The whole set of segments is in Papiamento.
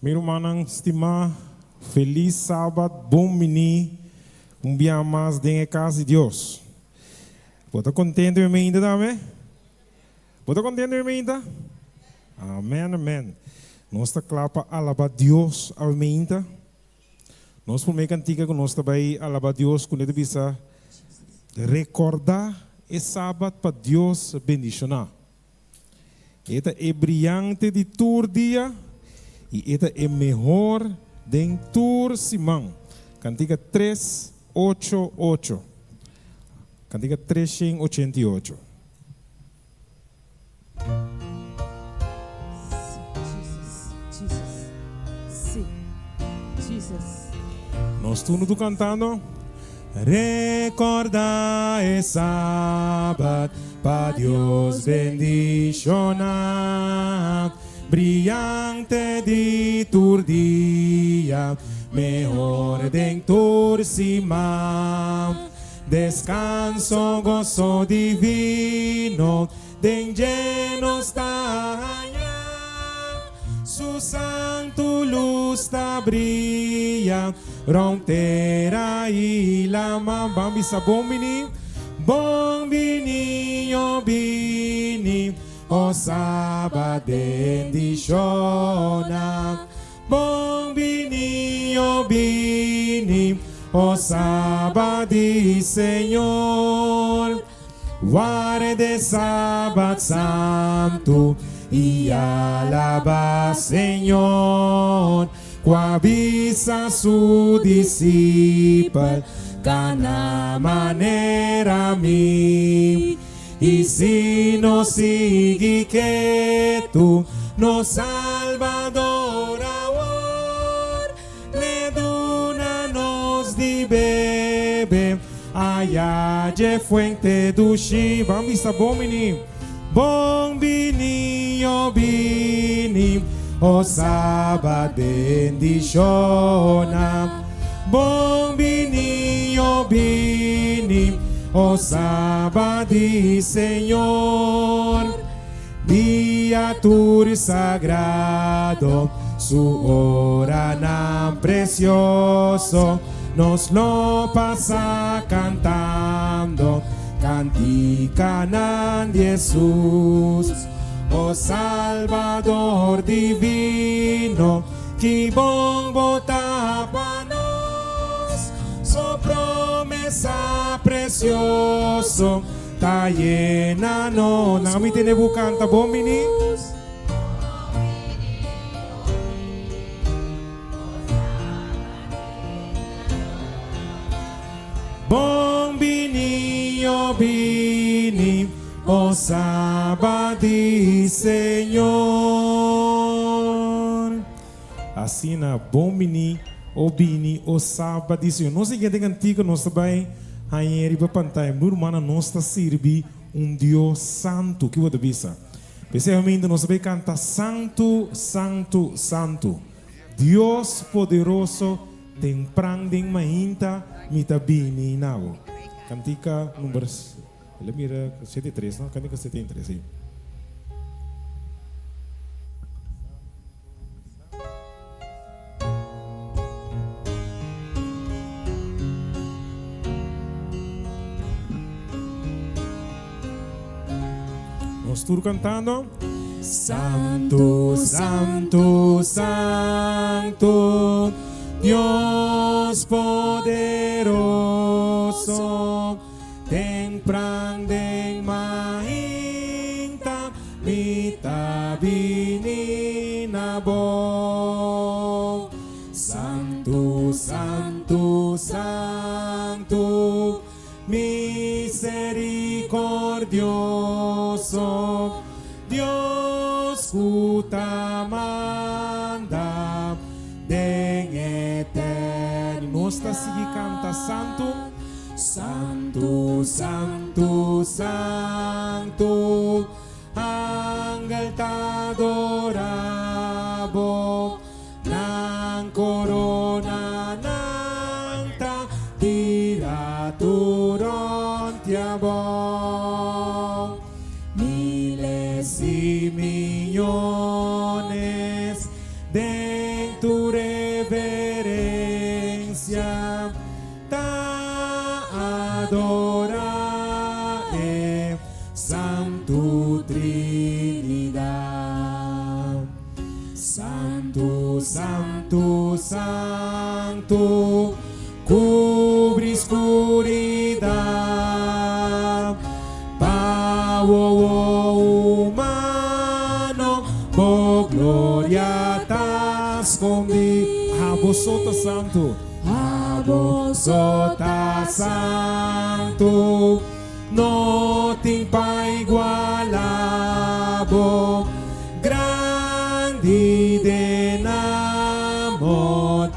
Mi rumannan stimá, felis Sabat, bon biní un bia mas den e kas di Dios. Bo ta kontentu mi meinta tambe? Bo ta kontentu mi meinta? Amen, amen. Nos ta kla pa alabá Dios awe meinta. Nos promé kantika ku nos ta bai alabá Dios kuné ta bisa, Rekordá e Sabat pa Dios bendishoná. E ta e briyante di tur dia i e ta e mehor den tur siman. Kantika tres ocho ocho. Kantika 388. Nos tur no kantando. Rekordá e Sabat pa Dios bendishoná, Briyante di tur dia, mehor den tur siman. Deskanso, goso divino, den dje nos ta haña. Su santu lus ta bria rond tera i lama. Ban bisa bon bini, bon bini, o bini, o Sabat bendishona. Bon bini, o bini, o Sabat di Señor. Warda e Sabat santu i alabá Señor. Ku a bisa su disipel, Kana manera mi. I si nos sigui ketu, nos Salbador awor le duna nos di bebe aya dje fuente dushi. Ban bisa bon bini, bon bini, o bini, o Sabat bendishona. Bon bini, o bini, o Sabat di Señor. Dia tur sagrado, su oranan precioso, nos lo pasa cantando canticanan di Hesus. O Salbador divino, ki bon bo ta pa nos, su promesa precioso ta yena nos. Nan mi tene bo canta bon bini. Bon bini, o bini, o Sabat di Señor. Asina, bon bini, o bini, o Sabat di Señor. Nos siguiente cantica nos ta bay hañ'é riba pantaya. Mi rumannan, nos ta sirbi un Dios santu. Ki bo ta bisa? P'esei aminta nos ta bay canta Santu, Santu, Santu. Dios poderoso, tempran den mainta mi ta bini na bo. Cantica number, el a mira 73, no? Cantica 73, sí. Nos tur cantando. Santu, santu, santu, Dios poderoso, tempran den mainta mi ta bini na bo. Santu, santu, santu, Misericordioso Dios cu ta manda den eterno. Nos ta sigui canta Santu, Santu, Santu, Santu, Angel ta adora Bo. Nan corona nan ta tira tur rond di abou. Miles y miyones den. ta adorá e Santu Trinidat. Santu, santu, santu, kubri skuridat, pa wowo humano bo gloria ta skondí. Abo so ta santu. Abo so ta santu, no tin pa igualá bo, grandi den amor,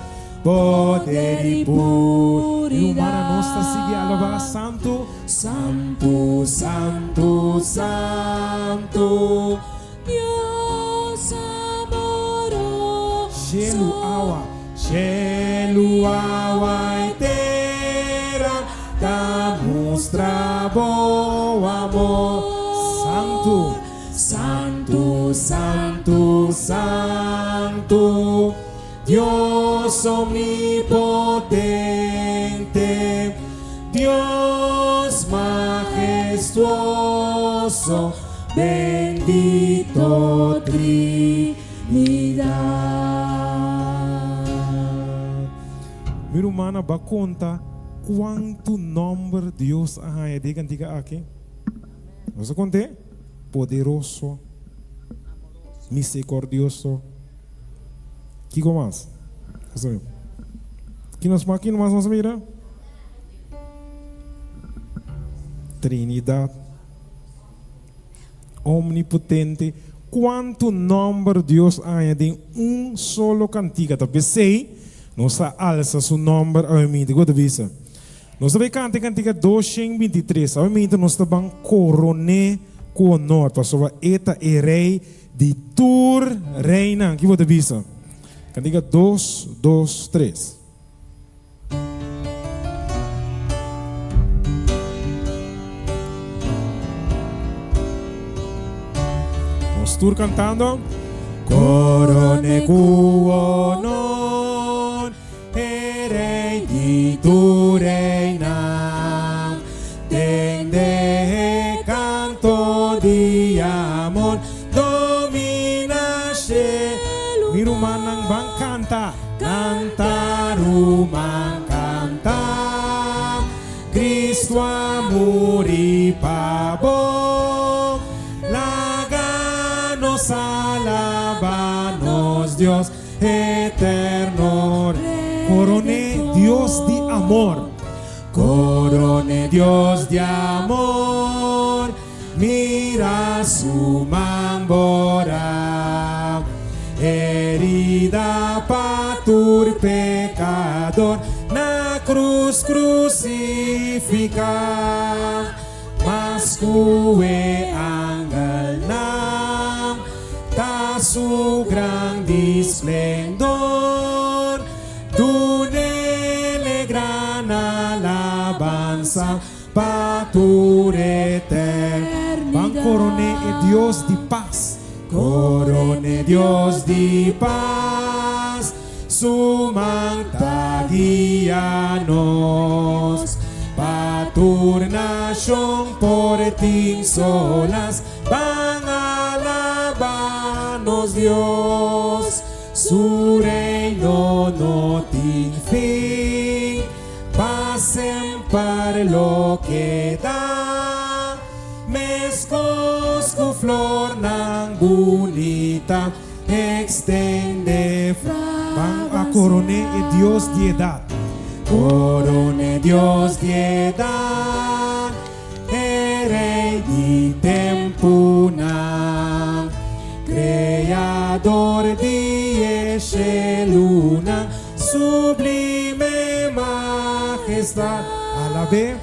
poder i puridat. Humana nos ta sigui alabá Santu, Santu, Santu, Santu, Dios amoroso. Shelu, awa, shelu, awa i tera ta mustra bo amor. Santu, santu, santu, santu, Dios omnipotente, Dios mahestuoso, bendito Trinidad. Mi rumannan, bo a konta kuantu nòmber Dios a haña den e kantika aki? Nos a kont'é? Poderoso, miserikordioso. Kiko mas? Ki nos mas, ki mas nos a mira? Trinidad, Omnipotente. Kuantu nòmber Dios a haña den un solo kantika. Ta p'esei nos ta alsa su nòmber awe-minti. Kiko ta bisa? Nos ta bai kanta e kantika 223. Awe-minti nos ta ban koron'é ku honor, pasobra e ta e Rei Di tur reinan, ki bo ta bisa? Kantika dos, dos, tres. Nos tur kantando. Korone ku honor. E Rei di tur reinan, tende e kanto di amor, domina shelu. Mi rumannan ban kanta. Kanta ruman kanta, Cristo a muri pa bo, laga nos alaba nos Dios. Eterno Corone Dios di amor. Corone Dios di amor, mira su man bora, herida pa tur pecador, na cruz crucifica. Mas ku e angelnan ta su grandi splendor, dun'el e gran alabansa pa tur eternidad. Ban koron'é e Dios di pas. Koron'é Dios di pas. Su man ta guia nos. Pa tur nashon por tin solas, ban alabá nos Dios. Su reino no tin fin, pa semper lo keda, meskos ku flornan bunita. Extende Ban a coroné e Dios di edad. Coroné Dios di edad, e Rey di tempunan, Creador di e shelunan, sublime majestad. Alab'é,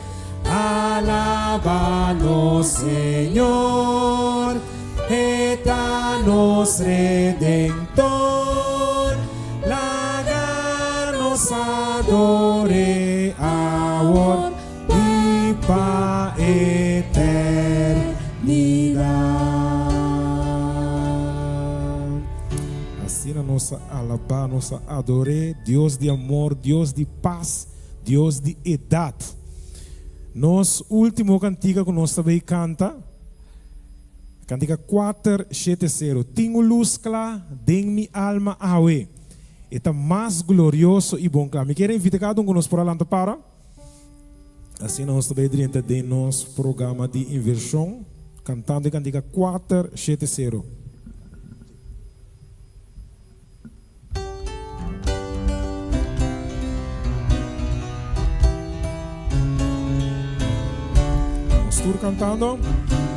alaba nos Señor. E ta nos Redentor, laga nos ador'é awor i pa eternidat. Asina nos a alabá, nos a ador'é, Dios di amor, Dios di pas. Dios di edat. Nos último kantika ku nos ta bay kanta, kantika kuater shete sero, Tin un lus kla den mi alma awe, e ta mas glorioso i bon kla. Mi kier invita kada un ku nos por a lanta para. Asina nos ta bay drenta den nos programa di inversion cantando e cantica kuater shete sero. Nos tur cantando.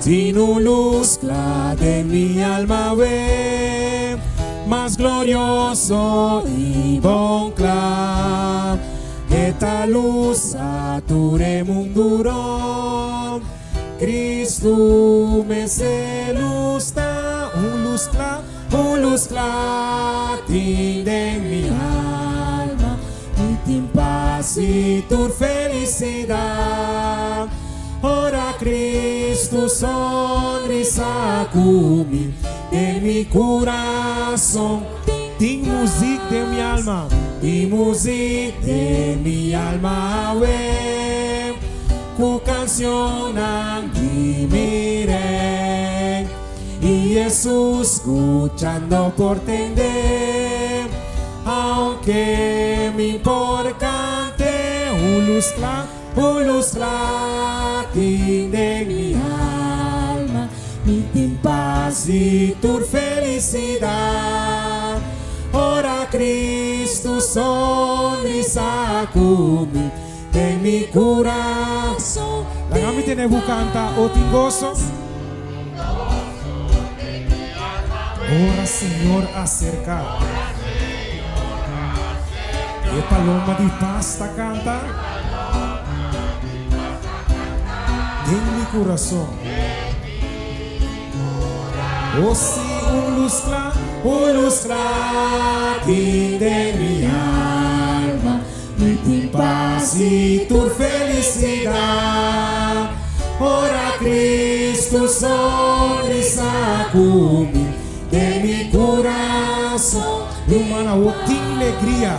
Tin un luz cla den mi alma awe, mas glorioso y bon cla. E ta lusa tur e mundu rond. Cristo mester lus ta. Un lus cla, un lus cla tin den mi alma. Mi tin pas i tur felicidad. Ora Cristo sonrisa cu mi den mi curason. Tin muziek den mi alma. Tin muziek den mi alma awe. Ku cancionnan di mi Rey. I Jesus scuchando por tende. Aunke mi por cante. Un luz cla, un luz cla tin den mi alma. Mi tin pas i tur felisidat. Ora Cristo sonrisa ku mi den mi kurason. Laga mi tene bo kanta o tin goso. Ora Señor aserka. E paloma di pas ta kanta. Den mi kurason. O si un lus kla, un lus kla tin den mi alma, mi tin pas i tur felisidat. Ora Cristo sonrisa ku mi den mi kurason. Ruman awo tin legria.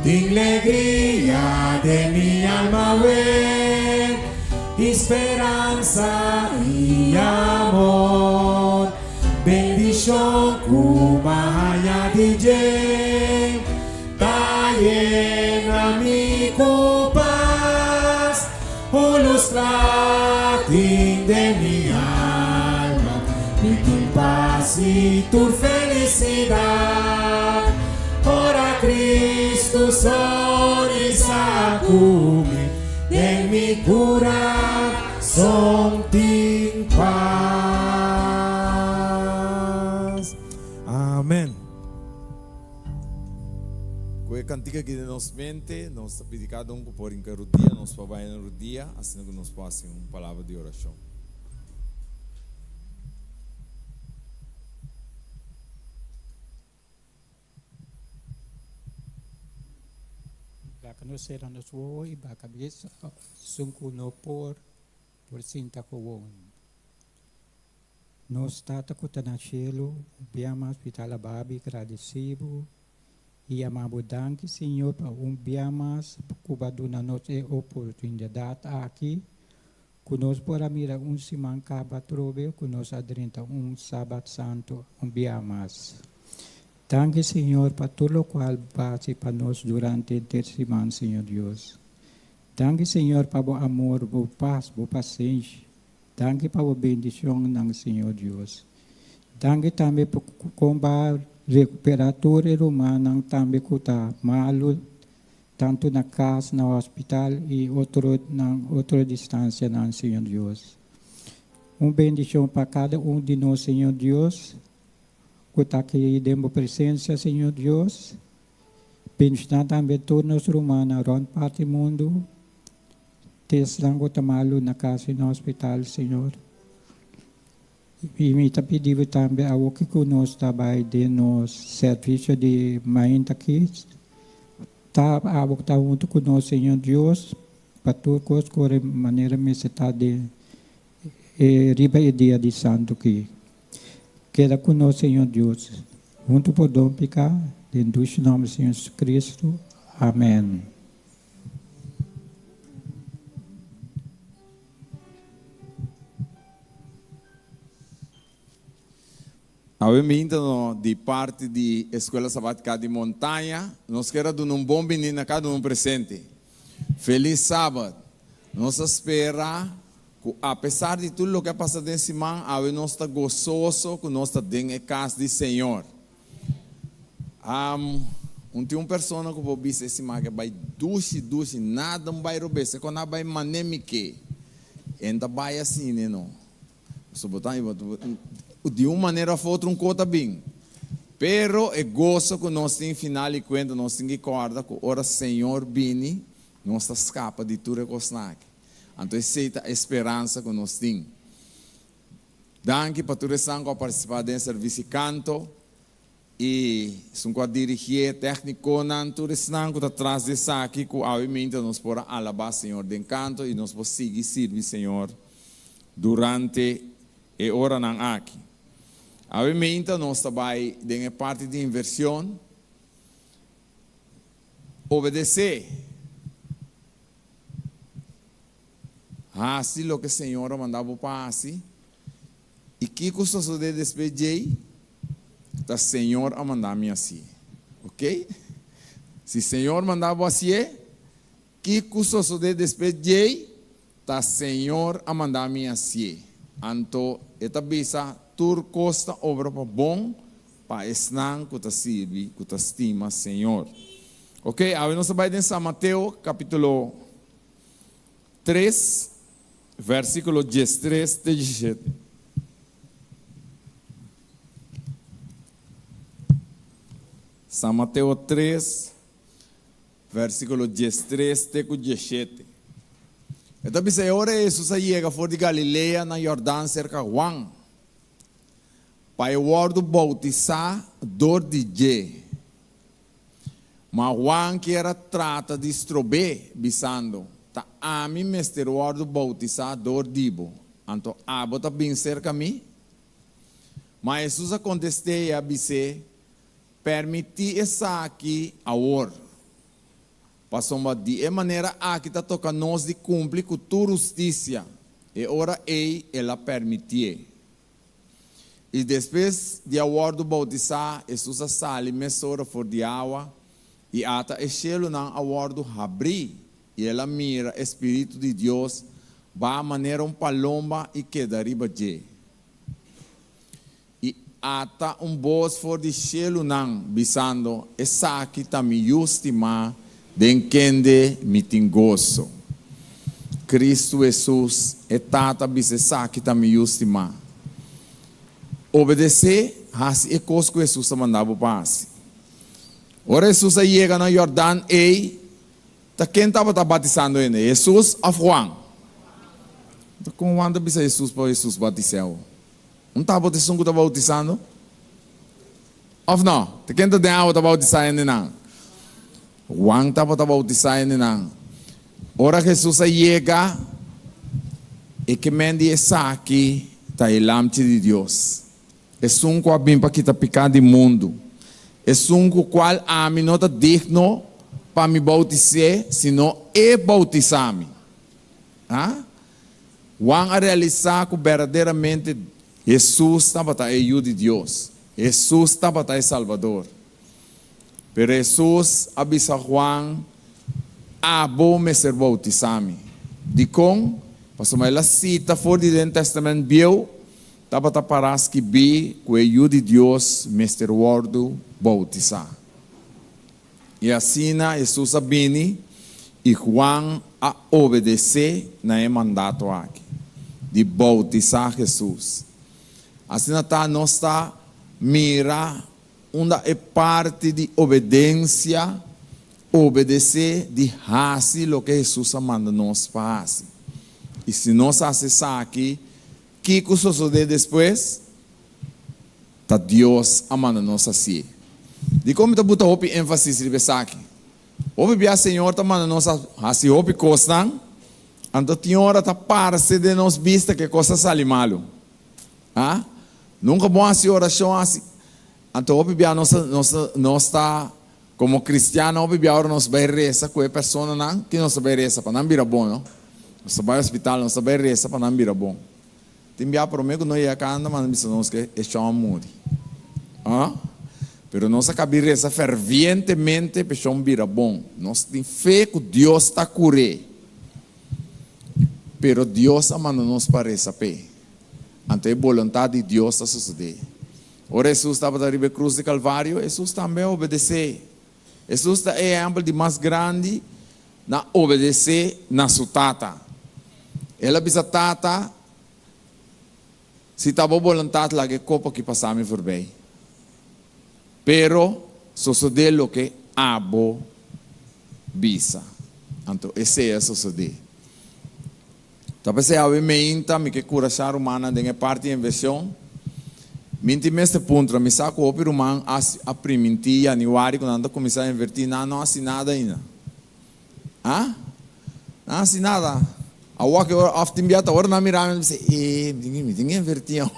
Tin legria den mi alma awe, i speransa i amor. Bendishon ku m'a haña di dje ta yena mi ku pas. Un lus kla tin den mi alma, mi tin pas i tur felisidat. Ora Cristo sonrisa ku mi, den mi kurason tin pas. Amen. Ku e kantika aki den nos mente, nos ta pidi kada un ku por hinka rudia, nos por bai na rudia, asina ku nos por hasi un palabra di orashon. Laga nos sera nos wowo i baha kabes, esun ku no por, por sinta gewoon. Nos Tata ku ta na shelu, un bia mas mi ta alabá bo i gradisí bo i yama bo danki, Señor, pa un bia mas ku bo a duna nos e oportunidat aki ku nos por a mira un siman kaba atrobe ku nos a drenta un Sabat Santu un bia mas. Danki, Señor, pa tur lokual bo a hasi pa nos durante henter siman, Señor Dios. Danki, Señor, pa bo amor, bo pas, bo pasenshi. Danki pa bo bendicionnan, Señor Dios. Danki tambe pa con bo a recupera tur e rumannan tambe cu ta malo, tanto na cas, na hospital y otro nan otro distancianan, Señor Dios. Un bendicion pa cada un di nos, Señor Dios, cu ta aki den bo presencia, Señor Dios. Bendiciona tambe tur nos rumannan rond parti mundo. Tesnan ku ta malu na kas i na hospital, Señor. I mi ta pidi bo tambe awoki ku nos ta bai den nos servisio di mainta aki, ta abo ku ta huntu ku nos, Señor Dios, pa tur kos kore manera mester ta den e riba e dia di santu aki. Keda ku nos, Señor Dios, huntu pordon piká, den dushi nòmber di Señor Jesucristo. Amen. Awe minta no di parti di Escuela Sabatica di Montaña, nos kier a duna un bon bini na cada un presente. Feliz Sabat! Nos a spera cu apesar di tur loke a pasa den siman, awe nos ta gososo cu nos ta den e cas di Señor. Am, un tin un persona cu por bisa e siman ke bay dushi dushi, nada un bay robes, e con a bay mane mi ke. E no ta bay asina no. Pasobra bo ta di un manera of otro un ko ta bin. Pero e goso ku nos tin final di kuenta nos tin ki kòrda ku ora Señor bini nos ta skapa di tur e kosnan aki. Anto esei ta e speransa ku nos tin. Danki pa tur esnan ku a partisipá den e servisi kanto. I esun ku a dirigié, tèknikonan, tur esnan ku ta tras di esaki, ku awe minta nos por a alabá Señor den kanto i nos por sigui sirbi Señor durante e oranan aki. Awe minta nos ta bai den e parti di inversion. Obedesé. Hasi loke Señor a manda bo pa hasi. I kiko sosodé despues djei? Ta Señor a manda mi hasié. Ok? Si Señor manda bo hasié, kiko sosodé despues djei? Ta Señor a manda mi hasié. Anto e ta bisa, Tur kos ta obra pa bon pa esnan ku ta sirbi, ku ta stima Señor. Ok, awe nos ta bai den San Mateo kapítulo 3, versíkulo diestres te diesishete. San Mateo 3, versíkulo diestres te ku diesshete. E ta bisa, E ora Hesus a yega for di Galilea na Yordan serka Juan, pa e wòrdu boutisá dor di dje. Ma Juan kier a trata di strob'é, bisando, Ta ami mester wòrdu boutisá dor di bo, anto abo ta bin serka mi? Ma Hesus a kontest'é i a bis'é, Permití esaki awor, pasobra di e manera aki ta toka nos di kumpli ku tur hustisia. E ora ei el a permitié. I despues di a wòrdu boutisá, Hesus a sali mesora for di awa, i ata e shelunan a wòrdu habrí, i el a mira e Spiritu di Dios baha manera un palomba i keda riba dje. I ata un bos for di shelunan, bisando, Esaki ta mi Yu stimá, den kende mi tin goso. Kristu Hesus, e Tata bisa esaki ta mi Yu stimá. Obedesé, hasi e kos ku Hesus a manda bo pa hasi. Ora Hesus a yega na Yordan ei, ta ken tabata batisando hende, Hesus òf Juan? Ta kon Juan ta bisa Hesus pa Hesus batis'é awor? Un tabata esun ku ta bautisando? Òf no? Ta ken ta den awa ta bautisá hendenan? Juan tabata bautisá hendenan. Ora Hesus a yega, e ke men di esaki ta e Lamchi di Dios, esun ku a bin pa kita piká di mundu, esun ku kual ami no ta digno pa mi bautis'é, sino e bautisá mi. Ha? Juan a realisá ku berdaderamente Hesus tabata e Yu di Dios. Hesus tabata e Salbador. Pero Hesus a bisa Juan, Abo mester boutisá mi. Dikon? Pasobra el a sita for di den Tèstamènt Bieu, tabata pará skibí ku e Yu di Dios mester wòrdu boutisá. I asina Hesus a bini, i Juan a obedesé na e mandato aki, di boutisá Hesus. Asina ta nos ta mira unda e parti di obedensia, obedesé di hasi loke Hesus a manda nos pa hasi. I si nos hasi esaki, kiko sosodé despues? Ta Dios a manda nos hasié. Dikon mi ta buta hopi énfasis riba esaki? Hopi bia Señor ta manda nos hasi hopi kosnan, anto tin ora ta parse den nos bista ku e kos a sali malu. Ha? Nunka bon hasi orashon hasi. Anto hopi bia nos nos nos ta komo kristiano hopi bia ora nos bai resa ku e personanan, ki nos ta bai resa? Pa nan bira bon, no? Nos ta bai hospital, nos ta bai resa pa nan bira bon. Tin bia prome ku no yega kanda manda bisa nos ke e chon a muri. Ah? Pero nos a kabi resa fervientemente pa e shon bira bon. Nos tin fe ku Dios ta kur'é. Pero Dios a manda nos pa resa p'e. Anto e boluntat di Dios ta sosodé. Ora Hesus tabata riba e krus di Kalvario, Hesus tambe a obedesé. Hesus ta e ehèmpel di mas grandi na obedesé na su Tata. El a bisa, Tata, si ta bo boluntat laga e kopo aki pasa mi forbei. Pero sosodé loke abo bisa. Anto esei a sosodé. Ta p'esei awe meinta mi ke kurashá rumannan den e parti di invershon. Mi tin mester puntra, mi sa ku hopi ruman a a primintí yanüari ku nan ta kuminsá invertí, nan no hasi nada ainda. Ah? Nan hasi nada. Awor ki ora òf tin bia ta ora nan mira mi nan bisa, e, mi tin mi tin ke invertí awe.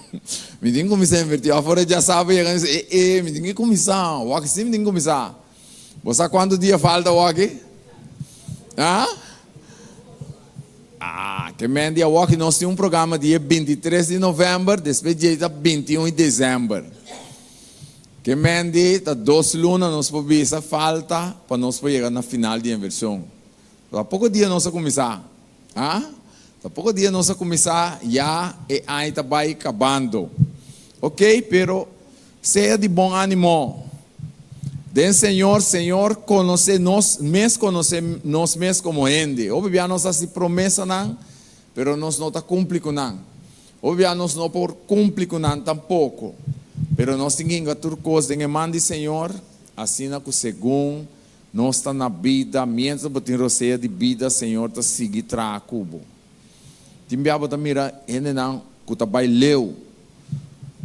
Mi tin kuminsá invertí. Òf ora djasabra yega nan bisa, e, e, mi tin ke kuminsá. Awor ki si mi tin kuminsá. Bo sa kuantu dia falta awor aki? Ah? Ah, ke men di awor ki nos tin un programa dia 23 di novèmber, despues dje ta 21 di desèmber. Ke men di ta dos luna nos por bisa falta pa nos por yega na final di invershon. Ta poko dia nos a kuminsá. Ah? Ta poko dia nos a kuminsá, ya e aña ta bai kabando. Ok, pero sea di bon ánimo. Den Señor, Señor konosé nos mes konosé nos mes komo hende. Hopi bia nos hasi promesanan, pero nos no ta kumpli ku nan. Hopi bia nos no por kumpli ku nan tampoko. Pero nos tin hinka tur kos den e man di Señor, asina ku segun nos ta na bida, miéntras bo tin rosea di bida, Señor ta sigui traha ku bo. Tin bia bo ta mira hendenan ku ta bai leu,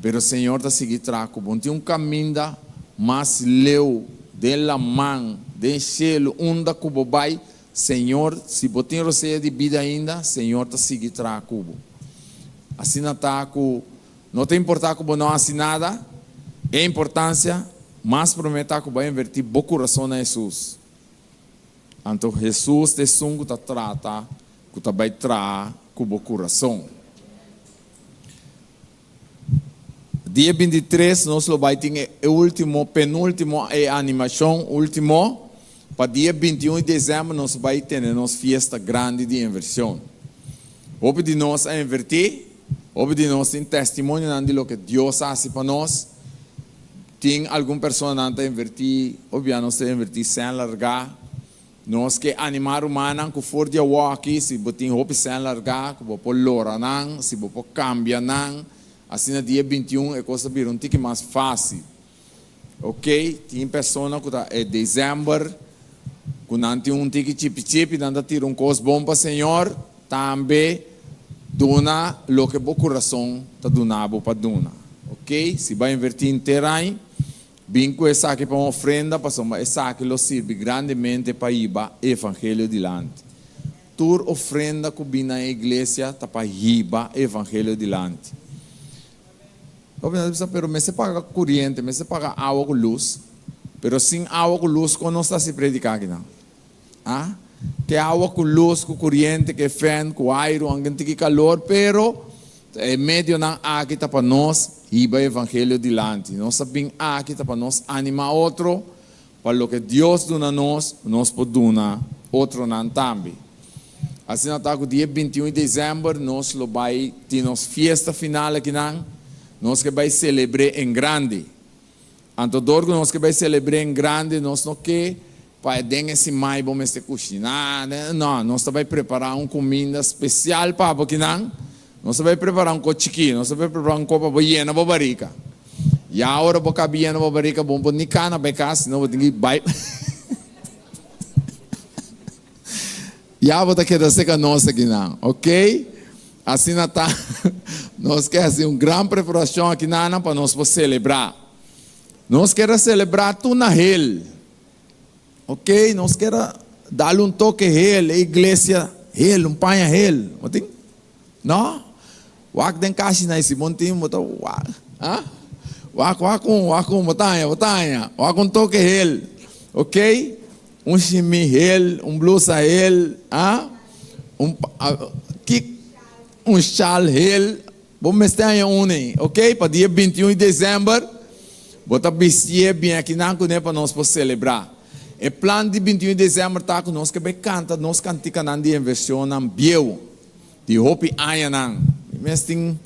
pero Señor ta sigui traha ku bo. No tin un kaminda mas leu den laman, den shelu, unda ku bo bai, Señor, si bo tin rosea di bida ainda, Señor ta sigui traha ku bo. Asina ta ku no ta importá ku bo no hasi nada, e importansia mas promé ta ku bo a invertí bo kurason na Hesus. Anto Hesus ta esun ku ta trata ku ta bai traha ku bo kurason. Dia 23 nos lo bai tin e ultimo, penultimo e animashon ultimo. Pa dia 21 di desèmber nos bai tene nos fiesta grandi di invershon. Hopi di nos a invertí, hopi di nos tin testimonionan di loke Dios a hasi pa nos. Tin algun personanan ta invertí, hopi bia nos ta invertí sèn largá. Nos ke animá rumannan ku for di awoki, si bo tin hopi sèn largá, ku bo por lora nan, si bo por kambia nan, asina dia 21 e kos ta bira un tiki mas fásil. Ok, tin persona ku ta e desèmber ku nan tin un tiki chipi chipi, nan ta tira un kos bon pa Señor, tambe duna loke bo kurason ta duna bo pa duna. Ok, si bo a invertí henter aña, bin ku esaki pa un ofrenda, pasobra esaki lo sirbi grandemente pa hiba e evangelio dilanti. Tur ofrenda ku bin na e iglesia ta pa hiba e evangelio dilanti. Hopi nan ta bisa, pero mester paga kuriente, mester paga awa ku lus. Pero sin awa ku lus, kon nos ta hasi prediká akinan? Ah? Ke awa ku lus, ku kuriente, ke fèn, ku airu, anke un tiki kalor, pero e medionan aki ta pa nos hiba e evangelio dilanti. Nos a bin aki ta pa nos animá otro, pa loke Dios duna nos, nos por duna otronan tambe. Asina ta ku dia 21 di desèmber nos lo bai tin nos fiesta final akinan, nos ke bai selebr'é en grandi. Anto dor ku nos ke bai selebr'é en grandi nos no ke pa den e simai bo mester kushiná, no, nos ta bai prepará un kuminda spesial pa bo akinan. Nos ta bai prepará un kos chikí, nos ta bai prepará un kos pa bo yena bo barika. Ya ora bo kabi yena bo barika, bo no por ni kana bai kas, sino bo tin ki bai. Ya bo ta keda seka nos akinan, ok? Asina ta, nos ke hasi un gran preparashon akinana pa nos por selebrá. Nos kier a selebrá tur na hel. Ok, nos kier a dal un toke hel, e iglesia hel, un paña hel. Bo tin? No? Wak den kashi na e si bon tin, bo ta wak. Ha? Wak, wak un, wak un, bo ta haña, bo ta haña. Wak un toke hel. Ok? Un shimi hel, un blusa hel, ha? Un, kik, un shal hel. Bo mester haña un ei, ok? Pa dia 21 di desèmber. Bo ta bistié bin akinan kuné pa nos por selebrá. E plan di 21 di desèmber ta ku nos ke bai kanta nos kantikanan di invershonnan bieu di hopi añanan. Mi mes tin,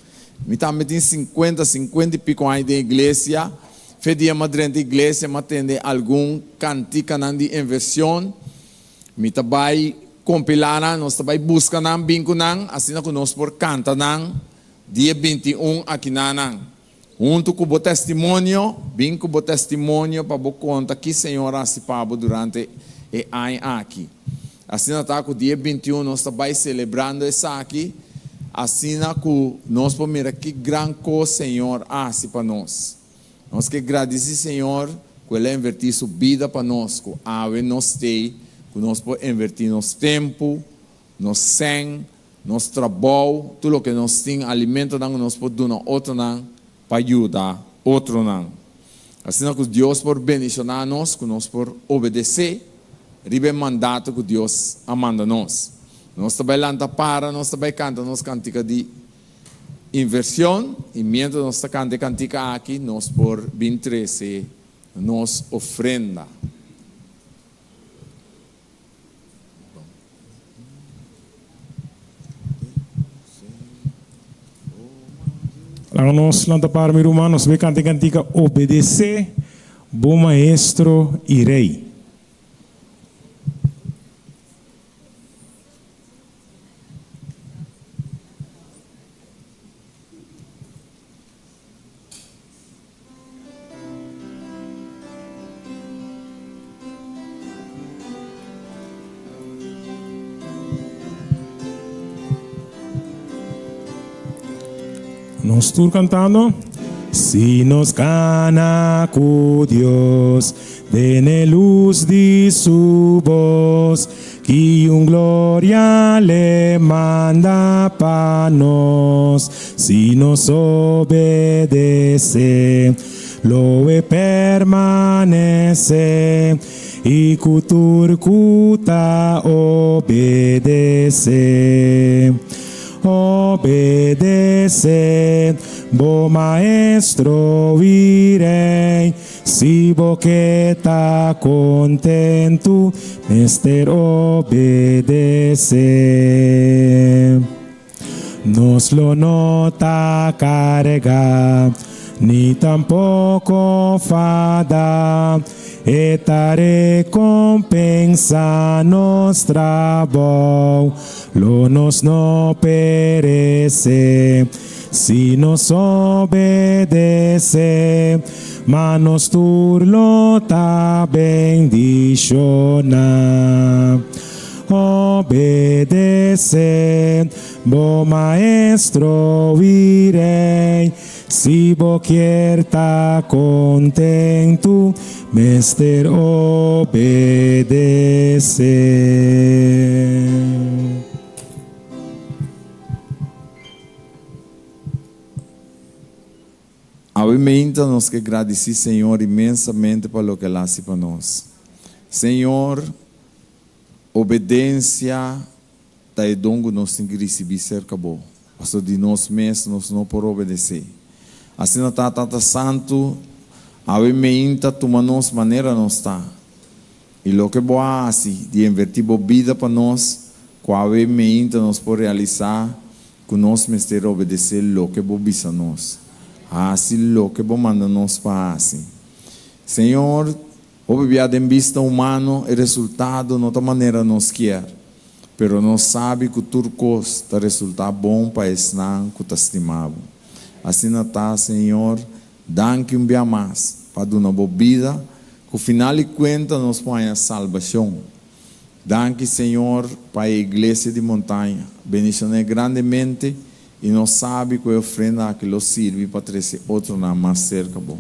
mi tambe tin sinkuenta, sinkuenta i piko aña den iglesia. Fe dia m'a drenta iglesia m'a tende algun kantikanan di invershon. Mi ta bai kompilá nan, nos ta bai buska nan, bin ku nan, asina ku nos por kanta nan dia 21 akinanan. Huntu ku bo testimonio, bin ku bo testimonio pa bo konta ki Señor a hasi pa bo durante e aña aki. Asina ta ku dia 21 nos ta bai selebrando esaki, asina ku nos por mira ki gran kos Señor a hasi pa nos. Nos ke gradisí Señor ku El a invertí Su bida pa nos, ku awe nos t'ei, ku nos por invertí nos tempu, nos sèn, nos trabou, tur loke nos tin, alimentonan ku nos por duna otronan pa yuda otronan. Asina ku Dios por bendishoná nos, ku nos por obedesé riba e mandato ku Dios a manda nos. Nos ta bai lanta para, nos ta bai kanta nos kantika di inversion y mientras nos ta canta e cantica aki nos por bin trece nos ofrenda. Laga nos lanta para mi ruman, nos bay canta e cantica Obedece bo Maestro y Rey. Nos tur cantando. Si nos cana cu Dios den e luz di su voz, ki un gloria le manda pa nos. Si nos obedece, lo e permanece, y cu tur cu ta obedece. Obedece bo Maestro y Rey, si bo ke ta kontentu, mester obedece. Nos lo no ta karga, ni tampoko fada, e ta rekompensa nos trabou, lo nos no perece, si nos obedece, ma nos tur lo ta bendiciona. Obedece bo Maestro y Rey, si bo kier ta contentu, mester obedece. Awe meinta nos ke gradisí Señor inmensamente pa loke El hasi pa nos. Señor, obedensia ta e don ku nos tin ki risibí serka Bo, pasobra di nos mes nos no por obedesé. Asina ta, Tata Santu, awe meinta tuma nos manera nos ta, i loke Bo a hasi di invertí Bo bida pa nos, ku awe meinta nos por realisá Ku nos mester obedesé loke Bo bisa nos. Hasi loke Bo manda nos pa hasi. Señor, hopi bia den bista humano e resultado no ta manera nos kier, pero nos sabi ku tur kos ta resultá bon pa esnan ku ta stima Bo. Asina ta, Señor, danki un bia mas pa duna Bo bida, ku final di kuenta nos por haña salbashon. Danki Señor pa e iglesia di Montaña. Bendicion'é grandemente y nos sabi cu e ofrenda aki lo sirbi pa trece otronan mas cerca Bo.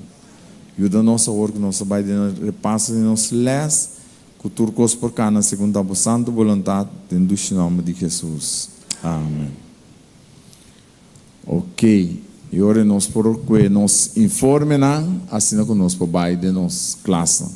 Yuda nos awor cu nos ta bay den e repaso di nos les, cu tur cos por cana segun ta Bo santo boluntad, den dushi nomber di Jesus. Amen. Ok, y ora nos por cue nos informenan asina cu nos por bay den nos klasnan.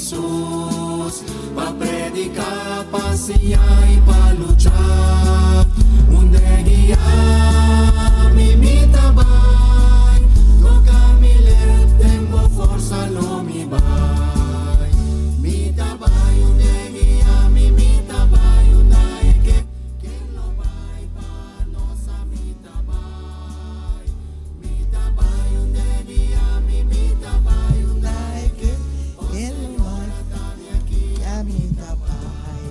Hesus Pa prediká, pa siña i pa lucha Unda guia mi, mi ta bai Toka mi lep, den bo forsa lo mi bai Mi ta bai unda guia mi, mi ta bai unda e ke Ken lo bai pa nos a mi ta bai Mi ta bai unda guia mi, mi ta bai unda e ke O Señor ata mi aki Mi ta bai,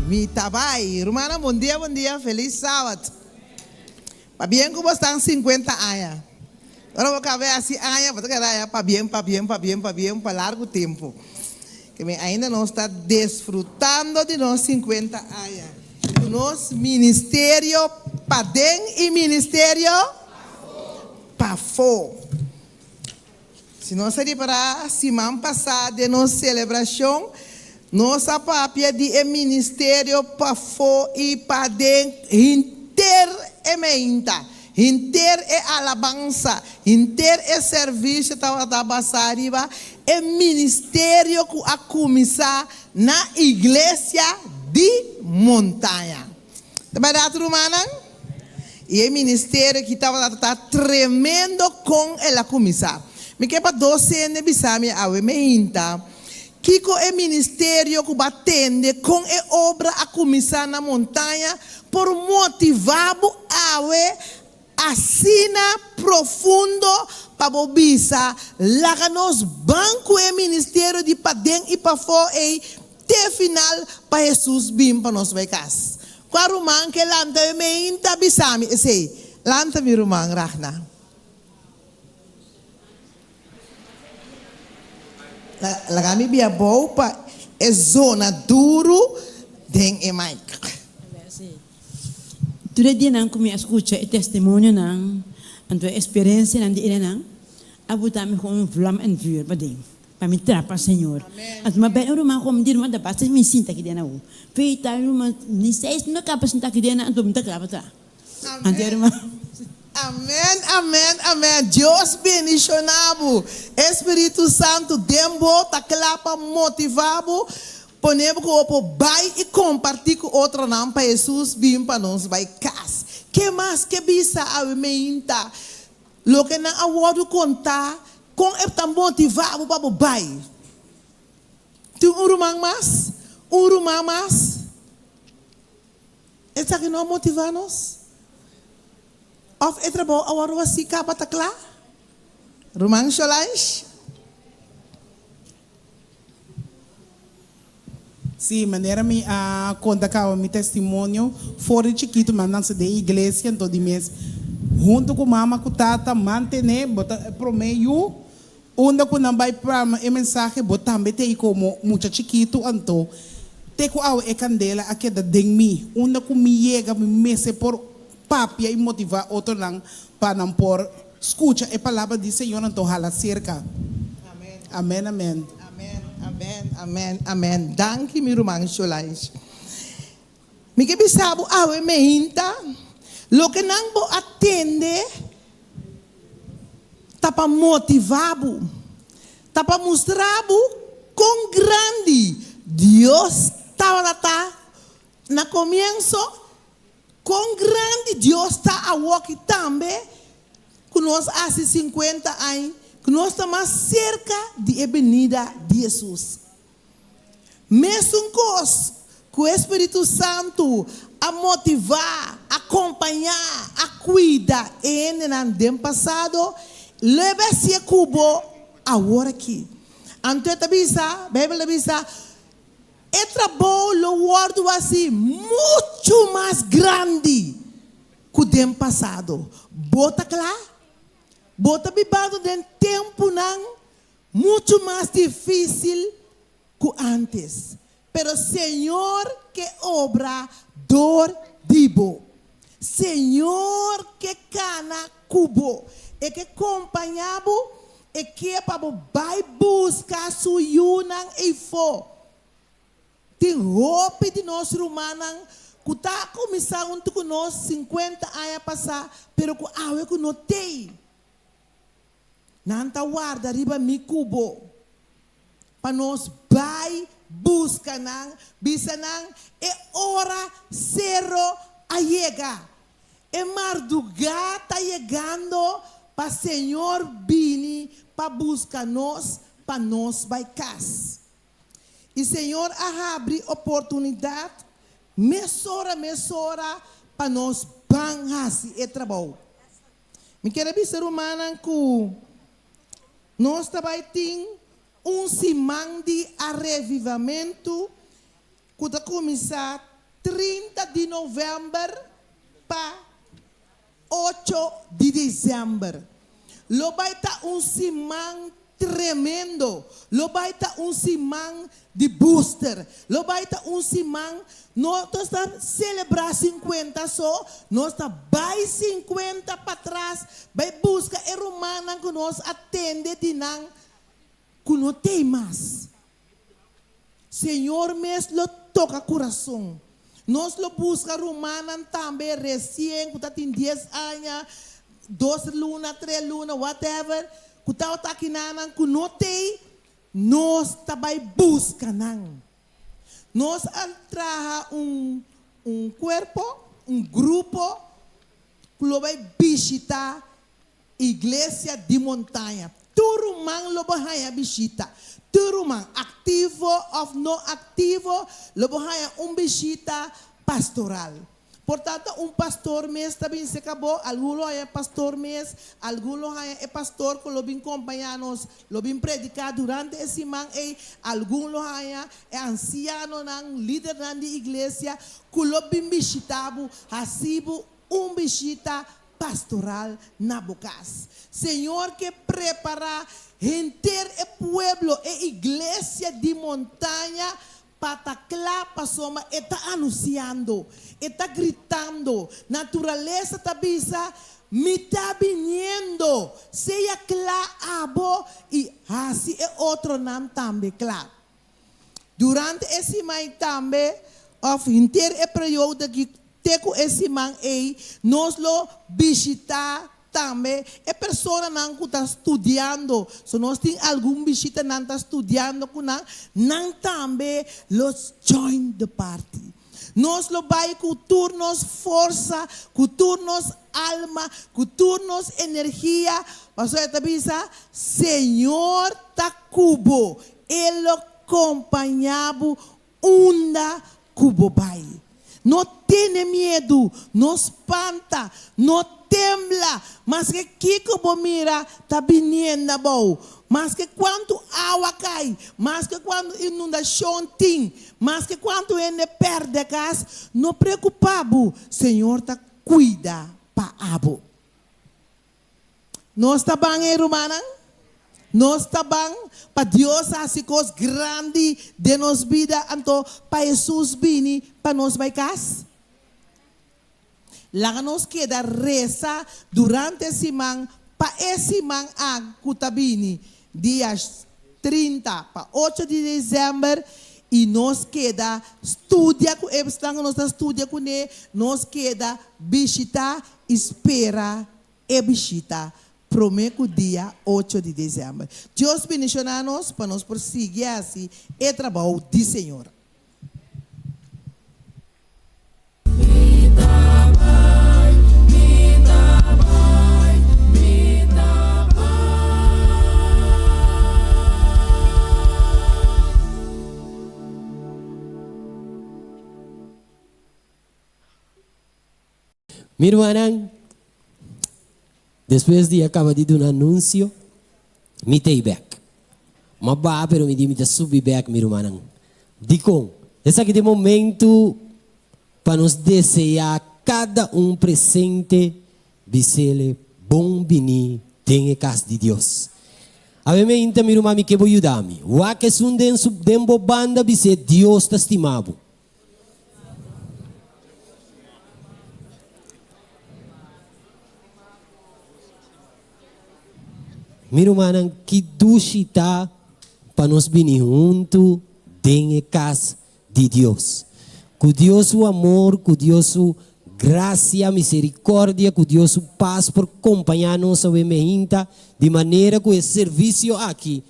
mi ta bai. Rumannan bon dia bon dia felis sabat. Pabien ku bo stan 50 aña. Ora bo kabe hasi aña bo ta keda aña pabien pabien pabien pabien pa largu tempu. Ke men ainda nos ta desfrutando di nos 50 aña ku nos ministerio paden i ministerio pafó. Si nos a ripará, siman pasá den nos selebrashon, nos a papia di e ministerio pafó i paden henter e meinta, henter e alabansa, henter e servisio tabata basá riba e ministerio ku a kuminsá na Iglesia di Montaña. Ta bèrdat, rumannan? I e ministerio ki tabata ta tremendo kon el a kuminsá. Mi ke pa dos hende bisa mi awe meinta kiko e ministerio ku bo a tende kon e obra a kuminsá na Montaña por motivá bo awe asina profundo pa bo bisa laga nos ban ku e ministerio di paden i pafó ei te final pa Hesus bin pa nos bai kas. Kua ruman ke lanta e meinta bisa mi esei? Lanta mi ruman Ragna. Laga mi bia bou pa e zona duru den e mic. Tur e dianan ku mi a skucha e testimonionan anto e eksperensianan di enanan a buta mi kon un vlam en vuur paden pa mi trapa Señor. Anto mi a bai un ruman ku mi di ruman ta basta mi sinta aki den awo. Feita ruman ni seis no kaba sinta aki den anto mi ta kla pa tra. Anto e ruman. Amen amen amen Dios bendiciona bo Espiritu Santo den bo ta kla pa motiva bo pone bo ku bo por bai y comparti ku otronan pa Jesus bin pa nos bai cas ke mas ke bisa awe meinta loke nan a wordo conta kon e ta motiva bo pa bo bai tin un ruman mas un ruman mas. Esaki no a motivá nos? Òf e trabou a wòrdu hasí kaba ta kla? Ruman Solange. Sí, manera mi a konta kaba mi testimonio, for di chikitu mi a nase den iglesia, anto di mes huntu ku mama ku tata mantené bo ta e promé yu, Unda ku nan bai prama e mensahe, bo tambe ta ei komo mucha chikitu. Anto, te ku awe e kandela a keda den mi. Unda ku mi yega, mi mester por papia i motivá otronan pa nan por skucha e palabra di Señor anto hala serka. Amen, amen. Amen, amen, amen, amen. Danki mi ruman Solange. Mi ke bisa bo awe meinta, loke nan bo a tende ta pa motivá bo, ta pa mustra bo kon grandi Dios tabata ta na komienso, kon grandi Dios ta awoki tambe ku nos hasi sinkuenta aña ku nos ta mas serka di e benida di Hesus. Mesun kos ku e spiritu santu a motivá, a kompañá, a kuida e hendenan den pasado, lo e bai hasié ku bo awor aki. Anto e ta bisa, Beibel ta bisa, E trabou lo wòrdu hasi muchu mas grandi ku den pasado. Bo ta kla? Bo ta bibando den tempunan Muchu mas difísil ku ántes, pero Señor ke obra dor di bo. Señor ke kana ku bo. E ke kompañá bo, e ke pa bo bai buska su yunan eifó. Tin hopi di nos rumannan ku ta kuminsá huntu ku nos sinkuenta aña pasá, pero ku awe ku no t'ei. Nan ta warda riba mi ku bo, pa nos Bai buska nan, bisa nan, E ora sero a yega. E mardugá ta yegando pa Señor bini pa buska nos pa nos bai kas. I Señor a habri oportunidat mesora mesora pa nos ban hasi e trabou. Mi kier a bisa rumannan ku nos ta bai tin un siman di arevivamentu ku ta kuminsá 30 di novèmber pa 8 di desèmber. Lo bai ta un siman tremendo. Lo bai ta un siman di booster. Lo bai ta un siman no nos ta selebrá sinkuenta so, nos ta bai sinkuenta patras bai buska e rumannan ku nos a tende di nan ku no tei mas. Señor mes lo toka kurason. Nos lo buska rumannan tambe resien ku ta tin dies aña, dos luna, tres luna, whatever, ku tabata akinanan ku no tei, nos ta bai buska nan. Nos a traha un un kuerpo, un grupo ku lo bai bishita Iglesia di Montaña. Tur ruman lo bo haña bishita. Tur ruman, aktivo òf no aktivo, lo bo haña un bishita pastoral. Por ta ta un pastor mes ta bin serka bo, algun lo haña pastor mes, algun lo haña e pastor ku lo bin kompañá nos, lo bin prediká durante e siman ei, algun lo haña e ansianonan, lidernan di iglesia ku lo bin bishitá bo, hasi bo un bishita pastoral na bo kas. Señor ke prepará henter e pueblo, e iglesia di Montaña, pa ta kla pasobra e ta anunsiando, e ta gritando, naturalesa ta bisa, Mi ta biniendo! Sea kla abo i hasi e otronan tambe kla. Durante e siman tambe, òf henter e periodo ki te ku e siman ei, nos lo bishitá tambe e personanan ku ta studiando. So nos tin algun bishitanan ta studiando ku nan, nan tambe lo join the party. Nos lo bai ku tur nos forsa, ku tur nos alma, ku tur nos energia, pasobra e ta bisa, Señor ta ku bo, E lo kompañá bo unda ku bo bai. No tene miedu, no spanta, no tembla, maske kiko bo mira ta biniendo abou, maske kuantu awa kai, maske kuantu inundashon tin, maske kuantu hende pèrdè kas, no preokupá bo, Señor ta kuida pa abo. Nos ta ban, e rumannan? Nos ta ban pa Dios hasi kos grandi den nos bida, anto pa Hesus bini pa nos bai kas? Laga nos keda resa durante e siman pa e siman a ku ta bini, dia 30 pa 8 di desèmber, i nos keda studia ku esnan ku nos ta studia kuné, nos keda bishitá i spera e bishita promé ku dia 8 di desèmber. Dios bendishoná nos pa nos por sigui hasi e trabou di Señor. Mi ta bai, mi ta bai, mi ta bai. Mi rumannan, despues di a kaba di duna anunsio, mi ta ei bèk. M'a baha pero mi di mi ta subi bèk, mi rumannan. Dikon? Esaki ta e momentu pa nos deseá kada un presente bis'ele bon biní den e kas di Dios. Awe meinta, mi ruman, mi ke bo yuda mi. Wak esun den su den bo banda bis'é Dios ta stima bo. Mi rumannan, ki dushi ta pa nos bini huntu den e kas di Dios. Ku Dios su amor, ku Dios su grasia, miserikòrdia, ku Dios su pas por kompañá nos awe meinta, di manera ku e servisio aki.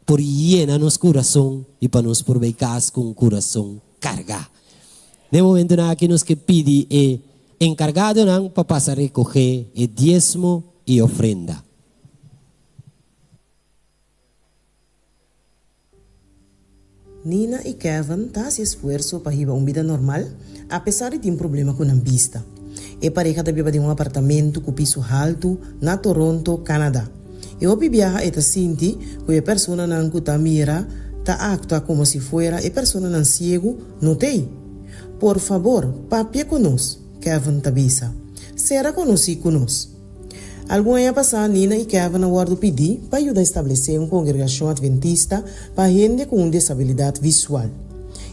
por yena nos kurason i pa nos por bai kas ku un kurason kargá. Den e momentunan aki nos ke pidi e enkargadonan pa pasa rekohé e diesmo i ofrenda. Nina i Kevin ta hasi esfuerso pa hiba un bida normal apesar di tin problema ku nan bista. E pareha ta biba den un apartamentu ku piso haltu na Toronto, Canada. E hopi biaha e ta sinti ku e personanan ku ta mira ta aktua komo si fuera e personanan siegu no t'ei. Por fabor, papia ku nos, Kevin ta bisa. Sera konosí ku nos. Algun aña pasá, Nina i Kevin a wòrdu pidí pa yuda establesé un kongregashon atventista pa hende ku un desabilidat visual.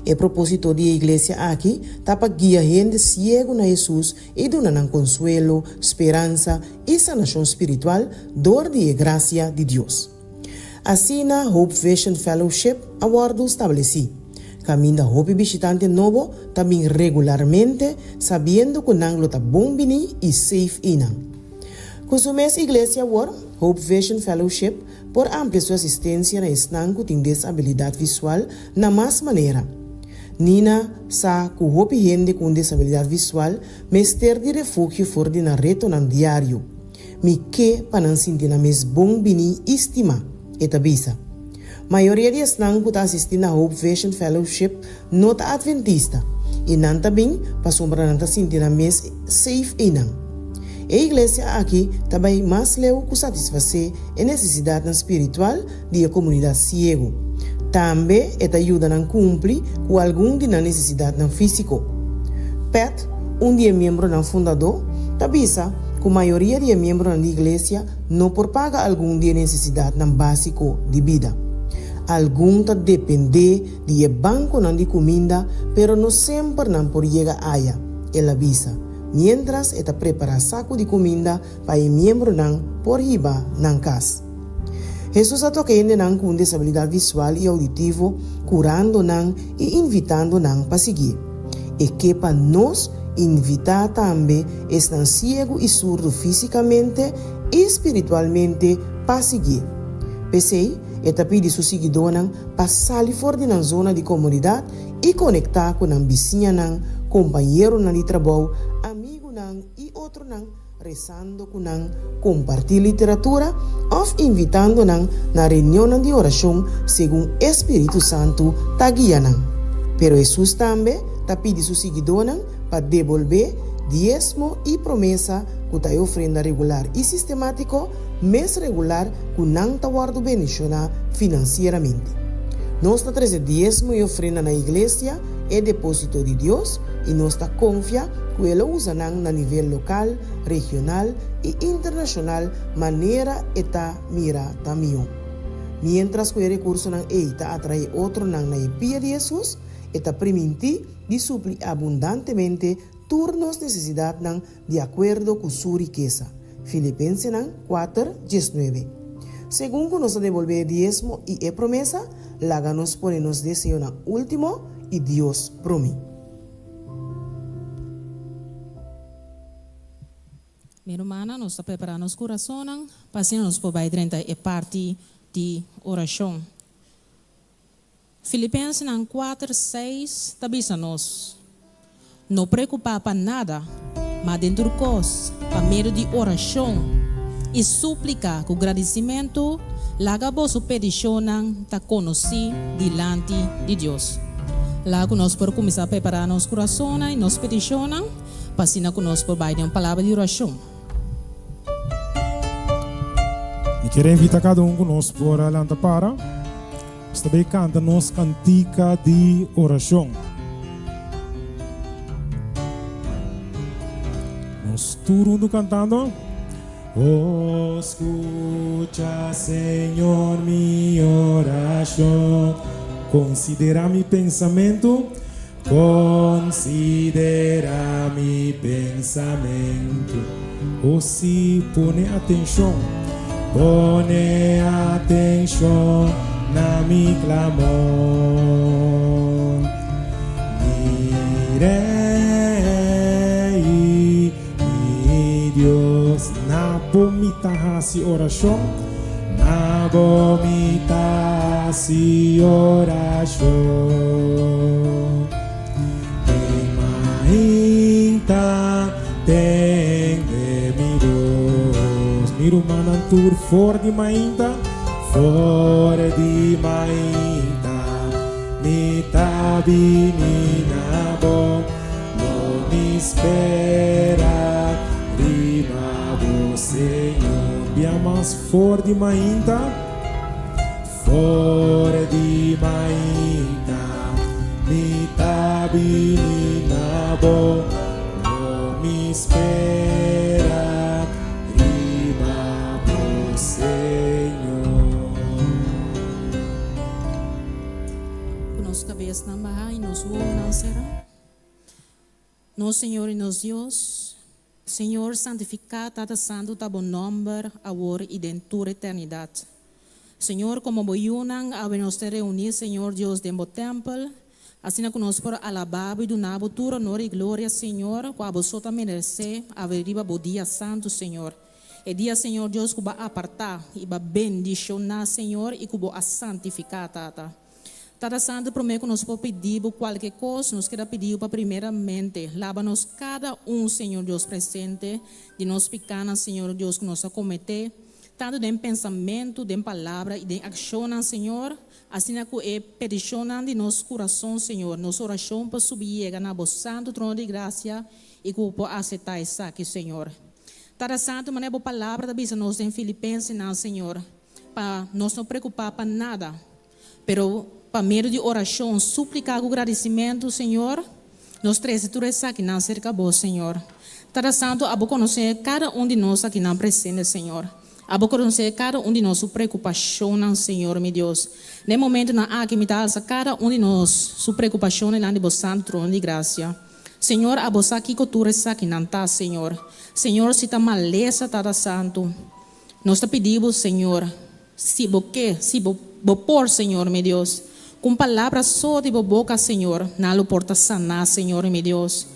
E propósito di e iglesia aki ta pa guia hende siegu na Hesus i duna nan konsuelo, speransa i sanashon spiritual dor di e grasia di Dios. Asina Hope Vision Fellowship a wòrdu stablesí, kaminda hopi bishitante nobo ta bin regularmente sabiendo ku nan lo ta bon biní i safe einan. Ku su mes iglesia awor, Hope Vision Fellowship por amplia su asistensia na esnan ku tin desabilidat visual na mas manera. Nina sa ku hopi hende ku un desabilidat visual mester di refugio for di nan retonan diario. Mi ke pa nan sinti nan mes bon bini i stimá, e ta bisa. Mayoria di esnan ku ta asistí na Hope Vision Fellowship no ta atventista, i nan ta bin pasobra nan ta sinti nan mes safe einan. E iglesia aki ta bai mas leu ku satisfasé e nesesidatnan spiritual di e komunidat siegu. Tambe e ta yuda nan kumpli ku algun di nan nesesidatnan físiko. Pat, un di e miembronan fundadó, ta bisa ku mayoria di e miembronan di iglesia no por paga algun di e nesesidatnan básiko di bida. Algun ta dependé di e bankonan di kuminda, pero no semper nan por yega aya, el a bisa, miéntras e ta prepará saku di kuminda pa e miembronan por hiba nan kas. Hesus a toka hendenan ku un desabilidat visual i auditivo, kurando nan i invitando nan pa siguié. E ke pa nos invitá tambe esnan siegu i surdu físikamente i spiritualmente pa siguié. P'esei, e ta pidi su siguidónan pa sali for di nan zona di komodidat i konektá ku nan bisiñanan, kompañeronan di trabou, amigunan i otronan resando ku nan, kompartí literatura òf invitando nan na reunionnan di orashon segun e spiritu santu ta guia nan. Pero Hesus tambe ta pidi su siguidónan pa debolbé diesmo i promesa ku ta e ofrenda regular i sistemátiko mes regular ku nan ta wòrdu bendishoná finansieramente. Nos ta trese diesmo i ofrenda na iglesia, e depósito di Dios, i nos ta konfia ku e lo usa nan na nivel lokal, regional i internashonal manera e ta mira ta mihó. Miéntras ku e rekursonan ei ta atraé otronan na e pia di Hesus, e ta primintí di supli abundantemente tur nos nesesidatnan di akuerdo ku su rikesa. Filipensenan kuater, diesnuebe. Segun ku nos ta debolbé e diesmo i e promesa, laga nos pone nos deseonan último i Dios promé. Mi rumannan, nos ta prepará nos kurasonnan pa asina nos por bai drenta e parti di orashon. Filipensenan kuater, seis ta bisa nos, No preokupá pa nada, ma den tur kos, pa medio di orashon i súplika ku gradisimentu, laga boso pedishonnan ta konosí dilanti di Dios. Laga ku nos por kuminsá prepará nos kurasonnan i nos petishonnan pa asina ku nos por bai den un palabra di orashon. Mi kier invita kada un ku nos por a lanta para. Nos ta bay canta nos cantica di oracion. Nos tur hunto cantando. Oh, scucha, Señor, mi oracion. Considera mi pensamento. Considera mi pensamento. Oh sí, pone atencion. Pone atencion na mi clamor. Mi Rey, mi Dios, na bo mi ta haci oracion. Na bo mi ta hasi orashon. Den mainta tende mi bos. Mi rumannan tur for di mainta, for di mainta mi ta bini na bo. Lo mi spera riba bo, Señor. Bia mas for di mainta, for di mainta mi ta bini na bo. Lo mi spera riba bo, Señor. Ku nos kabesnan baha i nos wowonan será. Nos Señor i nos Dios, Señor santifiká Tata Santu ta bo nòmber awor i den tur eternidat. Señor, komo bo yunan awe nos ta reuní, Señor Dios, den bo tèmpel, asina ku nos por alabá bo i duna bo tur onor i gloria, Señor, ku abo so ta meresé awe riba bo dia santu, Señor. E dia, Señor Dios, ku bo a apartá i bo a bendishoná, Señor, i ku bo a santifiká, Tata. Tata Santu, promé ku nos por pidi Bo kualke kos, nos keda pidi Bo pa primeramente laba nos kada un, Señor Dios presente, di nos pikánan, Señor Dios, ku nos a kometé, tantu den pensamentu, den palabra i den akshonnan, Señor, asina ku e petishonnan di nos kurason, Señor, nos orashon por subi yega na Bo santu trono di grasia i ku Bo por aseptá esaki, Señor. Tata Santu, manera Bo palabra ta bisa nos den Filipensenan, Señor, pa nos no preokupá pa nada, Pero pa medio di orashon, súplika ku gradisimentu, Señor, nos trese tur esakinan serka Bo, Señor. Tata Santu, abo konosé kada un di nos akinan presente, Señor. Abo konosé kada un di nos su preokupashonnan, Señor mi Dios. Na e momentunan aki mi ta alsa kada un di nos su preokupashon dilanti di Bo santu trono di grasia. Señor, abo sa kiko tur esakinan ta, Señor. Señor, si ta malesa, Tata Santu, nos ta pidi Bo, Señor, Si bo ke, si bo, bo por, Señor mi Dios. Ku un palabra so di bo boka, Señor, nan lo por ta saná, Señor mi Dios.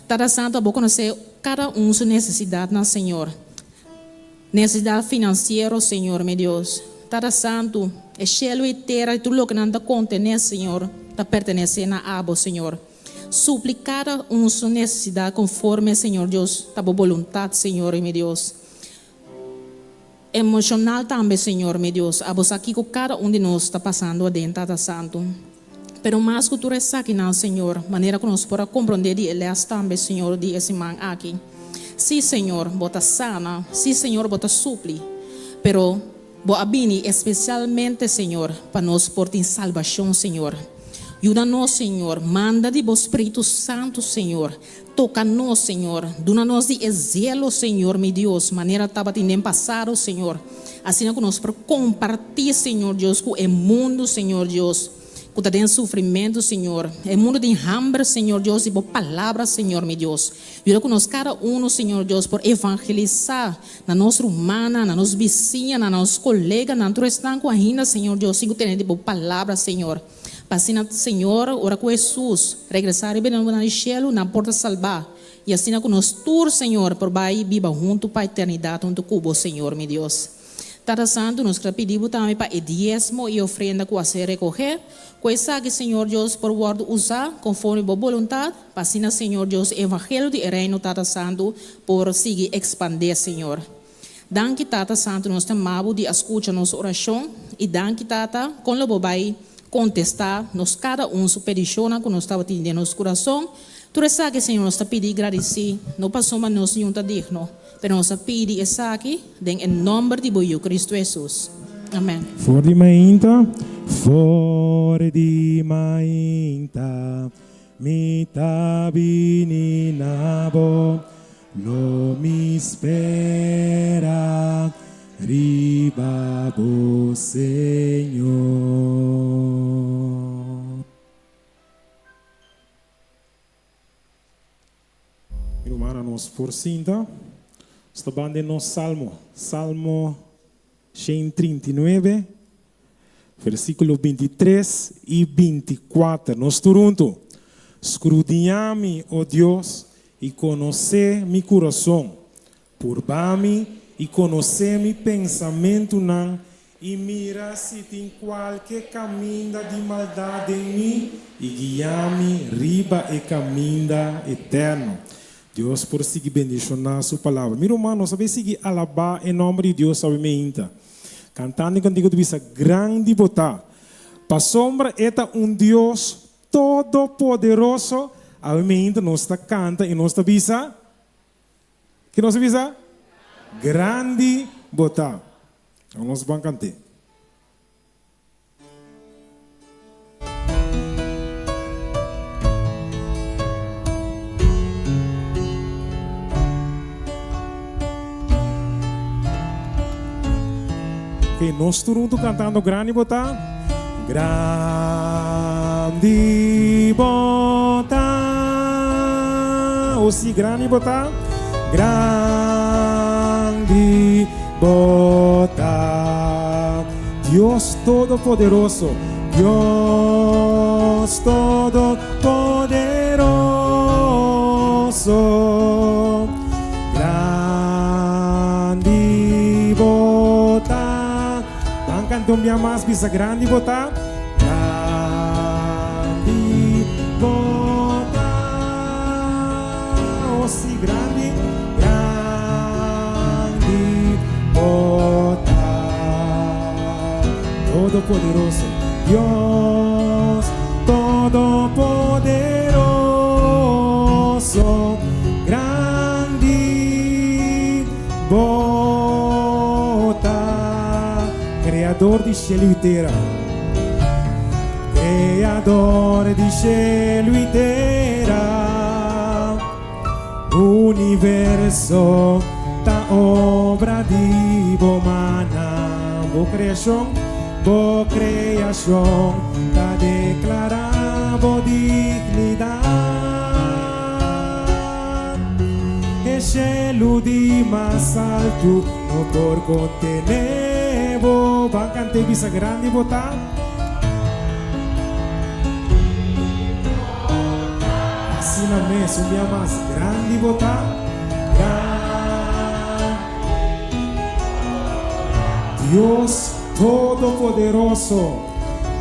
Tata Santu, abo konosé kada un su nesesidatnan, Señor. Nesesidat finansiero, Señor mi Dios. Tata Santu, e shelu i tera i tur loke nan ta kontené, Señor, ta pertenesé na abo, Señor. Supli kada un su nesesidat konforme, Señor Dios, ta bo boluntat, Señor mi Dios. Emocional tambe Señor mi Dios abo sa kico cada un di nos ta pasando aden Tata Santo pero mas cu tur esakinan Señor manera cu nos por a comprende di e les tambe Señor di e siman aki si Señor bo ta sana si Señor bo ta supli pero bo a bini especialmente Señor pa nos por tin salbacion Señor yuda nos Señor manda di bo Spiritu Santo Señor Toca nos, Señor. Duna nos di e zelo, Señor, mi Dios, manera tabatin den pasado, Señor. Asina cu nos por comparti, Señor Dios, cu e mundo, Señor Dios, cu ta den sufrimento, Señor. E mundo tin hamber, Señor Dios, di Bo palabra, Señor, mi Dios. Yuda cu nos cada uno, Señor Dios, por evangelisa na nos rumannan, na nos bisiñanan, na nos coleganan, tur esnan cu ainda, Señor Dios, sin cu tene di Bo palabra, Señor. Pa asina, Señor, ora ku Hesus regresá riba e nubenan di shelu, nan por ta salbá. I asina ku nos tur, Señor, por bai biba huntu pa eternidat huntu ku Bo, Señor mi Dios. Tata Santu, nos ta pidi Bo tambe pa e diesmo i ofrenda ku a ser rekogé, ku esaki, Señor Dios, por wòrdu usá konforme Bo boluntat, pa asina, Señor Dios, e evangelio di e Reino, Tata Santu, por sigui ekspandé, Señor. Danki Tata Santu nos ta mabu di a skucha nos orashon i danki Tata kon lo bo bai kontestá nos kada un su pedishonnan ku nos tabatin den nos kurason. Tur esaki Señor nos ta pidi i gradisí no pasobra nos niun ta digno pero nos a pidi esaki den e nòmber di bo Yu Kristu Hesus. Amen. For di mainta, for di mainta, mi ta bini na bo. Lo mi spera riba bo, Señor. Mi rumannan, nos por sinta. Nos ta ban den nos salmo, Salmo 139, versíkulo 23 i 24. Nos tur huntu. Skrudiñá mi, o Dios, i konosé mi kurason. Purba mi i konosé mi pensamentunan. I mira si tin kualke kaminda di maldat den mi, i guia mi riba e kaminda eterno. Dios por sigui bendishoná su palabra. Mi ruman, nos a bay sigui alabá e nòmber di Dios awe meinta. Kantando e kantiku ta bisa, Grandi bo ta. Pasobra e ta un Dios todopoderoso, awe meinta nos ta kanta i nos ta bisa, Ki nos a bisa? Grandi bo ta. Awor nos ban kant'é. Ok, nos tur huntu kantando Grandi bo ta. Grandi bo ta. O si, grandi bo ta. Grandi bo ta. Dios Todopoderoso, Dios Todopoderoso. Grandi bo ta. Ban canta un bia mas bisa grandi bo ta. Grandi bo ta. Oh si grandi, grandi bo ta. Todopoderoso Dios, Todopoderoso, grandi Bo ta Creador di cielo y tera, Creador di cielo y tera, Universo ta obra di bo mannan, Bo creacion, bo creacion ta declara bo dignidad. E shelu di mas altu no por kontené bo. Ban kant'é bisa grandi bo ta. Asina mes, un bia mas grandi bo ta. Gran. Dios Todopoderoso,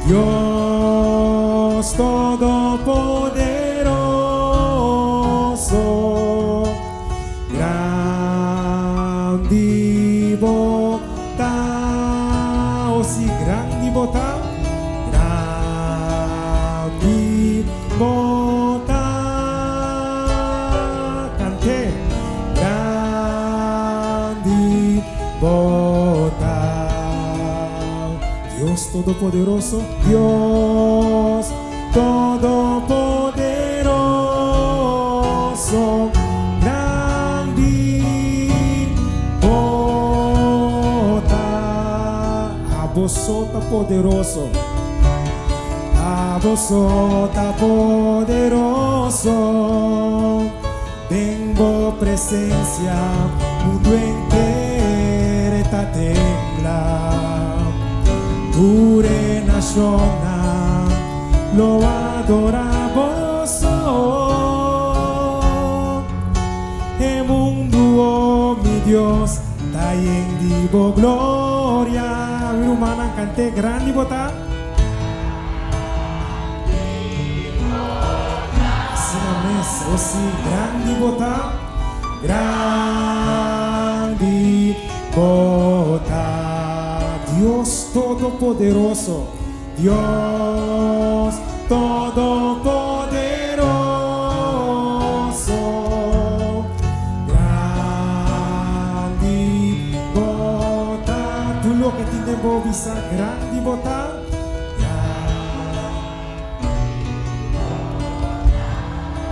Dios Todopoderoso, grandi bo ta, o si grandi bo ta, grandi bo ta, cant'é, grandi bo ta. Dios Todopoderoso, Dios Todopoderoso, grandi bo ta. Abo so ta poderoso, abo so ta poderoso, Den bo presencia mundu enter ta tembla. Tur e nacionnan lo adora bo so. E mundu, oh mi Dios, ta yen di bo gloria. Mi rumannan cant'é grandi bo ta. Asina mes, o si, grandi bo ta, grandi bo ta. Dios Todopoderoso, Dios Todopoderoso, grandi bo ta. Tur loke tin den bo bisa, grandi bo ta.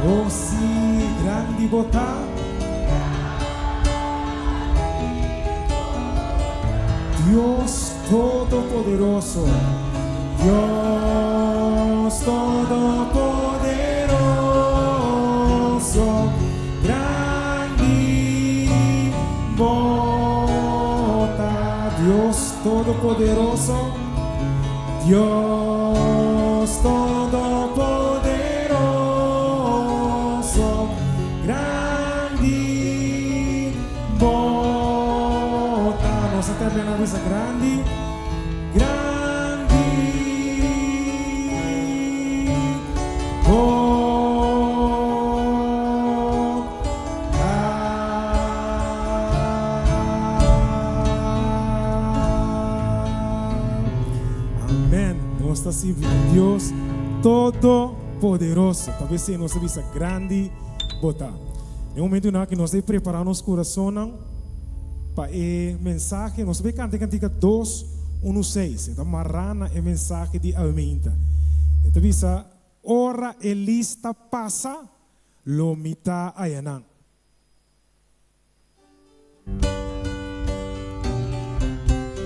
Oh si, grandi bo ta. Dios Todopoderoso, Dios Todopoderoso, grandi bo ta. Dios Todopoderoso. Dios Todopoderoso, grandi bo ta. Nos a termina bisa grandi. Nos ta sirbi un Dios Todopoderoso. Ta p'esei nos ta bisa grandi bo ta. Den momentunan aki nos ta prepará nos kurasonnan pa e mensahe. Nos ta bai kanta e kantika dos unu seis. E ta mará na e mensahe di awe meinta. E ta bisa, Ora e lista pasa, lo mi ta ayanan.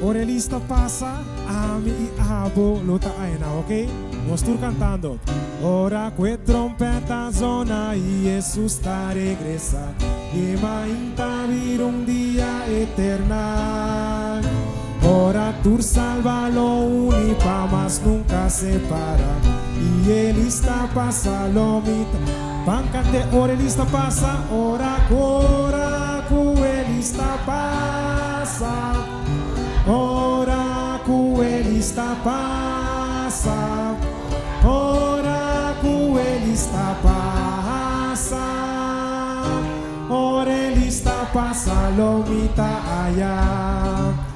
Ora e lista pasa, ami i abo lo ta aina, ok? Nos tur cantando. Ora cu e trompeta zona i Jesus ta regresa, e mainta bira un dia eternal. Ora tur salba lo uni pa mas nunca separa, i e lista pasa lo mi ta. Ban cant'e ora e lista pasa, ora cu ora cu e lista pasa, ora cu e lista pasa, ora cu e lista pasa, ora e lista pasa lo mi ta aya.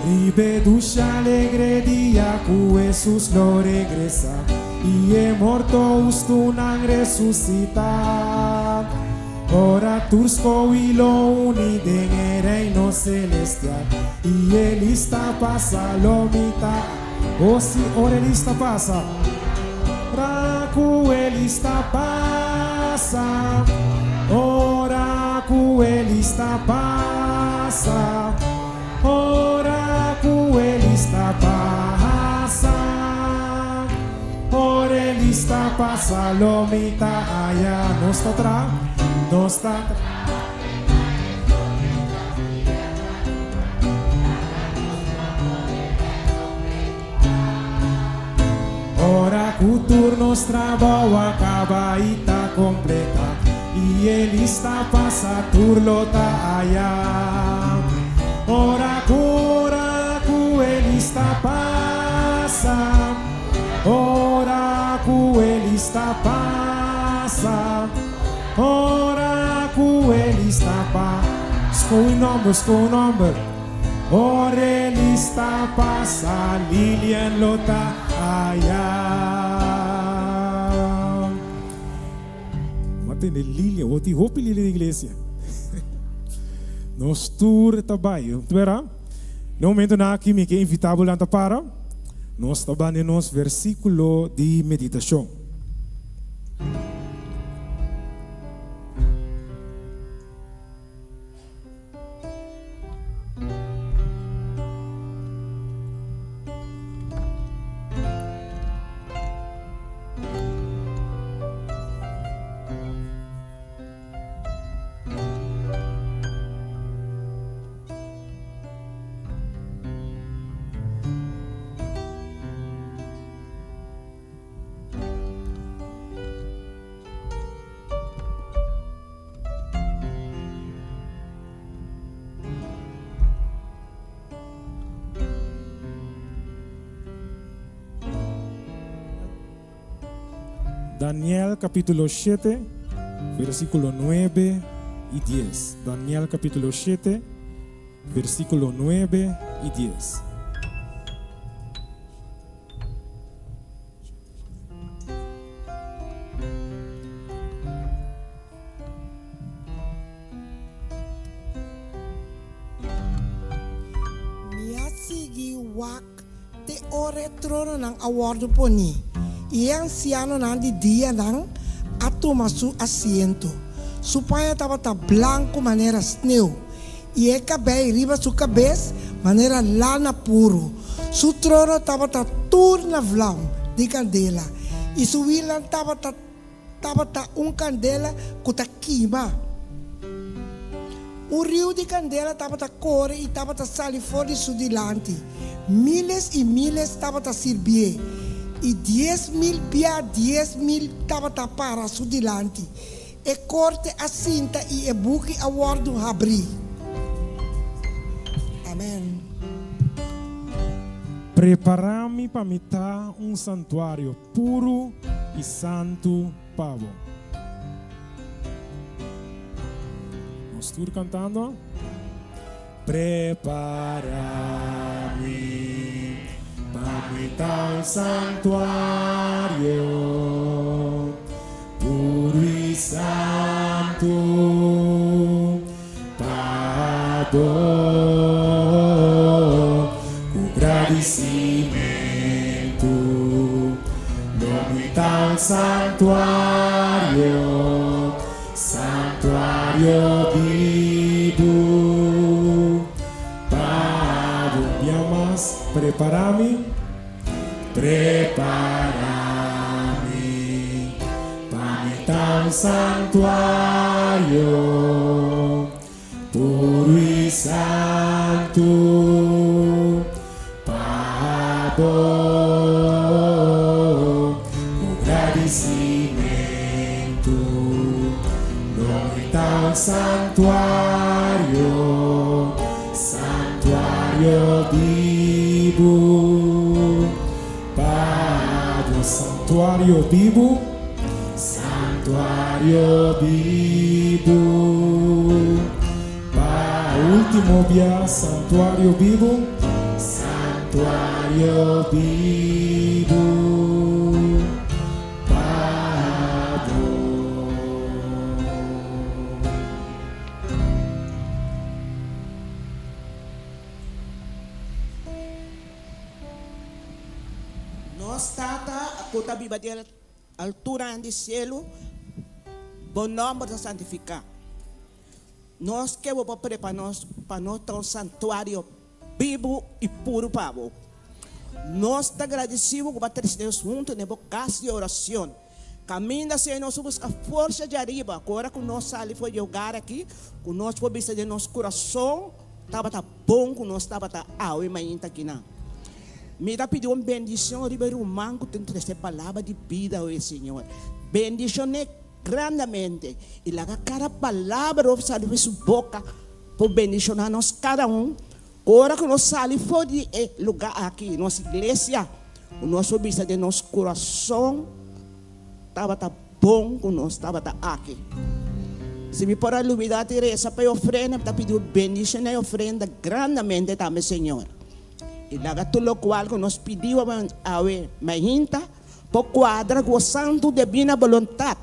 Riba e dushi alegre dia cu Jesus lo regresa. I e morto hustunan resusitá. Ora tur skohi lo uni den e Reino Celestial. I e lista pasa lo mi ta. O si, ora e lista pasa. Ora ku e lista pasa. Ora ku e lista pasa. Ora ku e lista pasa, ora e lista pasa lo mi ta aya. Nos ta tra, nos ta tra. Ora ku tur nos trabou a kaba i ta kompleta i e lista pasa tur lo ta aya. Ora ku ora ku e lista pasa, ora ku e lista pasa, ora ku e lista pa. Skohe un nòmber, skohe un nòmber. Ora e lista pasa, Lilian lo ta aya. Bo a tende Lilian, bo tin hopi Lilian den iglesia. Nos tur ta bai, ta bera? Na momentonan aki mi ke invita bo lanta para. Nos ta banda nos versiculo di meditacion. Daniel capítulo shete, versículo nuebe i dies. Daniel capítulo shete, versículo nuebe i dies. Mi a sigui wak te ora e trononan a wòrdu poní i e ansianonan di dianan a tuma su asiento. Su paña tabata blanku manera sneu i e kabei riba su kabes manera lana puru. Su trono tabata tur na vlam di kandela, i su wilnan tabata tabata un kandela ku ta kima. Un riu di kandela tabata kore i tabata sali for di su dilanti. Miles i miles tabata sirbié, i 10,000 bia 10,000 tabata para su dilanti. E korte a sinta i e buki a wòrdu habrí. Amèn. Prepará mi pa mi ta un santuario puru i santu pa bo. Nos tur kantando. Prepará mi pa mi. mi ta un santuario puru i santu pa bo. Ku gradisimentu lo mi ta un santuario, santuario bibu pa bo. Bia mas, prepara mi, prepara mi pa mi ta un santuario puru i santu pa bo. Ku gradisimentu lo mi ta un santuario, santuario bibu pa bo. Santuario bibu, santuario bibu pa Ultimo bia, santuario bibu, santuario bibu pa bo. Nos Tata ku ta biba den alturanan di sielu, Bo nòmber ta santifiká. Nos ke Bo por prepara nos pa nos ta un santuario bibu i puru pa Bo. Nos ta gradisí Bo ku Bo a trese nos huntu den Bo kas di orashon. Kaminda Señor nos a buska forsa djariba ku ora ku nos sali for di e hogar aki ku nos por bisa den nos kurason tabata bon ku nos tabata awe mainta akinan. Mi ta pidi un bendishon riba e ruman ku tin trese palabra di bida awe Señor. Bendishon'é grandamente i laga kada palabra ku sali for di su boka por bendishoná nos kada un. Ora ku nos sali for di e lugá aki, nos iglesia, ku nos por bisa den nos kurason, Tabata bon ku nos tabata aki. Si mi por a lubidá di resa pa e ofrenda, mi ta pidi bo bendishoná e ofrenda grandamente tambe, Señor. I laga tur lokual ku nos pidi bo awe mainta por kuadra ku bo santu debina boluntat,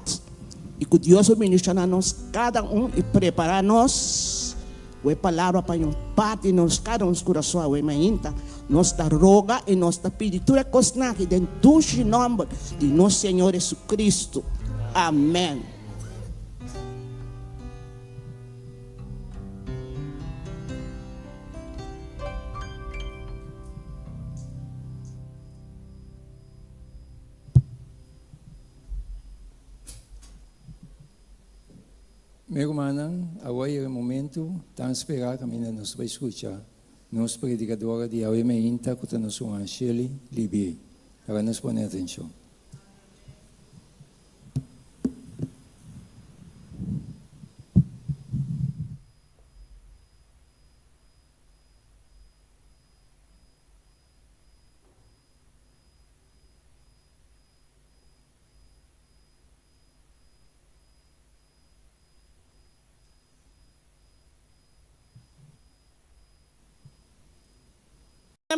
i ku Dios por bendishoná nos kada un i prepará nos ku e palabra pa yon parti nos kada un kurason awe mainta. Nos ta roga i nos ta pidi tur e kosnan aki den dushi nòmber di nos Señor Jesucristo. Amèn. Mi rumannan, awor yega e momento tan sperá kaminda nos bai skucha nos predikadora di awe meinta ku ta nos ruman Shirley Libié. Laga nos pone atenshon.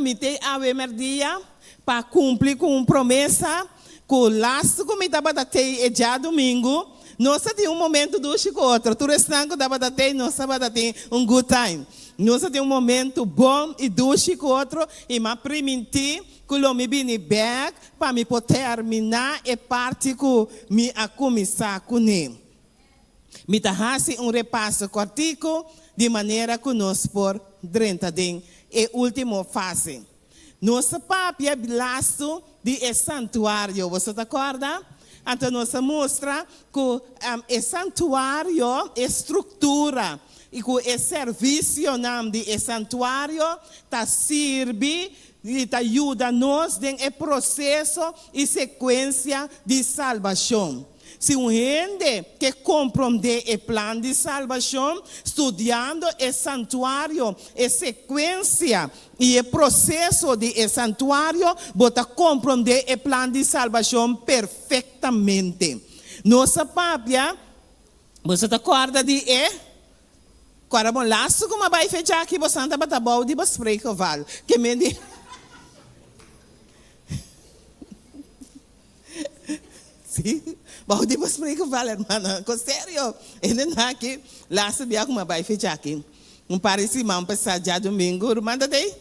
Mi t'ei awe merdia pa cumpli cu un promesa cu lastu cu mi tabata t'ei e djadumingu, nos a tin un momento dushi cu otro. Tur esnan cu tabata t'ei nos tabata tin un good time. Nos a tin un momento bon y dushi cu otro y m'a priminti cu lo mi bini bek pa mi por terminá e parti ku mi a kuminsá kuné. Mi ta hasi un repaso kòrtiku di manera ku nos por drenta den e último fase. Nos a papia lastu di e santuario, boso ta kòrda? Anto nos a mustra ku e santuario, e struktura i ku e servisionan di e santuario ta sirbi I ta yuda nos den e proseso i sekuensia di salbashon. Si un hende ke komprondé e plan di salbashon, studiando e santuario, e sekuensia i e proseso di e santuario, bo ta komprondé e plan di salbashon perfektamente. Nos a papia, boso ta kòrda di e Kora bon lastu ku m'a bai fecha aki bosan tabata bou di bo spreekgeval. Ke men di. Sí, bou di bespreekgeval, hermana. Ko serio. Hende nan aki, laatste bia ku mi a bai fecha aki, un par di siman pasá djadumingu, ruman ta dey?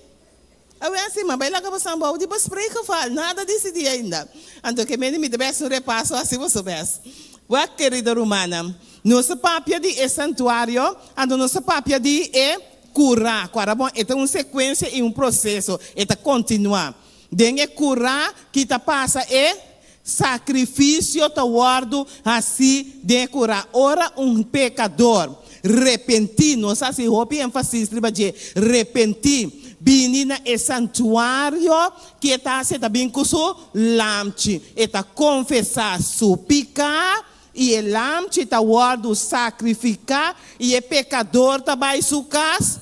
Awe así, mi a bai laga boso bou di bespreekgeval, nada disidí ainda. Anto ke mende mi ta bai hasi un repaso hasi boso bes. Wak, kerido rumannan, nos ta papia di e santuario, anto nos ta papia di e kurá. Ku ara bon, e ta un sekuensia i un proseso, e ta kontinuá. Den e kurá ki ta pasa e sakrifisio ta wòrdu hasí den e kurá. Ora un pekador repentí, nos a hasi hopi énfasis riba dje, repentí, bini na e santuario, ke e ta hasi? E ta bin ku su lamchi, e ta konfesá su piká, i e lamchi ta wòrdu sakrifiká, i e pekador ta bai su kas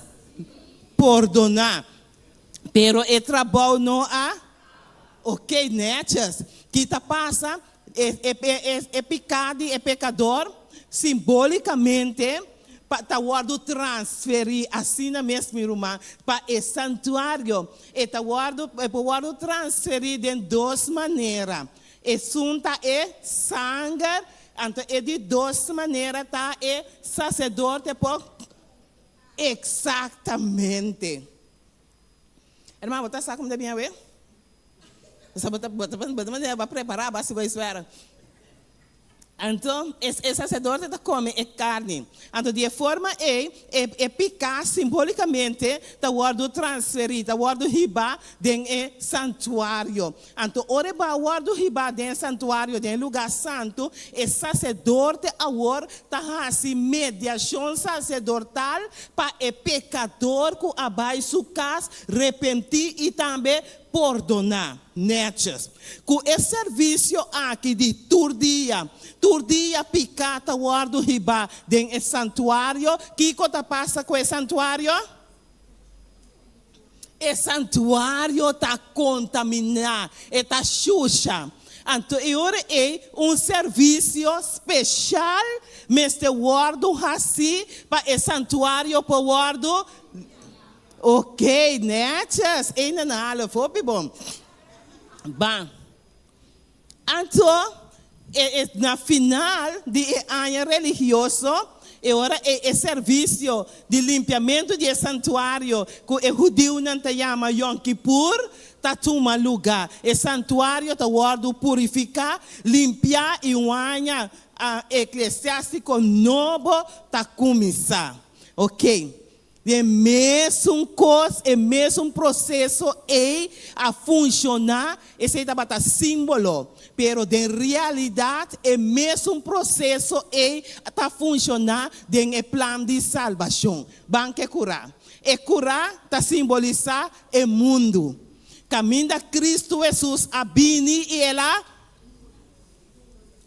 pordoná. Pero e trabou no a ok netjes. Ki ta pasa? E e e e piká di e pekador simbolikamente pa ta wòrdu transferí asina mes mi ruman pa e santuario. E ta wòrdu e por wòrdu transferí den dos manera. Esun ta e sanger, anto e di dos manera ta e saserdote por Exactamente. Hermano, bo ta sa como ta bien awe? Bo sa bo ta bo ta bo ta manera bo a prepara bo a siba esfera. Anto e e sacerdote ta come e carni. Anto di e forma ey e e pica simbolicamente ta wordo transferi, ta wordo hiba den e santuario. Anto ora e bo a wòrdu hibá den e santuario, den e lugá santu, e saserdote awor ta hasi mediashon saserdotal pa e pekador ku a bai su kas repentí i tambe pordoná. Nètjes. Ku e servisio aki di tur dia, tur dia piká ta wòrdu hibá den e santuario, kiko ta pasa ku e santuario? E santuario ta kontaminá, e ta shusha. Anto e ora ei un servisio speshal mester wòrdu hasí pa e santuario por wòrdu Ok, nètjes. Eina na half, hopi bon. Ban. Anto, e, e, na final di e aña religioso, e ora e, e servisio di limpiamentu di e santuario ku e hudiunan ta yama Yom Kippur ta tuma lugá. E santuario ta wòrdu purifiká, limpiá i un aña eklesiástiko nobo ta kuminsá. Oké. E mesun kos, e mesun proseso ei a funshoná, esei tabata símbolo, pero den realidat e mesun proseso ei ta funshoná den e plan di salbashon. Ban ku e kurá. E kurá ta simbolisá e mundu kaminda Kristu Hesus a bini i el a.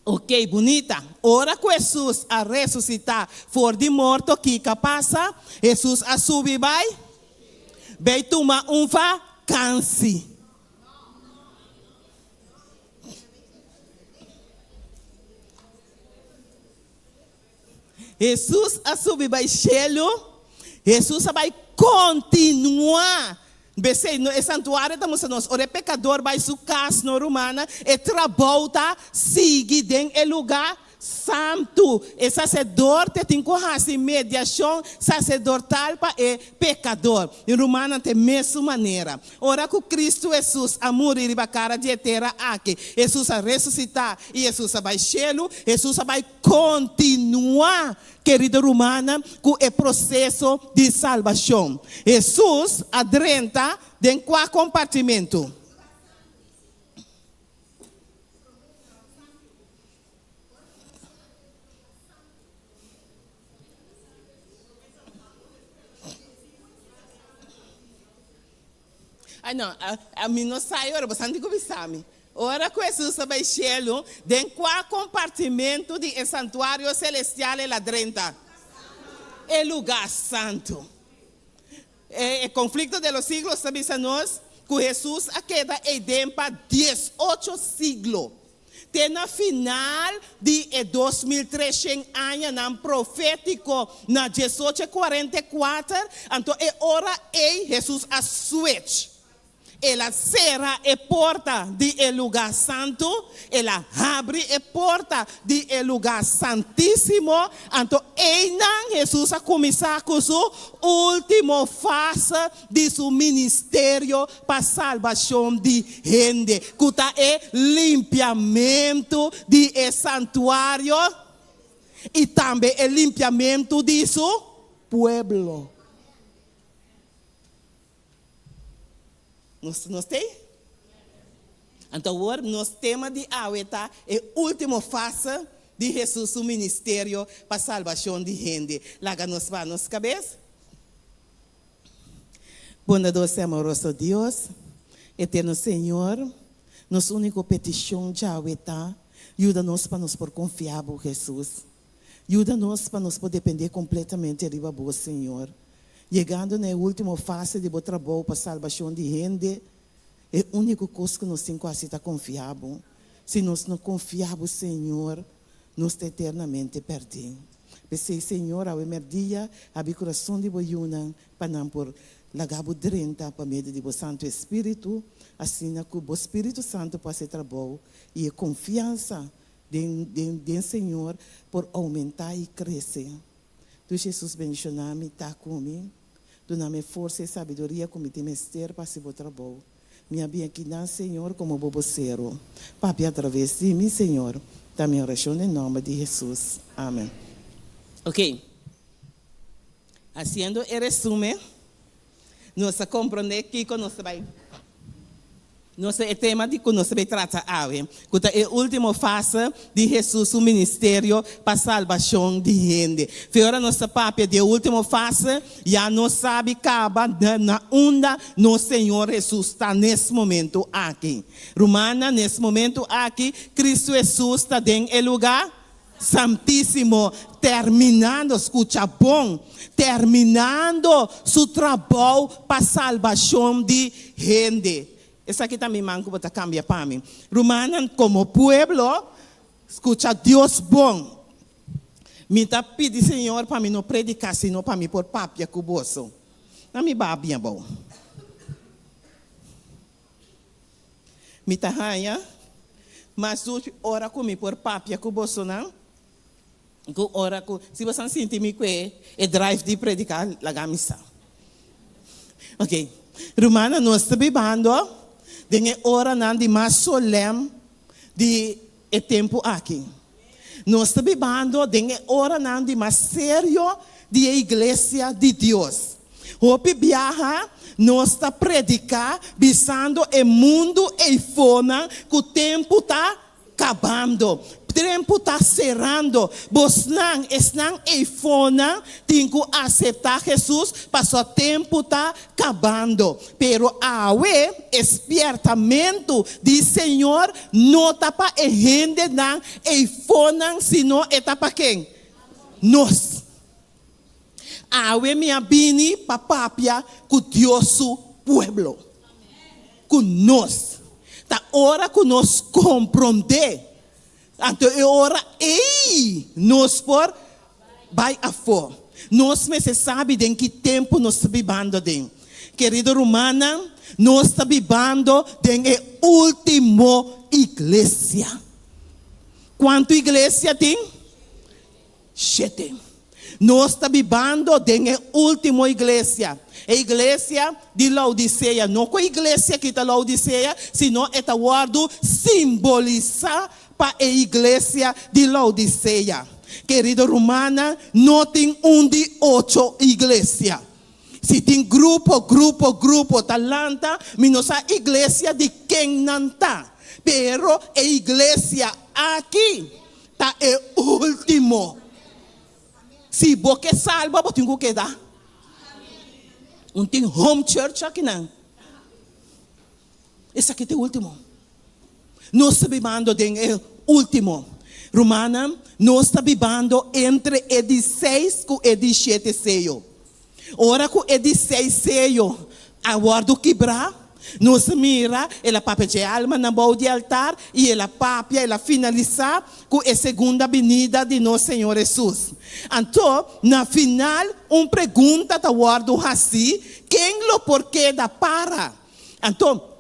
Ok, bunita. Ora ku Hesus a resusitá for di morto, kiko a pasa? Hesus a subi bai bai tuma un vakansi. Hesus a subi bai shelu, Hesus a bai kontinuá. Besei, no, e santuario ta mustra nos, ora e pekador bai su kas, no rumannan, e trabou ta sigui den e lugá santu. E saserdote tin ku hasi mediashon saserdotal pa e pekador. I rumannan, ta e mesun manera. Ora ku Kristu Hesus a muri riba kara di e tera aki, Hesus a resusitá i Hesus a bai shelu, Hesus a bai Kontinuá, kerido rumannan, ku e proseso di salbashon. Hesus a drenta den kua kompartimentu? Ai no, ami no sa e ora, bo santi ku bisa mi. Ora ku Hesus a bai shelu, den kua kompartimentu di e santuario selestial el a drenta? E lugá santu. E Conflicto de los Siglos ta bisa nos ku Hesus a keda eiden pa diesocho siglo. Te na final di e 2300 añanan profétiko na diesocho kuarenta i kuater, anto e ora ei Hesus a switch. El a sera e porta di e lugá santu, el a habri e porta di e lugá santísimo. Anto einan Hesus a kuminsá ku su último fase di su ministerio pa salbashon di hende, ku ta e limpiamentu di e santuario i tambe e limpiamentu di su pueblo. Nos nos tei? Anto awor nos tema di awe ta e ultimo fase di Hesus su ministerio pa salbashon di hende. Laga nos ba nos kabes. Bondadoso i amoroso Dios, Eterno Señor, nos uniko petishon djawe ta, yuda nos pa nos por konfia Bo, Hesus. Yuda nos pa nos por dependé kompletamente riba Bo, Señor. Yegando na e último fase di Bo trabou pa salbashon di hende, e úniko kos ku nos tin ku hasi ta konfia Bo. Si nos no konfia Bo, Señor, nos ta eternamente pèrdí. P'esei, Señor, awe mèrdia, habri kurason di Bo yunan pa nan por laga Bo drenta pa medio di Bo Santu Espíritu, asina ku Bo Spiritu Santu por hasi e trabou i e konfiansa Den den den Señor por oumentá i krese. Tu Jesus bendishoná mi, ta ku mi. Duna mi e forsa i sabiduria ku mi tin mester pa hasi bo trabou. Mi a bin akinan, Señor, komo bo bosero. Papia atraves di mi, Señor. Ta mi orashon den nòmber di Jesus. Amen. Ok. Hasiendo e resume, nos a komprondé kiko nos ta bai. Nos ta e tema di ku nos ta bai trata awe, ku ta e último fase di Hesus su ministerio pa salbashon di hende. Fe ora nos ta papia di e último fase, ya nos sabi kaba na unda nos Señor Hesus ta nes momentu aki. Rumannan, nes momentu aki Kristu Hesus ta den e lugá Santísimo, terminando, skucha bon, terminando su trabou pa salbashon di hende. Esaki ta mi man ku bo ta kambia pa mi. Rumannan, komo pueblo, skucha Dios bon. Mi ta pidi Señor pa mi no prediká, sino pa mi por papia ku boso. Na mi babia abou. Mi ta haña mas dushi ora ku mi por papia ku bosonan ku ora ku si boso sinti mi ku e drive di prediká laga mi sa. Ok, rumannan nos ta bibando den e oranan di mas solèm di e tempu aki. Nos ta bibando den e oranan di mas serio di e iglesia di Dios. Hopi biaha nos ta prediká bisando e mundu eifonan ku tempu ta kabando, tempu ta serando. Bosnan, esnan eifonan, tin ku aseptá Hesus pasobra tempu ta kabando. Pero awe e spiertamentu di Señor no ta pa e hendenan eifonan sino e ta pa ken? Nos. Awe mi a bini pa papia ku Dios su pueblo, ku nos. Ta ora ku nos komprondé, anto e ora ei nos por bai afó. Nos mester sabi den ki tempu nos ta bibando aden. Kerido rumannan, nos ta bibando den e último iglesia. Kuantu iglesia tin? Shete. Nos ta bibando den e último iglesia, e iglesia di Laodisea. No ku e iglesia aki ta Laodisea, sino e ta wòrdu simbolisá pa e iglesia di Laodisea. Kerido rumannan, no tin un di ocho iglesia. Si tin grupo, grupo, grupo ta lanta, mi no sa iglesia di ken nan ta. Pero e iglesia aki ta e ultimo. Si bo ke salba, bo tin ku keda. Un tin home church akinan. Esaki ta e ultimo. Nos ta bibando den e ultimo. Rumannan, nos ta bibando entre e di seis ku e di shete seyo. Ora ku e di seis seyo a wòrdu kibrá, nos a mira el a papia dje almanan bou di altar i el a papia, el a finalisá ku e segunda binida di nos Señor Hesus. Anto, na final, un pregunta ta wòrdu hasí, Ken lo por keda para? Anto.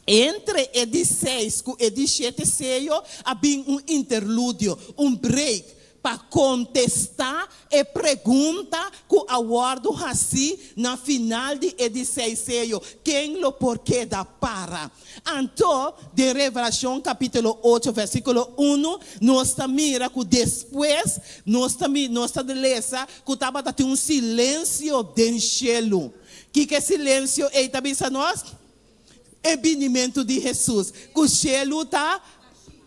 Entre e di seis ku e di shete seyo a bin un interludio, un break, pa kontestá e pregunta ku a wòrdu hasí na final di e di seis seyo, Ken lo por keda para? Anto, den Revelashon kapítulo ocho versíkulo unu, nos ta mira ku despues nos ta nos ta lesa ku tabata tin un silensio den shelu. Kiko e silensio ei ta bisa nos? E binimentu di Hesus, ku shelu ta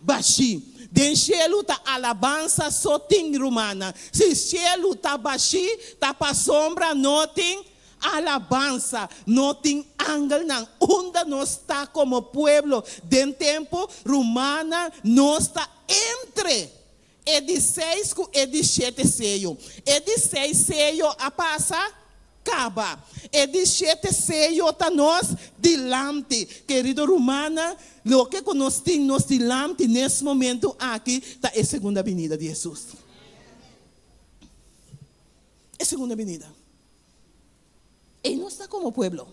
bashí. Den shelu ta alabansa so tin, rumannan. Si shelu ta bashí, ta pasobra no tin alabansa, no tin angelnan. Unda nos ta komo pueblo den tempu, rumannan, nos ta entre e di seis ku e di shete seyo. E di seis seyo a pasa kaba. E di shete seyo ta nos dilanti. Kerido rumannan, loke ku nos tin nos dilanti nes momentu aki ta e segunda binida di Hesus. E segunda binida. Ei nos ta komo pueblo.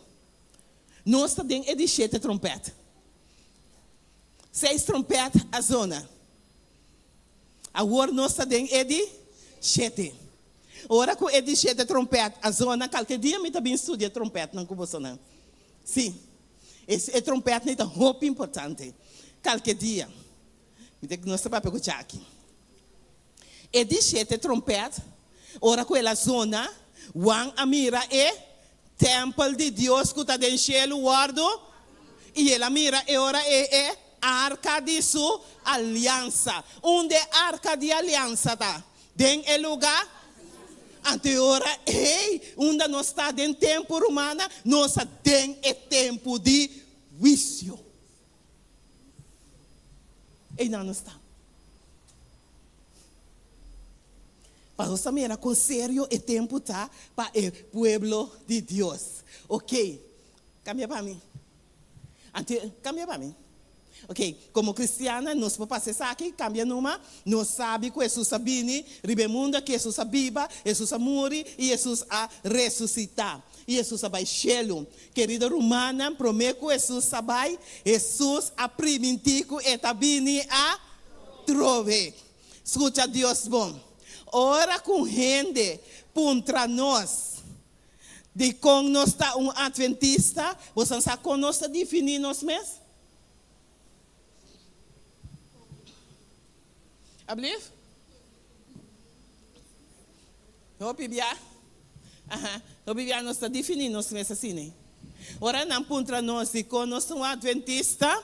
Nos ta den e di shete trompèt. Seis trompèt a zona. Awor nos ta den e di shete. Ora ku e di shete trompèt a zona, kalke dia mi ta bin studia trompètnan ku bosonan. Sí, e trompètnan ta hopi importante. Kalke dia. Mi ta, nos ta papia ku Jackie. E di shete trompèt, ora ku el a zona, Juan a mira e tèmpel di Dios ku ta den shelu wòrdu, i el a mira e ora ei e arka di su aliansa. Unda e arka di aliansa ta? Den e lugá? Anto e ora ei, unda nos ta den tempu, rumannan? Nos ta den e tempu di huisio. Einan nos ta. Pa nos ta mira kon serio e tempu ta pa e pueblo di Dios. Ok, kambia pa mi. Anto, kambia pa mi. Ok, komo kristiannan nos por pasa esaki, kambia numa. Nos sabi ku Hesus a bini riba e mundu aki, Hesus a biba, Hesus a muri i Hesus a resusitá. I Hesus a bai shelu. Kerido rumannan, promé ku Hesus a bai, Hesus a primintí ku e ta bini atrobe. Skucha Dios bon. Ora ku un hende puntra nos dikon nos ta un atventista, boso sa kon nos ta definí nos mes? Ablief? Hopi bia, aha, hopi bia nos ta definí nos mes asina. Ora nan puntra nos dikon nos ta un atventista,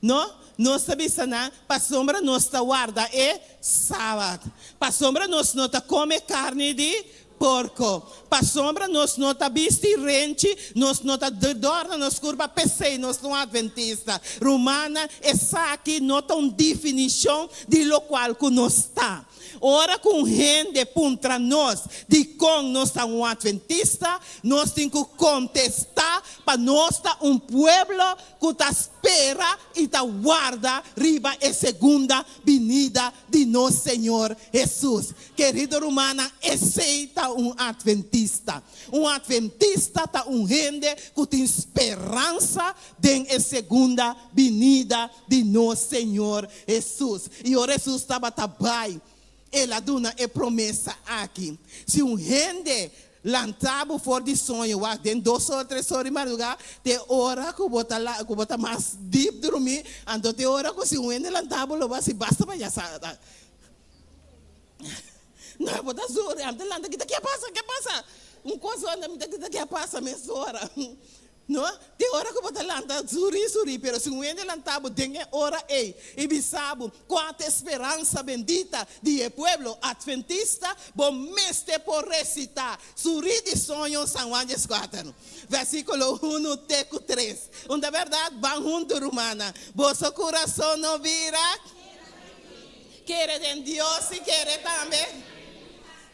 no, nos ta bisa nan, pasobra nos ta warda e Sabat, pasobra nos no ta kome karni di porko, pasobra nos no ta bisti renchi, nos no ta dòrna nos kurpa, p'esei nos ta un atventista. Rumannan, esaki no ta un definishon di lokual ku nos ta. Ora ku un hende puntra nos dikon nos ta un atventista, nos tin ku kontestá pa nos ta un pueblo ku ta spera i ta warda riba e segunda binida di nos Señor Hesus. Kerido rumannan, esei ta un atventista. Un atventista ta un hende ku tin speransa den e segunda binida di nos Señor Hesus. I ora Hesus tabata bai, el a duna e promesa aki, Si un hende lanta bo for di soño, wak den dos ora, tres ora di madrugá, te ora ku bo ta ku bo ta mas dip drumí, anto te ora ku si un hende lanta bo lo bo hasi basta pa ya sa. No, bo ta zuri, anto lanta kita, ke pasa, ke pasa? Un kos anda mi ta kita, ke pasa mesora. No, te ora ku bo ta lanta zuri zuri, pero si un hende lanta bo den e ora ei i bisa bo kua ta e speransa bendita di e pueblo atventista, bo mester por resitá Zuri di Soño San Juan dieskuater, versíkulo unu te ku tres. Un ta bèrdat? Ban huntu, rumannan. Boso kurason no bira kere den Dios i kere tambe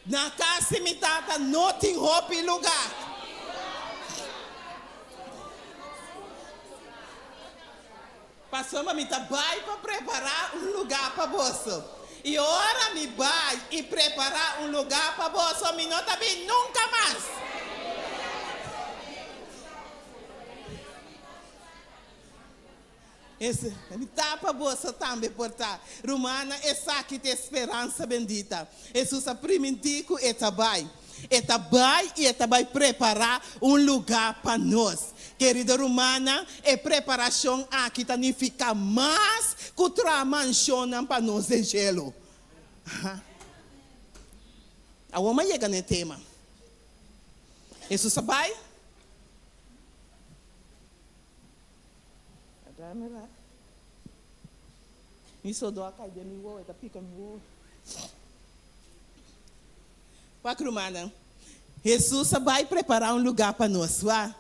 Na kas di mi tata no tin hopi lugá. Pasobra mi ta bai pa prepará un lugá pa boso. I ora mi bai i prepará un lugá pa boso, mi no ta bin nunka mas. Es, ta pa boso tambe por ta. Rumannan, esaki ta e speransa bendita. Hesus a primintí ku e ta bai. E ta bai i e ta bai prepará un lugá pa nos. Kerido rumannan, e preparashon aki ta nifiká mas ku traha manshonnan pa nos den shelu. Awor mi a yega na e tema. Hesus a bai. Mi sodó a kai den mi wowo, e ta pika mi wowo. Wak rumannan, Hesus a bai prepará un lugá pa nos. Wak,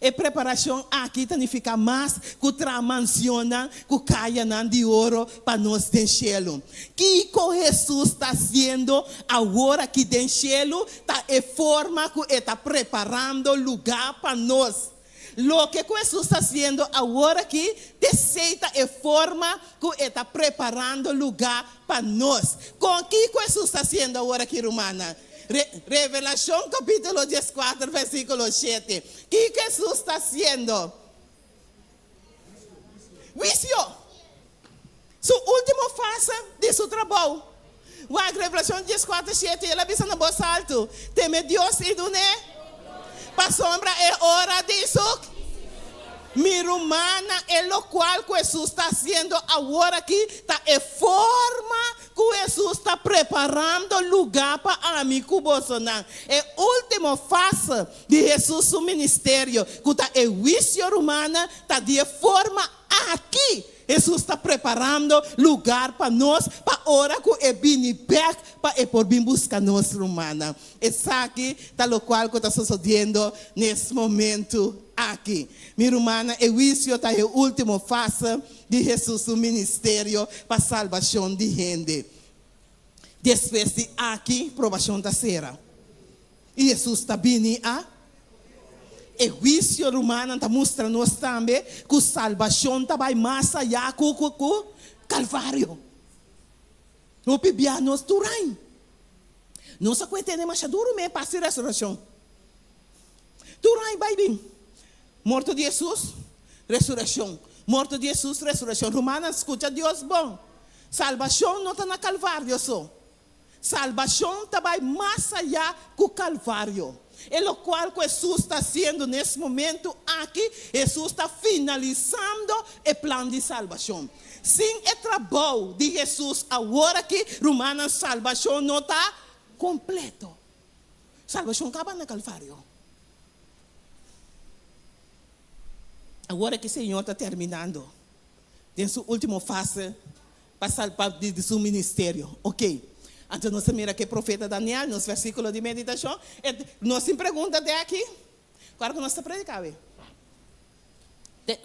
e preparashon aki ta nifiká mas ku traha mansionnan ku kayanan di oro pa nos den shelu. Kiko Hesus ta hasiendo awor aki den shelu ta e forma ku e ta preparando lugá pa nos. Loke ku Hesus ta hasiendo awor aki, t'esei ta e forma ku e ta preparando lugá pa nos. Kon kiko Hesus ta hasiendo awor aki, rumannan? Re, Revelashon kapítulo dieskuater versíkulo shete. Kiko Hesus ta hasiendo? Huisio! Su último fase di su trabou. Wak Revelashon dieskuater shete, El a bisa na bos altu, Teme Dios i dun'é pasobra e ora di su Mi rumannan, e lokual ku Hesus ta hasiendo awor aki ta e forma ku Hesus ta preparando lugá pa ami ku bosonan. E último fase di Hesus su ministerio, ku ta e huisio, rumannan, ta di e forma aki. Hesus ta preparando lugar pa nos pa ora ku e bini bèk pa e por bin buska nos rumannan. Esaki ta lokual ku ta sosodiendo nes momentu aki. Mi rumannan, e huisio ta e último fase di Hesus su ministerio pa salbashon di hende. Despues di aki, probashon ta sera. I Hesus ta bini a. E huisio rumannan ta mustra nos tambe ku salbashon ta bai mas ayá ku ku Kalvario. Hopi bia nos tur ain. Nos a kue tene masha duru me pas di resurekshon. Tur ain bai bin. Morto di Hesus, resurekshon. Morto di Hesus, resurekshon. Rumannan, skucha Dios bon. Salbashon no ta na Kalvario so. Salbashon ta bai mas ayá ku Kalvario. E lokual ku Hesus ta hasiendo nes momentu aki, Hesus ta finalisando e plan di salbashon. Sin e trabou di Hesus awor aki, rumannan, salbashon no ta kompleto. Salbashon kaba na Kalvario. Awor aki Señor ta terminando den su último fase Pa salpa di su ministerio. Ok. Anto nos ta mira ke profeta Daniel, nos versikulo di meditashon, e nos tin pregunta te aki? Kua ku nos ta predika awe? Te.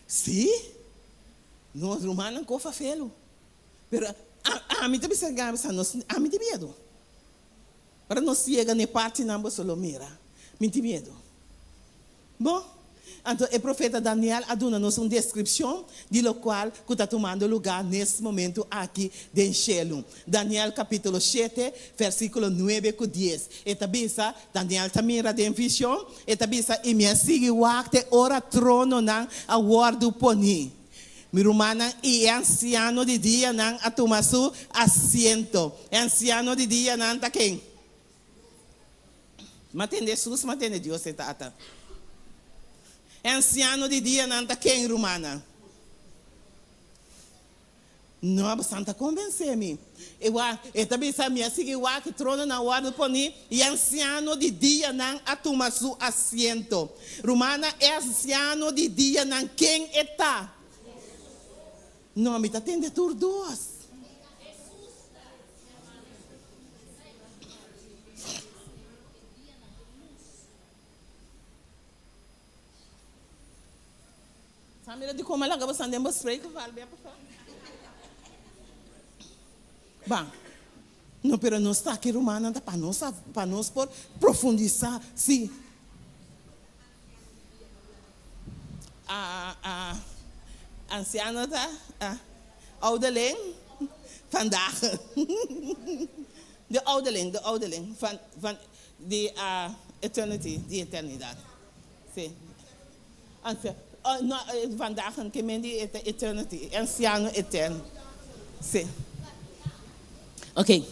Sí? Nos rumannan kofa felu. Pero ami ta bisa Gaby sa nos ami tin miedu. Ora nos yega na e partinan boso lo mira. Mi tin miedu. Bo? Anto e profeta Daniel a duna nos un deskripshon di lokual ku ta tumando lugá nes momentu aki den shelu. Daniel kapítulo shete, versíkulo nuebe ku dies. E ta bisa, Daniel ta mira den vishon, e ta bisa, I mi a sigui wak te ora trononan a wòrdu poní. Mi rumannan, i e ansiano di dianan a tuma su asiento. E ansiano di dianan ta ken? Ma tende Hesus, ma tende Dios e Tata. E ansiano di dianan ta ken, rumannan? No, bosan ta konvensé mi. E wak, e ta bisa, mi a sigui wak e trononan wòrdu poní i e ansiano di dianan a tuma su asiento. Rumannan, e ansiano di dianan ken e ta? No, mi ta tende tur dos. Sa mira di como a laga bosan den bo spreekgeval bia pasá. Ban. No, pero nos ta aki rumannan ta pa nos pa nos por profundisá si. A a anciano ta a ouderling vandaag de ouderling de ouderling van van di a eternity di eternidad si. Ansia, oh, no, vandaag ke men di eternity, ansiano eterno. Sí. Ok.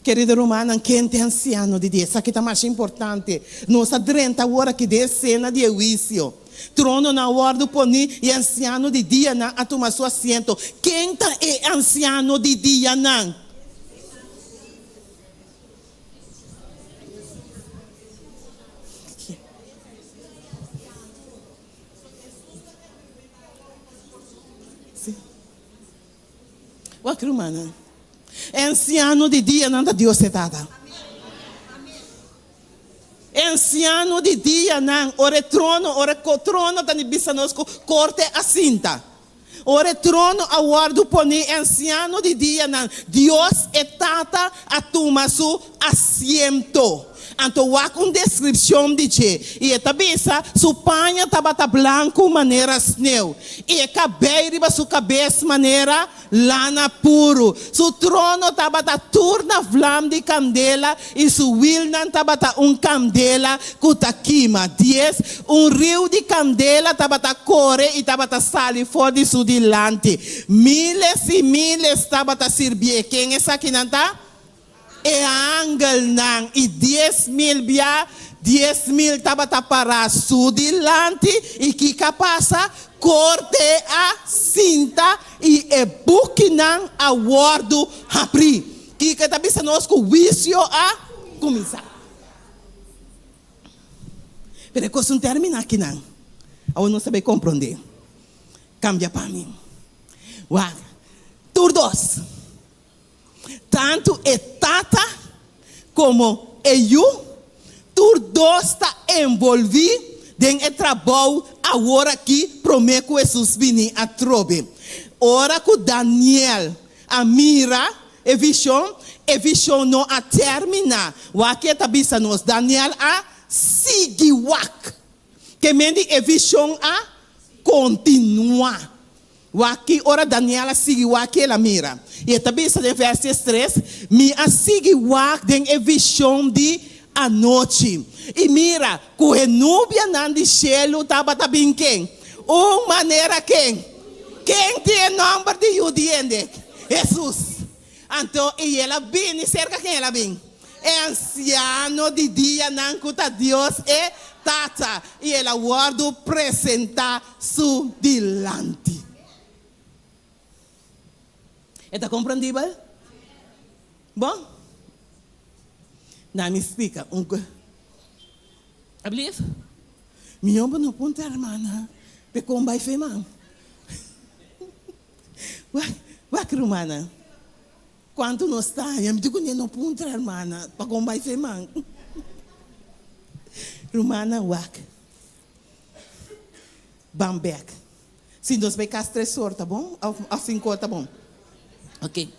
Kerido rumannan, ken ta e ansiano di dia? Esaki ta masha importante. Nos a drenta awor aki den e sena di e huisio. Trononan a wòrdu poní i e ansiano di dianan a tuma su asiento. Ken ta e ansiano di dianan? Wak rumannan, e ansiano di dianan ta Dios e Tata. E ansiano di dianan, ora e trono, ora e trono ta bisa nos ku korte a sinta. Ora e trono a wòrdu poní, e ansiano di dianan, Dios e Tata, a tuma su asiento. Anto wak un deskripshon di dje, i e ta bisa, Su paña tabata blanku manera sneu, i e kabei riba su kabes manera lana puru. Su trono tabata tur na vlam di kandela, i su wilnan tabata un kandela ku ta kima. Dies, Un riu di kandela tabata kore i tabata sali for di su dilanti. Miles i miles tabata sirbié. Ken esakinan ta? E angelnan, i 10,000 bia 10,000 tabata pará su dilanti, i kiko a pasa? Korte a sinta i e bukinan a wòrdu habrí. Kiko e ta bisa nos? Ku huisio a kuminsá. Pero e kos no terminá akinan. Awor nos ta bai komprondé. Kambia pa mi. Wak, tur dos. Tantu e Tata komo e Yu, tur dos ta envolví den e trabou aworakí promé ku Hesus bini atrobe. Ora ku Daniel a mira e vishon, e vishon no a terminá. Wak e ta bisa nos, Daniel a sigui wak. Ke men di e vishon a kontinuá. Wak ki ora Daniel a sigui wak ki el a mira. I e ta bisa den vèrs diestres, Mi a sigui wak den e vishon di anochi, i mira, ku e nubianan di shelu tabata bin ken? Un manera ken? Ken tin e nòmber di Yu di hende? Hesus. Anto i el a bini serka ken el a bin? E ansiano di dianan ku ta Dios e Tata, i el a wòrdu presentá su dilanti. E ta komprendibel? Bon, na mi splika un ku. Ablief? Mi homber no puntra hermana pe kon bai fe man. Wak, wak rumannan. Kuantu nos ta haña? Mi di kuné no puntra hermana pa kon bai fe man. Rumannan wak. Ban bek. Si nos bai kas tres or ta bon? Of sinku or ta bon? Ok.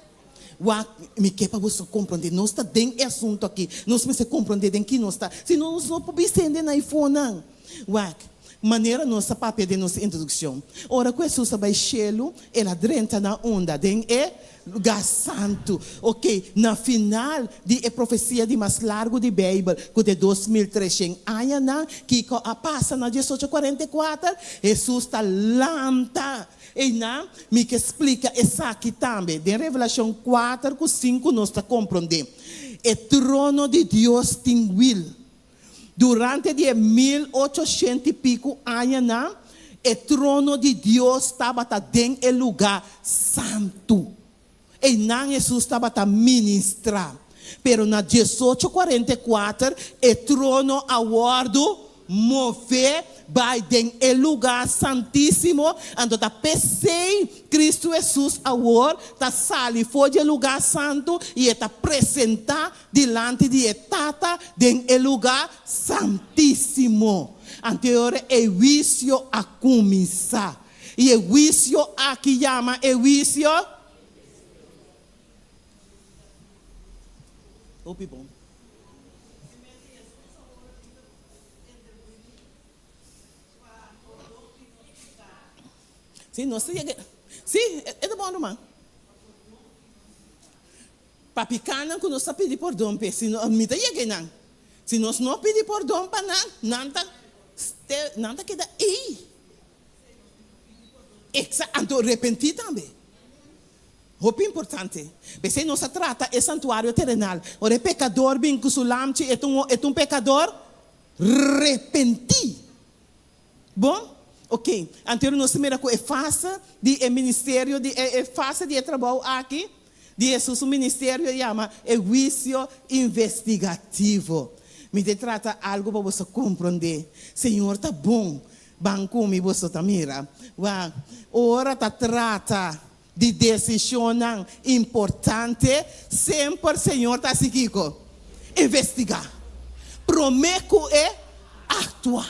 Wak, mi ke pa boso komprondé. Nos ta den e asuntu aki. Nos mester komprondé den ki nos ta. Si no, nos no por bisa hende na e fonan. Wak, manera nos a papia den nos introdukshon. Ora ku Hesus a bai shelu, el a drenta na unda? Den e lugá santu. Ok, na final di e profesia di mas largu di Beibel, ku ta e 2300 añanan, kiko a pasa na diesocho 44? Hesus ta lanta. Einan, mi ke splika esaki tambe. Den Revelashon kuater ku sinku nos ta komprondé, e trono di Dios tin wil. Durante di e 1800 i piku añanan, e trono di Dios tabata den e lugá santu. Einan Hesus tabata ministrá. Pero na diesocho 44 e trono a wòrdu mové bai den e lugá santísimo, anto ta p'esei Kristu Hesus awor ta sali for di e lugá santu i e ta presentá Dilanti di e Tata den e lugá santísimo. Anto e ora e huisio a kuminsá. I e huisio aki yama e huisio. Hopi bon. Sí, nos ta yega. Sí, e ta bon, ruman. Pa pikánan ku nos ta pidi pordon p'e, si no, mi ta yega einan. Si nos no pidi pordon pa nan, nan ta. Ste, nan ta keda ei. Exa, anto repentí tambe. Hopi importante. P'esei nos a trata e santuario terenal. Ora e pekador bin ku su lamchi, e ta un, e ta un pekador repentí. Bon? Ok. Anto nos ta mira ku e fase di e ministerio di e, e fase di e trabou aki di Hesus su ministerio yama e huisio investigativo. Mi ta trata algu pa boso komprondé. Señor ta bon. Ban ku mi boso ta mira. Wak, ora ta trata di desishonnan importante, semper Señor ta hasi kiko? Investigá. Promé ku e aktua.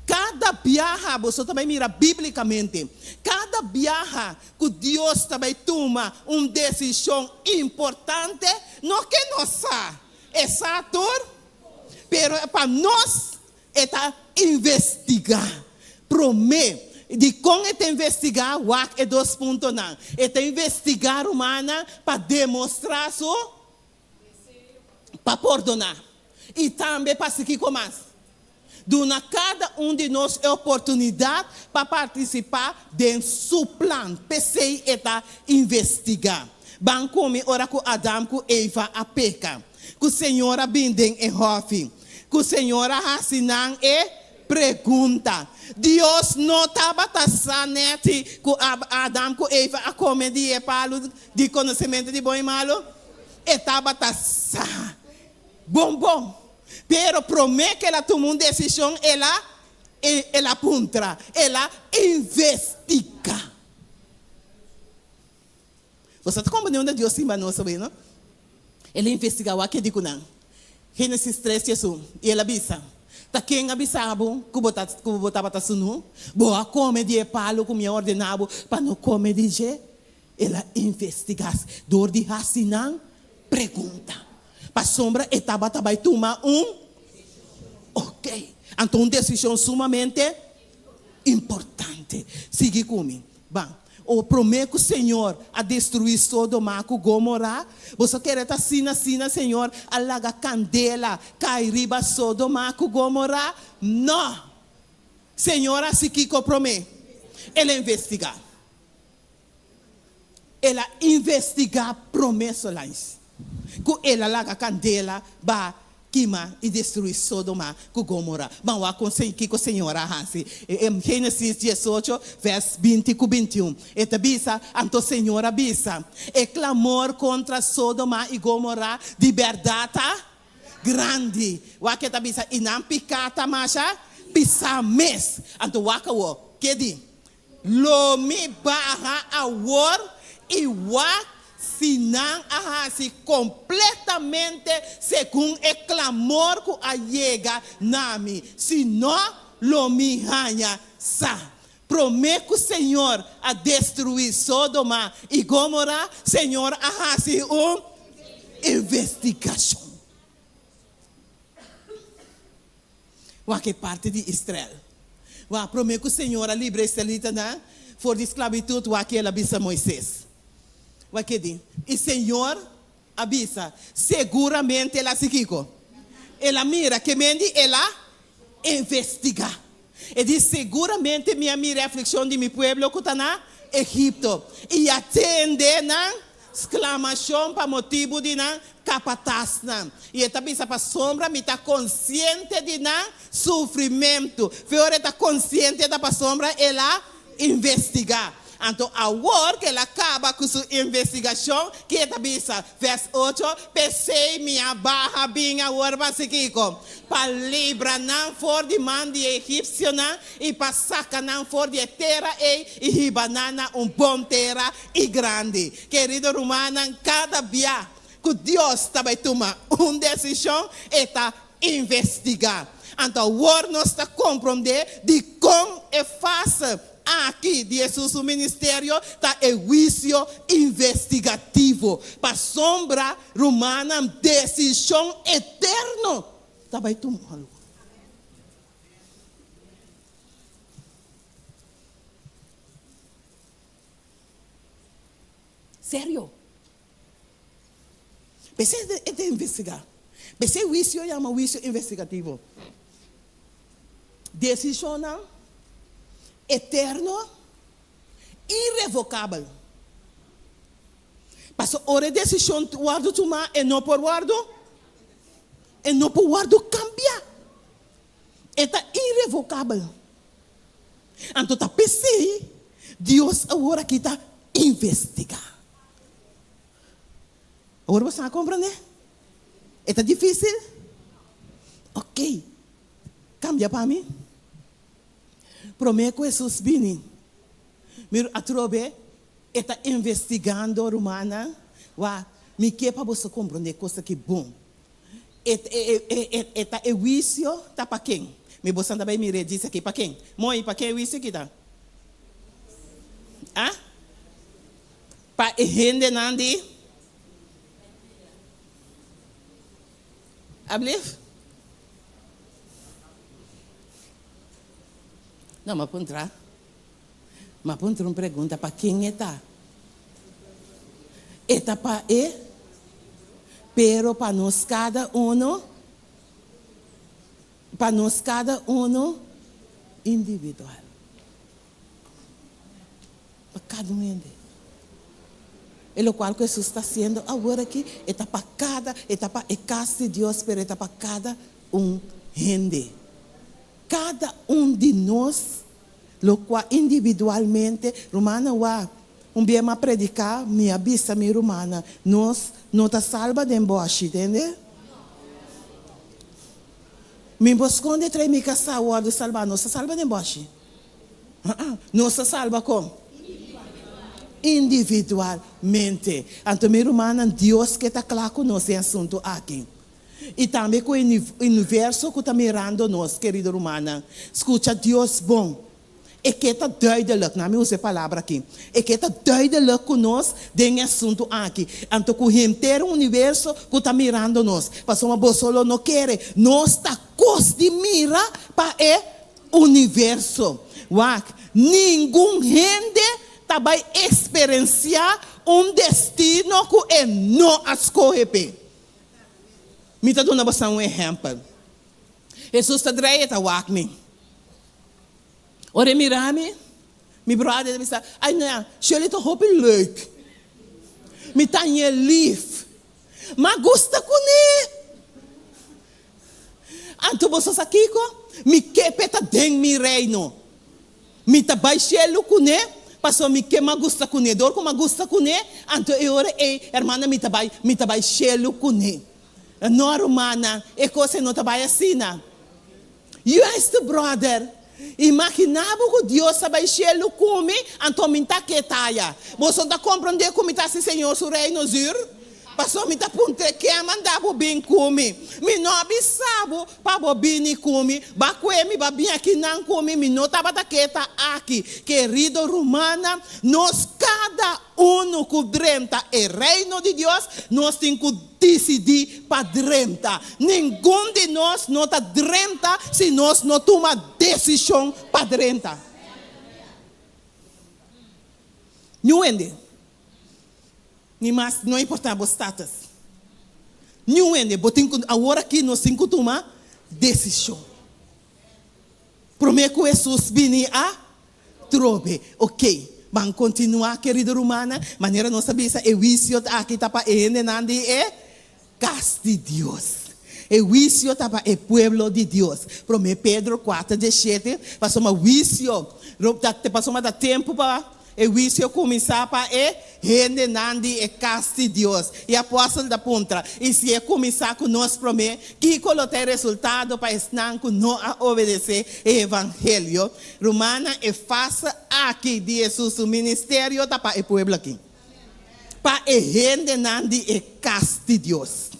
Kada biaha, boso ta bai mira bíblikamente, kada biaha ku Dios ta bai tuma un desishon importante, no ke nos sa e sa tur, pero pa nos E ta investigá. Promé, dikon e ta investigá? Wak e dos puntonan. E ta investigá rumannan pa demostrá su pa pordoná i tambe pa hasi kiko mas? Duna kada un di nos e oportunidat pa partisipá den su plan. P'esei e ta investigá. Ban ku mi ora ku Adam ku Eva a peka, ku Señor a bin den e hòfi. Ku Señor a hasi nan e pregunta. Dios no tabata sa nèt ku Adam ku Eva a kome di e palu di konosementu di bon i malu? E tabata sa bon bon. Pero promé ku el a tuma un desishon, el a el a puntra, el a investigá. Boso ta komprendé unda Dios tin nos awor, no? El a investigá wak ke di ku nan. Génesis tres diesun, I el a bisa, Ta ken a bisa bo ku bo ta ku bo tabata sunú? Bo a kome di e palu ku mi a ordená bo pa no kome di dje? El a investigá dor di hasi nan pregunta, pasobra e tabata bai tuma un Oké, anto un desishon sumamente importante. Sigui ku mi. Ban. O promé ku Señor a destruí Sodoma ku Gomora, boso kere ta asina asina Señor a laga kandela kai riba Sodoma ku Gomora? No! Señor a hasi kiko promé? El a investigá. El a investigá promé Solange ku el a laga kandela ba kima i destruí Sodoma ku Gomora. Ban wak kon kiko Señor a hasi. Génesis diesocho, vèrs 20 ku 21, e ta bisa, Anto Señor a bisa, E klamor kontra Sodoma i Gomora di bèrdat ta grandi. Wak e ta bisa, I nan piká ta masha pisá mes. Anto wak awor, ke di? Lo mi baha awor i wak si nan a hasi kompletamente segun e klamor ku a yega na mi. Si no, lo mi haña sa. Promé ku Señor a destruí Sodoma i Gomora, Señor a hasi un investigashon. Wak e parti di Israel. Wak, promé ku Señor a libra e israelitanan for di sklabitut, wak ke El a bisa Moises. Wak ke di, I Señor a bisa, Seguramente el a hasi kiko? El a mira, ke men di el a investigá. E di, Seguramente mi a mira e aflikshon di mi pueblo ku ta na Egipto, i a tende nan Sklamashon pa motibu di nan kapatasnan. I e ta bisa, Pasobra mi ta konsiente di nan sufrimentu. Fe ora e ta konsiente ta pasobra el a investigá. Anto awor ku el a kaba ku su investigashon, ki e ta bisa? Vèrs ocho, P'esei mi a baha bin awor pa hasi kiko? Pa libra nan for di man di e egipsionan i pa saka nan for di e tera ei i hiba nan na un bon tera i grandi. Kerido rumannan, kada bia ku Dios ta bai tuma un desishon, e ta investigá. Anto awor nos ta komprondé dikon e fase aki di Hesus su ministerio ta e huisio investigativo. Pasobra, rumannan, desishon eterno ta bai tuma lugar. Serio. P'esei e ta investigá. P'esei huisio yama huisio investigativo. Desishonnan eterno, irevokabel. Pasobra ora e desishon wòrdu tumá, e no por wòrdu, e no por wòrdu kambiá. E ta irevokabel. Anto ta p'esei Dios awor aki ta investigá. Awor bo sa komprendé? E ta difísil? Oké, kambia pa mi. Promé ku Hesus bini, mi atrobe e ta investigando rumannan. Wak, mi ke pa boso komprendé kos aki bon. E e e ta e huisio ta pa ken? Mi bosan ta bai mir'é djis aki pa ken? Moi, pa ken e huisio aki ta? Ah? Pa e hendenan di Ablief? No, m'a puntra. M'a puntra un pregunta, pa ken e ta? E ta pa e, pero pa nos kada uno, pa nos kada uno individual. Pa kada un hende. E lokual ku Hesus ta hasiendo awor aki, e ta pa kada, e ta pa e kas di Dios, pero e ta pa kada un hende. Kada un di nos, lokua individualmente, rumannan wak, un bia m'a prediká, mi a bisa mi rumannan, nos no ta salba den bòshi, tende? Mi por skonde trae mi kasá wòrdu salbá, nos ta salba den bòshi? Aa, nos ta salba kon? Individualmente. Anto mi rumannan, Dios ke ta kla ku nos den asuntu aki. I tambe ku e universo ku ta mirando nos, kerido rumannan. Skucha Dios bon. E ke ta duidelijk, na mi usa e palabra aki, e ke ta duidelijk ku nos den e asuntu aki, anto ku henter universo ku ta mirando nos. Pasobra boso lo no kere, nos ta kos di mira pa e universo. Wak, ningun hende ta bai eksperensiá un destino ku e no a skohe p'e. Mi ta duna boso un ehèmpel. Hesus ta drei e ta wak mi. Ora e mira mi, mi bròder ta bisa, Ai nea, Shirley ta hopi leuk. Mi ta hañ'é lif. M'a gusta kuné. Anto boso sa kiko? Mi ke p'e ta den mi reino. Mi ta bai shelu kuné, pasobra mi ke mas gusta kuné. Dor ku mas gusta kuné, anto e ora ei, hermana, mi ta bai, mi ta bai shelu kuné. No, rumannan, e kos ei no ta bai asina. Juist, bròder. Imaginá bo ku Dios a bai shelu ku mi, anto mi ta keta aya. Boso ta komprondé ku mi ta hasi Señor su reino zuur? Pasobra mi ta puntr'é, Ken a manda bo bin ku mi? Mi no a bisa bo pa bo bini ku mi. Ba kue mi, ba bin akinan ku mi. Mi no tabata ke ta aki. Kerido rumannan, nos kada unu ku drenta e Reino di Dios, nos tin ku disidí pa drenta. Ningun di nos no ta drenta si nos no tuma desishon pa drenta. Niun hende. Ni mas no importa bo status. Niun hende, bo tin ku, awor aki nos tin ku tuma desishon. Prome ku Hesus bini a trobe. Ok, ban kontinua kerido rumannan, manera nos a bisa e wisio aki ta pa e hendenan di e kas di Dios. E wisio ta pa e pueblo di Dios. Prome Pedro kuater dieshete, pasobra wisio, pasobra ta tempu pa e wisio kuminsá pa e hendenan di e kas di Dios. E apòstel ta puntra, I si e kuminsá ku nos promé, kiko lo ta e resultado pa esnan ku no a obedesé e evangelio? Rumannan, e fase aki di Hesus su ministerio ta pa e pueblo aki. Pa e hendenan di e kas di Dios.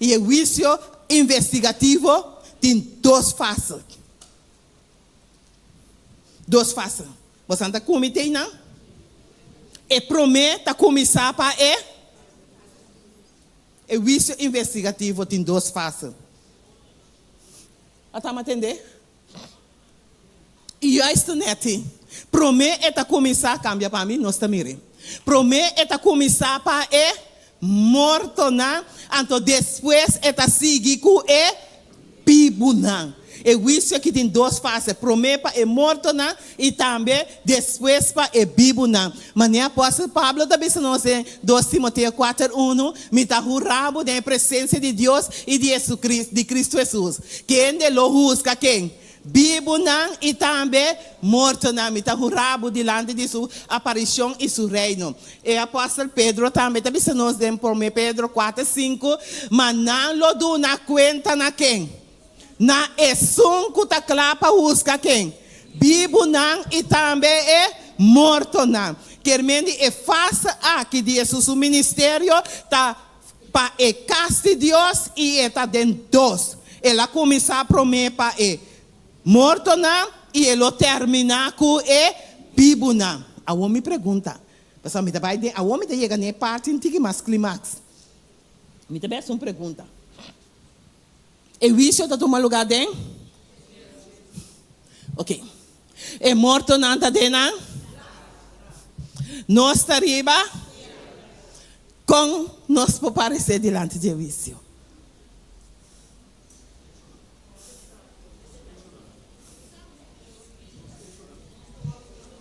I e huisio investigativo tin dos fase. Dos fase. Bosan ta kumi te einan? E promé ta kuminsá pa e. E huisio investigativo tin dos fase. A tama tende? I juist nèt promé e ta kuminsá, kambia pa mi, nos ta mir'é. Promé e ta kuminsá pa e mortonan, anto despues e ta sigui ku e bibunan. E huisio aki tin dos fase, promé pa e mortonan i tambe despues pa e bibunan. Manera apòstel Pablo ta bisa nos den dos Timoteo kuater unu, Mi ta hurá bo den e presensia di Dios i di Jesucristo, di Cristo Hesus, kende lo husga ken? Bibunan i tambe mortonan. Mi ta hurá bo dilanti di su aparishon i su reino. E apòstel Pedro tambe ta bisa nos den promé Pedro kuater sinku, Ma nan lo duna kuenta na ken? Na esun ku ta kla pa husga ken? Bibunan i tambe e mortonan. Kermen di e fase aki di Hesus su ministerio ta pa e kas di Dios i e ta den dos. El a kuminsá promé pa e mortonan i e lo terminá ku e bibunan. Awor mi pregunta, pasobra mi ta bai den, awor mi ta yega na e parti un tiki mas klimaks. Mi ta bai hasi un pregunta. E huisio ta tuma lugá den? Ok. E mortonan ta den nan? Nos ta riba? Kon nos por paresé dilanti di e huisio?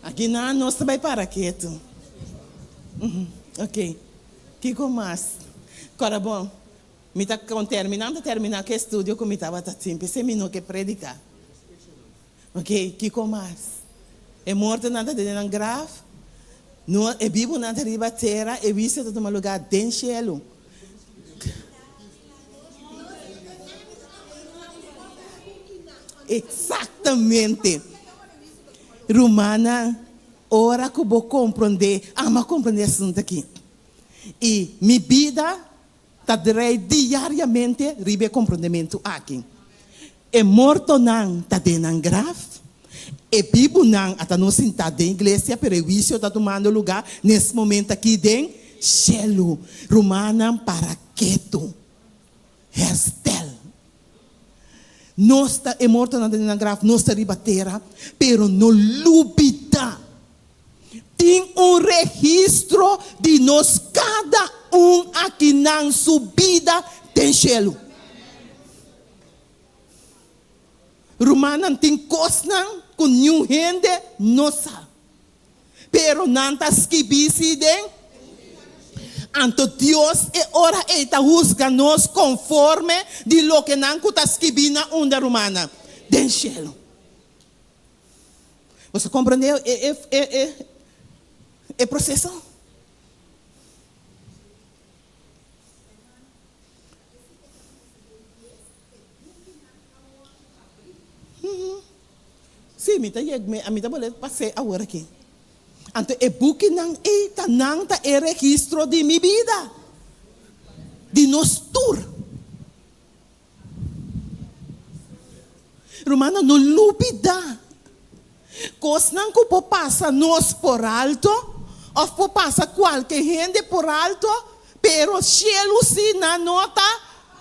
Aki nan nos ta bai para ketu. Ok. Kiko mas? Kòrda bon. Mi ta kon terminá, mi ta terminá ku e estudio ku mi tabata tin, p'esei mi no ke prediká. Ok, kiko mas? E mortonan ta den nan graf, no, e bibunan ta riba tera, e huisio ta tuma lugá den shelu. Eksaktamente. Rumannan, ora ku bo komprondé, amo a komprondé asuntu aki. I mi bida ta drei diariamente riba e komprondementu aki. E mortonan ta den nan graf, e bibunan a ta no sintá den iglesia, pero e huisio ta tumando lugá nes momento aki den shelu. Rumannan, para ketu. Herstel. Nos ta, e mortonan ta den nan graf, nos ta riba tera, pero no lubidá. Tin un registro di nos kada un akinan su bida den shelu. Rumannan, tin kosnan ku niun hende no sa, pero nan ta skibí sí den. Anto Dios e ora ei ta husga nos konforme di loke nan ku ta skibí na unda, rumannan? Den shelu. Boso komprendé e e e e e proseso? Sí, mi ta yeg, mi mi ta bolé pas'é awor aki. Anto e bukinan ei ta nan ta e registro di mi bida, di nos tur. Rumannan, no lubidá kosnan ku por pasa nos por alto òf por pasa kualke hende por alto, pero shelu sí nan no ta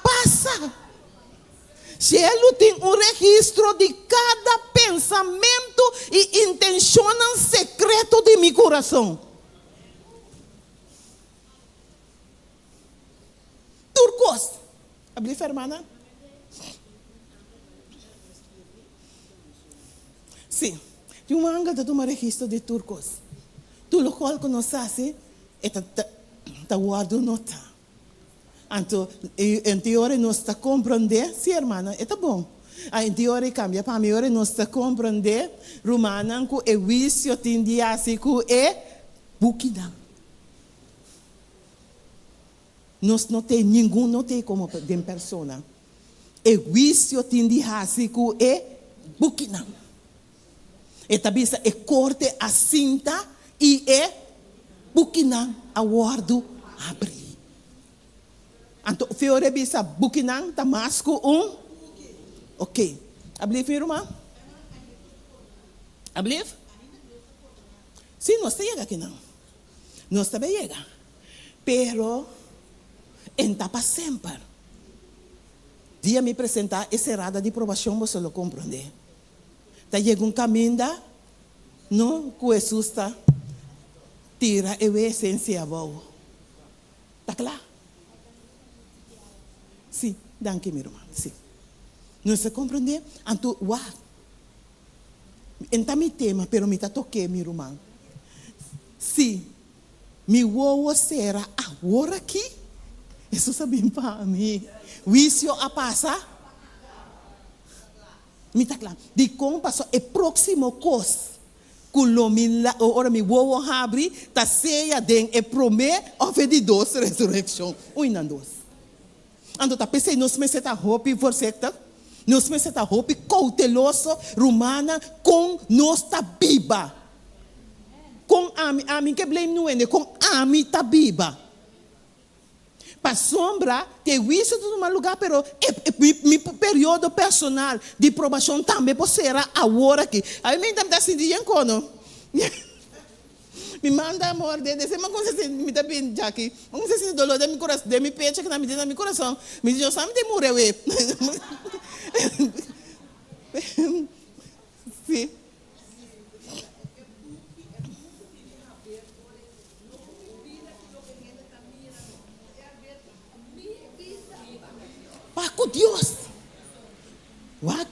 pasa. Shelu tin un registro di kada pensamentu i intenshonnan sekreto di mi kurason. Tur kos. Ablief hermana? Sí. Tin un angel ta tuma registro di tur kos. Tur lokual ku nos hasi, e ta ta wòrdu notá. Anto, enti ora nos ta komprondé, sí hermana, e ta bon. Enti ora e kambia pa mi, ora nos ta komprondé, rumannan, ku e huisio tin di hasi ku e bukinan. Nos no t'ei, ningun no t'ei komo den persona. E huisio tin di hasi ku e bukinan. E ta bisa e korte a sinta i e bukinan a wòrdu habrí. Anto Fiore bisa bukinan ta mas ku un Oké. Ablief mi ruman? Ablief? Sí, nos ta yega akinan. Nos ta bay yega. Pero en ta pa semper. Dia mi presenta e serada di probacion boso lo comprende. Ta yega un caminda no cu Jesus ta tira e wesensia abou. Ta cla? Si, danki mi ruman. Si. Nos ta komprondé? Anto wak, e no ta mi tema, pero mi ta tok'é, mi ruman. Si mi wowo sera awor aki, Hesus a bin pa mi. Huisio a pasa. Mi ta kla. Dikon? Pasobra e próksimo kos ku lo mi ora mi wowo habri ta sea den e promé òf e di dos resurekshon. Ui nan dos. Anto ta p'esei nos mester ta hopi voorzichtig, nos mester ta hopi kouteloso, rumannan, kon nos ta biba. Kon ami, ami ke blame nuende, kon ami ta biba. Pasobra te huisio ta tuma lugá, pero e, mi, mi periodo personal di probashon tambe por sera awor aki. Ami mi ta sinti yen kono. Mi manda amor den deseo mi a cuminsa sinti mi ta bin djaki mi a cuminsa sinti dolor den mi curas den mi pecho kina mi tin na mi curason mi di Dios sa mi tin muri awe si. Pa cu Dios wak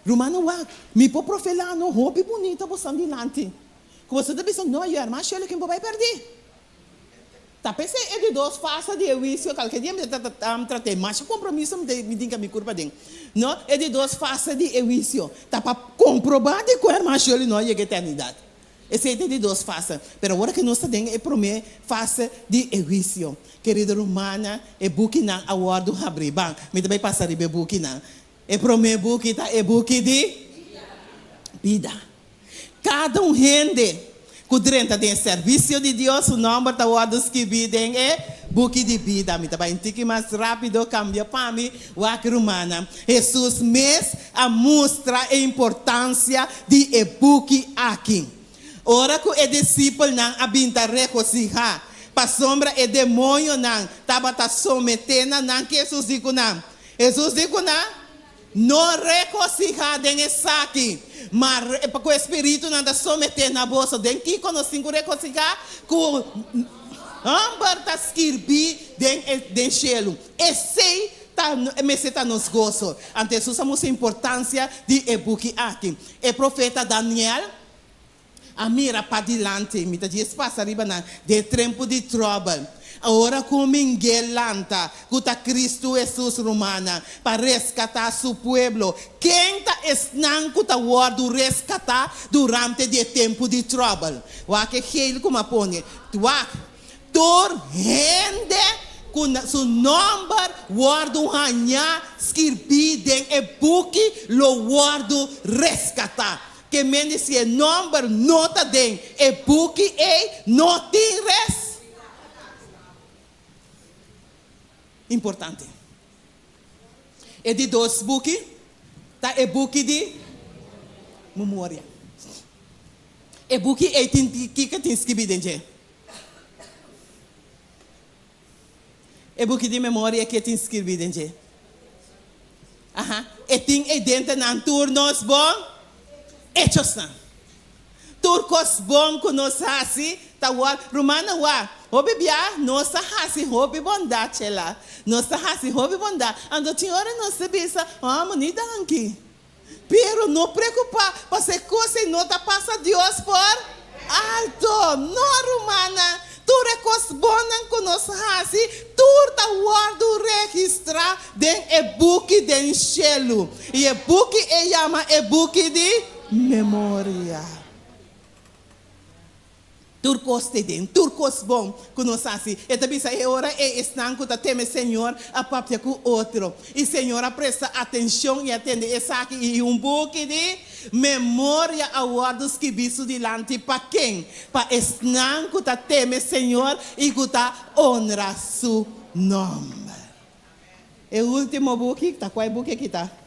rumannan wak mi por profela no hopi bunita bosan dilanti. Ku boso ta bisa, No, yerma Shirley ken bo bai pèrdí. Ta p'esei e di dos fase di e huisio, kalke dia mi ta trata e masha kompromiso mi ta mi tin ku mi kurpa den. No, e di dos fase di e huisio ta pa komprobá di ku herman Shirley no a yega eternidat. Esei ta e di dos fase. Pero awor ku nos ta den e promé fase di e huisio, kerido rumannan, e bukinan a wòrdu habrí. Ban, mi ta bai pasa riba e bukinan. E promé buki ta e buki di bida. Kada un hende ku drenta den e servisio di Dios, su nòmber ta wòrdu skibí den e buki di bida. Mi ta bai un tiki mas rápido, kambia pa mi, wak rumannan. Hesus mes a mustra e importansia di e buki aki. Ora ku e disipelnan a bin ta regosihá pasobra e demoñonan tabata someté na nan, ke Hesus di ku nan? Hesus di ku nan, No regosihá den esaki, ma ku e spiritunan ta someté na boso. Den kiko nos tin ku regosihá? Ku hòmber ta skirbí den e den shelu. Esei ta mester ta nos goso. Anto Hesus a mustra importansia di e buki aki. E profeta Daniel a mira padilanti, mi ta djis pasa riba nan, den trempu di tròbel. Ora ku Mingel lanta, ku ta Kristu Hesus, rumannan, pa reskatá su pueblo, ken ta esnan ku ta wòrdu reskatá durante di e tempu di tròbel? Wak e geel ku mi a pone. Wak, tur hende ku su nòmber wòrdu hañá skirbí den e buki lo wòrdu reskatá. Ke men di si e nòmber no ta den e buki ei, no tin res importante. E di dos buki ta e buki di memoria. E buki ei tin kiko tin skibí den dje? E buki di memoria ke tin skirbí den dje? Aha, e tin ei dentenan tur nos bon echosnan. Tur kos bon ku nos hasi ta wòrdu. Rumannan wak, hopi bia nos ta hasi hopi bondat, chela. Nos ta hasi hopi bondat. Anto tin ora nos ta bisa, Amo, ni danki. Pero no preokupá, pasobra e kos ei no ta pasa Dios por alto. No, rumannan, tur e kos bonnan ku nos hasi, tur ta wòrdu registrá den e buki den shelu. I e buki ei yama e buki di memoria. Tur kos te den, tur kos bon ku nos hasi. E ta bisa e ora ei esnan ku ta teme Señor a papia ku otro. I Señor a presta atenshon i a tende esaki i un buki di memoria a wòrdu skibí su dilanti. Pa ken? Pa esnan ku ta teme Señor i ku ta onra su nòmber. E último buki, ta kua e buki aki ta?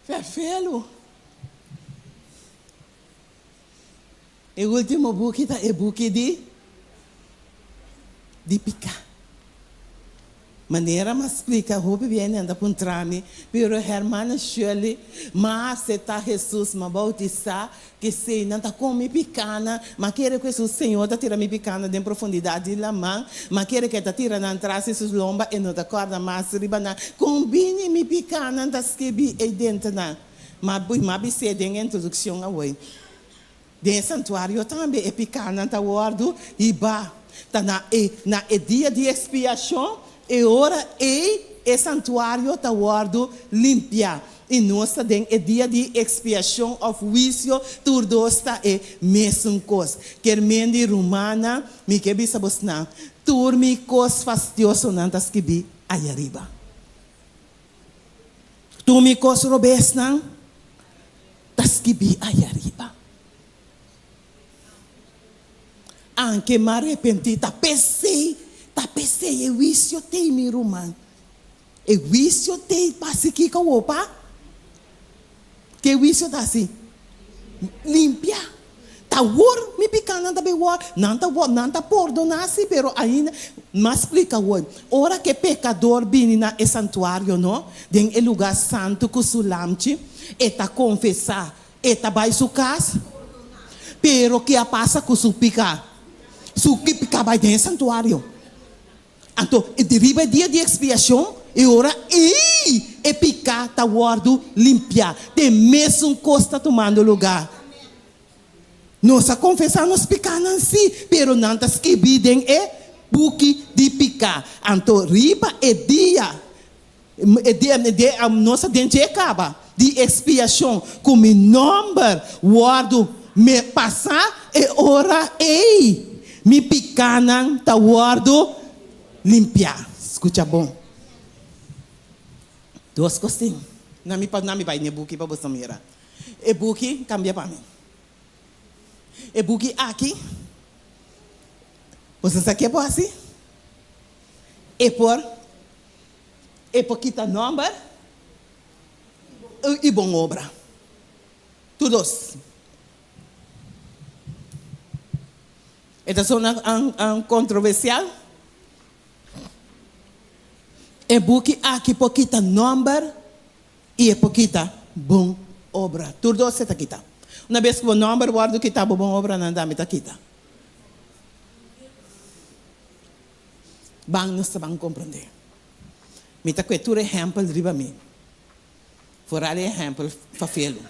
Ferfelu. E ultimo buki ta e buki di di piká. Manera m'a splika hopi bien nan ta puntra mi, pero hermana Shirley, m'a aseptá Hesus, m'a boutisá, kesei nan ta kon mi pikánan, m'a kere ku Hesus Señor ta tira mi pikánan den profundidat di laman, m'a kere ku e ta tira nan tras di su lomba, e no ta kòrda mas riba nan, kon bini mi pikánan ta skibí ei denter nan? M'a m'a bis'é den e introdukshon awor. Den e santuario tambe e pikánan ta wòrdu hibá. Ta na e na e dia di ekspiashon, e ora ei e santuario ta wòrdu limpiá. I nos ta den e dia di ekspiashon òf huisio, tur dos ta e mesun kos. Ker men di rumannan, mi ke bisa bosnan, tur mi kos fastiosonan ta skibí ayariba. Tur mi kos robesnan ta skibí aya riba. Anke mi a repentí, ta p'esei, ta p'esei e huisio t'ei, mi ruman. E huisio t'ei pa hasi kiko awor, pa? Ke huisio ta hasi? Limpia. Ta awor mi pikánan ta bin wòrdu, nan ta wòrdu, nan ta pordoná sí, pero ainda, m'a splika awor, ora ku e pekador bini na e santuario, no, den e lugá santu ku su lamchi, e ta konfesá, e ta bai su kas, pero ke a pasa ku su piká? Su piká bai den e santuario. Anto, di riba e dia di ekspiashon, e ora ei e piká ta wòrdu limpiá. Te mesun kos ta tumando lugá. Nos a konfesá nos pikánan sí, pero nan ta skibí den e buki di piká. Anto, riba e dia, e dia, e dia, nos a den dje kaba, di ekspiashon, ku mi nòmber wòrdu me pasá, e ora ei mi pikánan ta wòrdu limpiá. Skucha bon. Dos kos tin. Na mi pa, na mi bai n'e buki pa boso mira. E buki kambia pa mi. E buki aki, boso sa ke por hasi? E por, e por kita nòmber i bon obra. Tur dos. E ta zona kontroversial. E buki aki por kita nòmber i e por kita bon obra. Tur dos e ta kita. Una bes ku bo nòmber wòrdu kitá, bo bon obranan tambe ta kita. Ban nos ta ban komprondé. Mi ta kue tur ehèmpel riba mi. Foral e ehèmpel fafelu.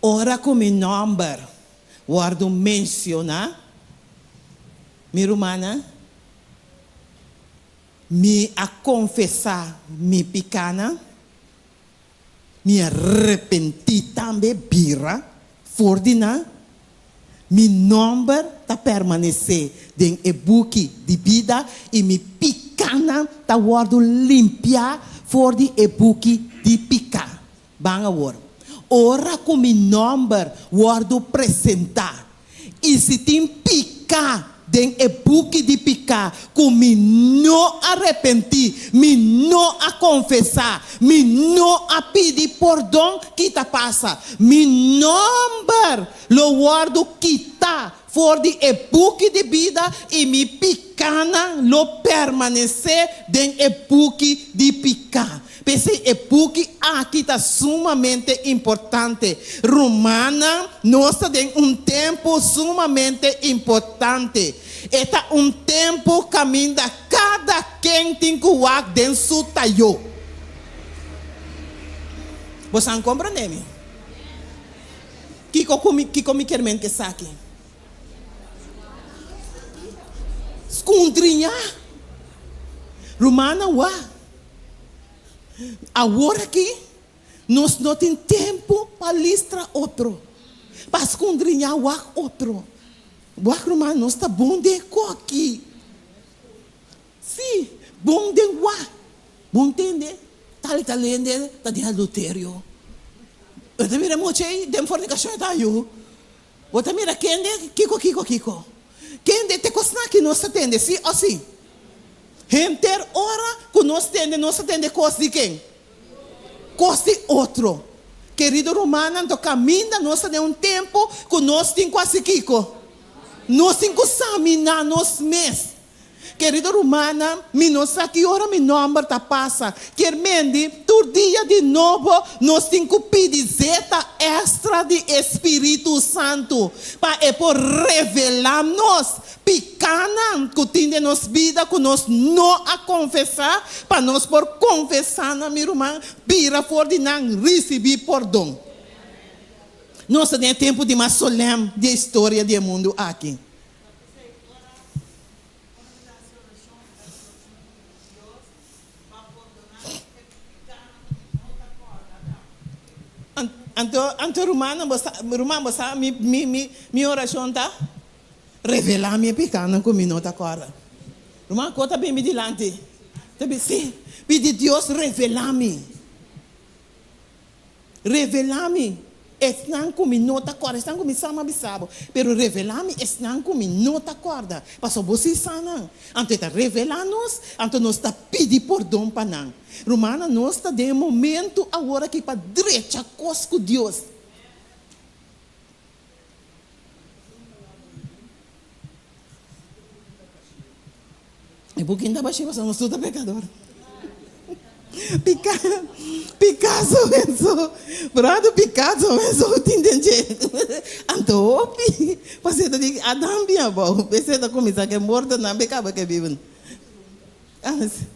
Ora ku mi nòmber wòrdu menshoná, mi rumannan, mi a konfesá mi pikánan, mi a repentí tambe bira for di nan. Mi nòmber ta permanesé den e buki di bida i mi pikánan ta wòrdu limpiá for di e buki di piká. Ban awor, ora ku mi nòmber wòrdu presentá i si tin piká den e buki di piká ku mi no a repentí, mi no a konfesá, mi no a pidi pordon, ki ta pasa? Mi nòmber lo wòrdu kitá for di e buki di bida i mi pikánan lo permanesé den e buki di piká. P'esei e buki aki ta sumamente importante. Rumannan, nos ta den un tempu sumamente importante. E ta un tempu kaminda kada ken tin ku wak den su tayó. Boso a komprendé mi? Kiko ku mi, kiko mi kier men ku esaki? Skundriñá. Rumannan, wak. Awor aki nos no tin tempu pa listra otro, pa skundriñá wak otro. Wak ruman, nos ta bon den koki. Sí, bon den wak. Bon tende, tal i tal hende ta den adulterio. Bo ta mira mucha ei den fornikashon e ta ayu. Bo ta mira kende kiko kiko kiko. Kende te kosnan ki nos ta tende, sí o sí? Henter ora ku nos tende, nos ta tende kos di ken? Kos di otro. Kerido rumannan, anto kaminda nos ta den un tempu ku nos tin ku hasi kiko? Nos tin ku saminá nos mes. Kerido rumannan, mi no sa ki ora mi nòmber ta pasa. Kier mendi, tur dia di nobo nos tin ku pidi zeta èkstra di e Spiritu Santu pa e por revelá nos pikánan ku tin den nos bida ku nos no a konfesá, pa nos por konfesá nan, mi ruman, bira for di nan, risibí pordon. Nos ta den e tempu di mas solèm di e historia di e mundu aki. Anto, anto rumannan, bo sa, ruman, bo sa mi, mi, mi, mi orashon ta? Revelá mi e pikánan ku mi no ta kòrda. Ruman, ko ta bin mi dilanti? Ta bin, sí, pidi Dios revelá mi. Revelá mi esnan ku mi no ta kòrda, esnan ku mi sa mi a bisa bo, pero revelá mi esnan ku mi no ta kòrda, pasobra bo sí sa nan. Anto e ta revelá nos, anto nos ta pidi pordon pa nan. Rumannan, nos ta den e momentu awor aki pa drecha kos ku Dios. E buki ta bashí pasobra nos tur ta pekador. Piká, piká somenso, brado piká somenso tin den dje. Anto hopi, pasobra ta di Adam bin abou, p'esei ta kuminsá ku e mortonan p'e kaba ku e bibunan.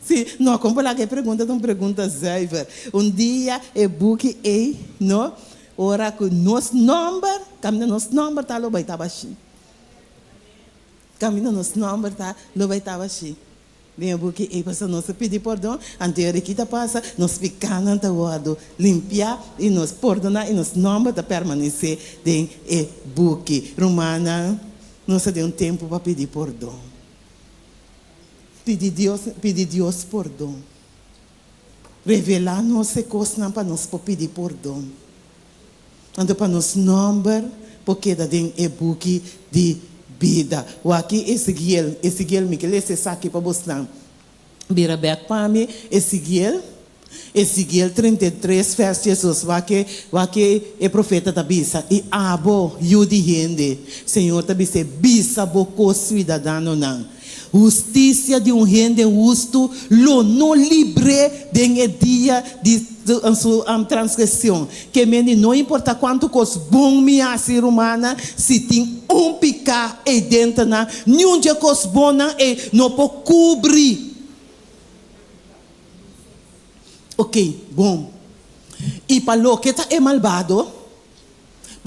Sí, no, kon por laga e pregunta ta un pregunta zuiver. Un dia e buki ei, no, ora ku nos nòmber, kaminda nos nòmber ta lo bai ta bashí. Kaminda nos nòmber ta lo bai ta bashí. Den e buki ei pasobra nos a pidi pordon, anto e ora ki ta pasa, nos pikánan ta wòrdu limpiá i nos pordoná i nos nòmber ta permanesé den e buki. Rumannan, nos ta den un tempu pa pidi pordon. Pidi Dios, pidi Dios pordon. Revelá nos e kosnan pa nos por pidi pordon. Anto pa nos nòmber por keda den e buki di bida. Wak-i Ezeguiel, Ezeguiel, mi ke lesa esaki pa bosnan. Bira bèk pa mi, Ezeguiel, Ezeguiel 33 vèrs 12, wak-e, wak-e e profeta ta bisa, I abo, yu di hende, Señor ta bis'é, bisa bo ko-suidadanonan, Hustisia di un hende hustu lo no libr'é den e dia di su transgresion. Ke mende no importa kuantu kos bon mi hasi, rumannan, si tin un piká ei denter nan, niun dje kos bonnan ei no por kubri. Oke, bon. I pa loke ta e malbado,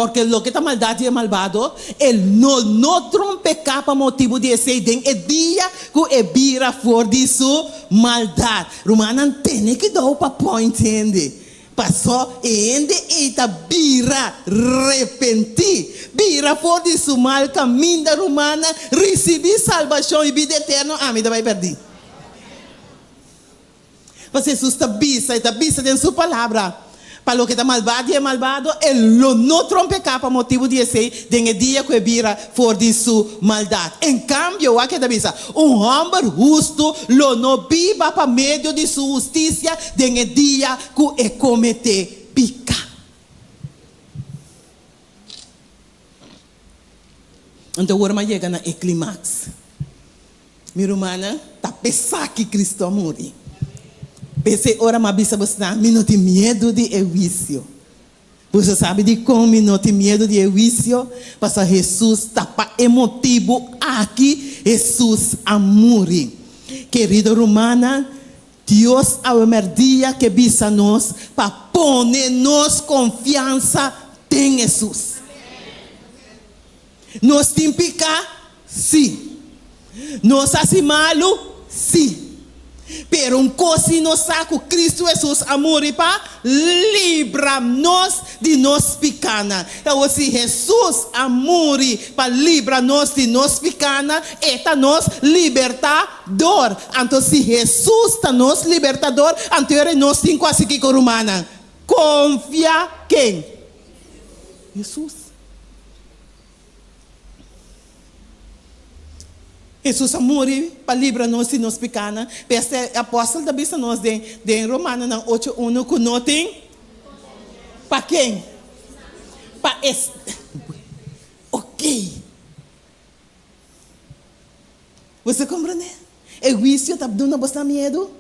Porque loke ta maldad di e malbado, el no no trompeká pa motibu di esei den e dia ku e bira for di su maldad. Rumannan, tene kidou pa point hende, pasó e hende ei ta bira repentí, bira for di su mal kaminda, rumannan, risibí salbashon i bida eterno, ami ta bai pèrdí. Pasobra Hesus ta bisa, e ta bisa den su palabra, Pa loke ta malbado di e malbado, e lo no trompeká pa motibu di esei den e dia ku e bira for di su maldat. En kambio, wak e ta bisa, un hòmber hustu lo no biba pa medio di su hustisia den e dia ku e kometé piká. Anto awor mi a yega na e klimaks. Mi rumannan, ta p'esaki ki Cristo a muri. P'esei ora mi a bisa bosnan, mi no tin miedu di e huisio. Boso sabi dikon mi no tin miedu di e huisio? Pasobra Hesus ta pa e motibu aki Hesus a muri. Kerido rumannan, Dios awe mèrdia ke bisa nos pa pone nos konfiansa den Hesus. Nos tin piká? Sí. Nos hasi malu? Sí. Pero un kos sí nos sa, ku Kristu Hesus a muri pa libra nos di nos pikánan. Awor, si Hesus a muri pa libra nos di nos pikánan, e ta nos libertador. Anto si Hesus ta nos libertador, anto e ora nos tin ku hasi kiko, rumannan? Konfia ken? Hesus. Hesus a muri pa libra nos di nos pikánan. P'esei e apòstel ta bisa nos den den Romanonan ocho unu ku no tin pa ken? Pa es Oké. Bo sa komprendé? E huisio ta duna bosnan miedu?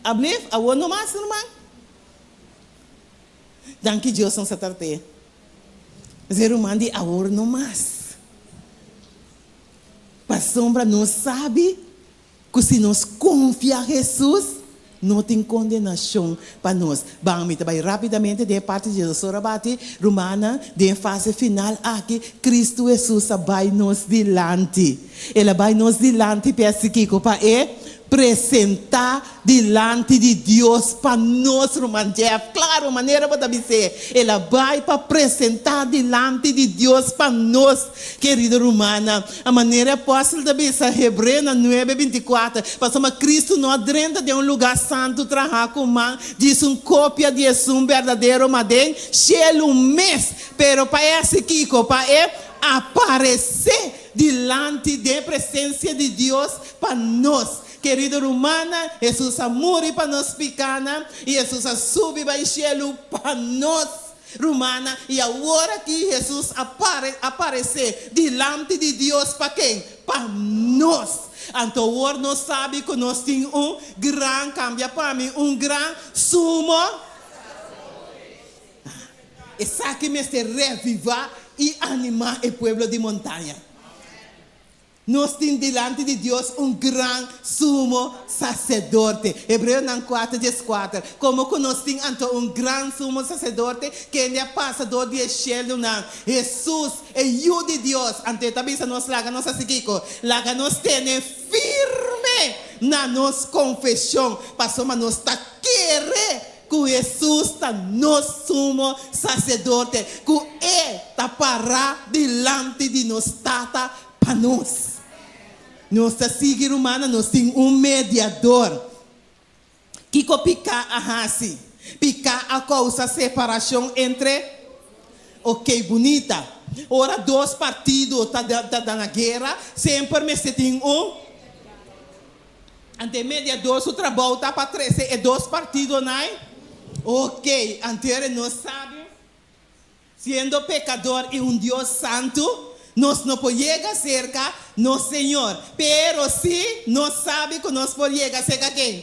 Ablif, awor no mas, ruman. Danki Dios nos a trat'é. Esei ruman di awor no mas. Pasobra nos sabi ku si nos konfia Hesus, no tin kondenashon pa nos. Ban, mi ta bai rápidamente den e parti di Jesus. Ora bati, rumannan, den e fase final aki, Kristu Hesus a bai nos dilanti. El a bai nos dilanti p'e hasi kiko? Pa e presentá dilanti di Dios pa nos, ruman Jeff. Klaru, manera bo ta bis'é, el a bai pa presentá dilanti di Dios pa nos, kerido rumannan. A manera e apòstel ta bisa Hebreonan nuebe 24, pasobra Kristu no a drenta den un lugá santu trahá ku man, djis un kopia di esun berdadero, ma den shelu mes. Pero pa e hasi kiko? Pa e aparesé dilanti den presensia di Dios pa nos. Kerido rumannan, Hesus a muri pa nos pikánan i Hesus a subi bai shelu pa nos. Rumannan, i awor aki Hesus a aparesé dilanti di Dios pa ken? Pa nos. Anto awor nos sabi ku nos tin un gran, kambia pa mi, un gran sumo. Esaki mester revivá i animá e pueblo di Montaña. Nos tin dilanti di Dios un gran Sumo Saserdote. Hebreonan kuater dieskuater. Komo ku nos tin anto un gran Sumo Saserdote, kende a pasa dor di e shelunan, Hesus, e Yu di Dios, anto e ta bisa nos, Laga nos hasi kiko? Laga nos tene firme na nos konfeshon, pasobra nos ta kere ku Hesus ta nos Sumo Saserdote, ku e ta pará dilanti di nos Tata pa nos. Nos ta sigui, rumannan, nos tin un mediador. Kiko piká a hasi? Piká a kousa separashon entre. Oké, bunita. Ora dos partido ta ta na guera, semper mester tin un. Anto e mediador su trabou ta pa trese e dos partidonan? Oké, anto ere nos sabi, siendo pekador i un Dios santu, nos no por yega serka nos Señor. Pero si nos sabi ku nos por yega serka ken?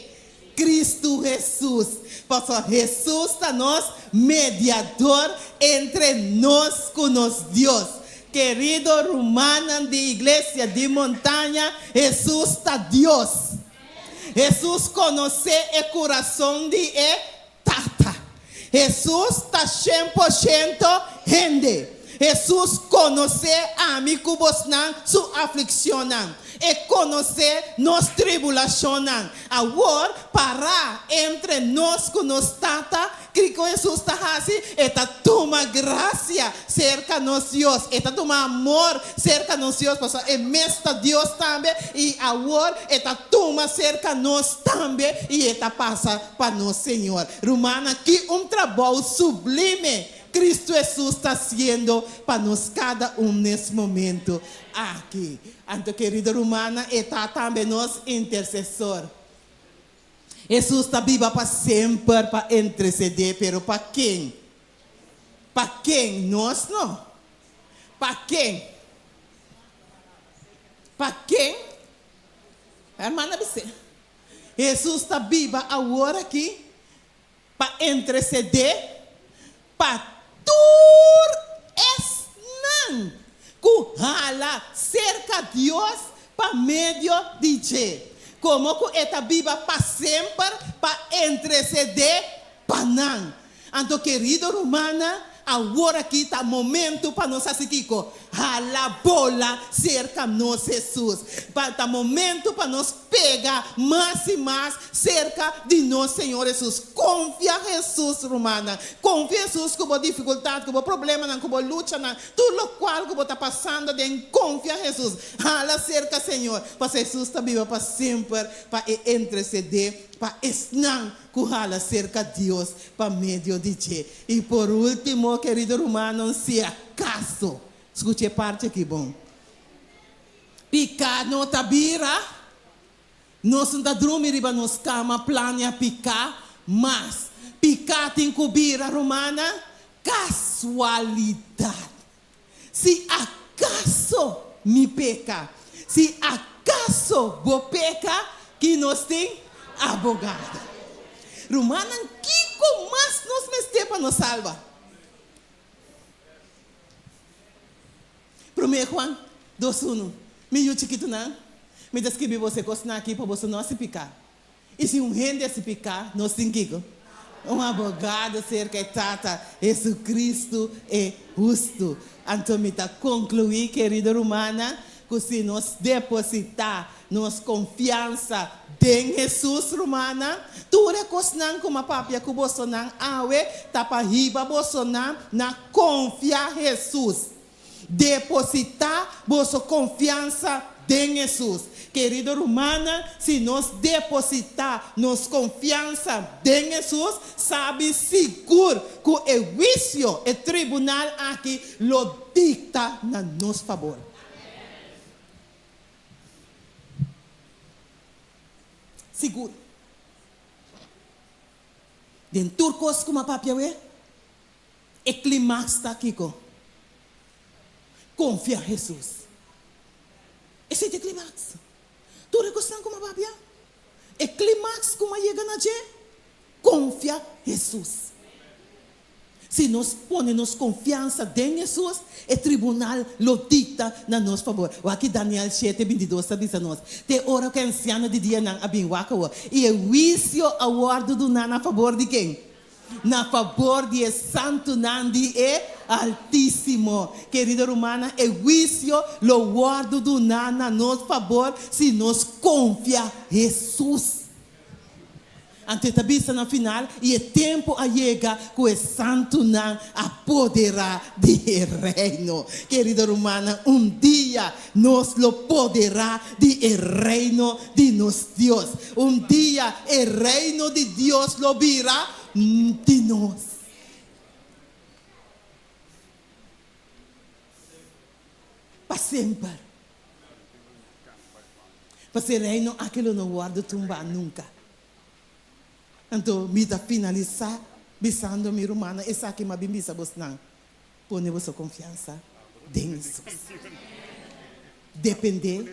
Kristu Hesus. Pasobra Hesus ta nos mediador entre nos ku nos Dios. Kerido rumannan di Iglesia di Montaña, Hesus ta Dios. Hesus konosé e kurason di e Tata. Hesus ta shen por shento hende. Hesus konosé ami ku bosnan su aflikshonnan. E konosé nos tribulashonnan. Awor, pará entre nos ku nos Tata, kiko Hesus ta hasi? E ta tuma grasia serka nos Dios. E ta tuma amor serka nos Dios, pasobra e mes ta Dios tambe, i awor e ta tuma serka nos tambe i e ta pasa pa nos Señor. Rumannan, ki un trabou sublime Cristo Hesus ta haciendo pa nos cada un nes momento aki. Anto querido rumannan, e ta tambe nos intercesor. Hesus ta biba pa semper pa entrecede, pero pa ken? Pa ken? Nos no. Pa ken? Pa ken? Hermana bis'é, Hesus ta biba awor aki pa entrecedé pa tur esnan ku hala serka Dios pa medio di dje, komo ku e ta biba pa semper pa entrecedé pa nan. Anto kerido rumannan, awor aki ta momento pa nos hasi kiko? Hala bola serka nos Hesus. Pa ta momento pa nos pega mas i mas serka di nos Señor Hesus. Konfia Hesus, rumannan. Konfia Hesus ku bo difikultat, ku bo problemanan, ku bo luchanan, tur lokual ku bo ta pasando aden, konfia Hesus. Hala serka Señor, pasobra Hesus ta biba pa semper pa e entrecedé pa esnan ku hala serka Dios pa medio di dje. I por último, kerido rumannan, si akaso, skucha e parti aki bon, piká no ta bira, nos no ta drumi riba nos kama plania piká mas. Piká tin ku bira, rumannan, kasualidat. Si akaso mi peka, si akaso. kaso bo peka, ki nos tin? Abogado. Rumannan, kiko mas nos mester pa nos salba? Promé Juan dos unu, Mi yu chikitunan, mi ta skibi boso e kosnan akí pa boso no hasi piká. I si un hende hasi piká, nos tin kiko? Un abogado serka e Tata, Jesucristo e hustu. Anto mi ta konkluí, kerido rumannan, ku si nos depositá nos konfiansa den Hesus, rumannan, tur e kosnan ku mi a papia ku bosonan awe ta pa hiba bosonan na konfia Hesus. Depositá boso konfiansa den Hesus. Kerido rumannan, si nos depositá nos konfiansa den Hesus, sabi sigur ku e huisio, e tribunal aki, lo dikta na nos fabor. Sigur. Den tur kos ku mi a papia awe, E klimaks ta kiko? Konfia Hesus. Esei ta e klimaks. Tur e kosnan ku mi a papia, e klimaks ku mi a yega na dje, konfia Hesus. Si nos pone nos konfiansa den Hesus, e tribunal lo dikta na nos fabor. Wak Daniel shete bintidos ta bisa nos, Te ora ku e ansiano di dianan a bin wak awor, i e huisio a wòrdu duná na fabor di ken? Na fabor di e santunan di e Altísimo. Kerido rumannan, e huisio lo wòrdu duná na nos fabor si nos konfia Hesus. Anto e ta bisa na final, I e tempu a yega ku e santunan a poderá di e Reino. Kerido rumannan, un dia nos lo poderá di e Reino di nos Dios. Un dia e Reino di Dios lo bira di nos. Pa semper. Pasobra e Reino aki lo no wòrdu tumbá nunka. Anto mi ta finalisá bisando mi rumannan esaki mi a bin bisa bosnan, Pone boso konfiansa den Hesus. Dependé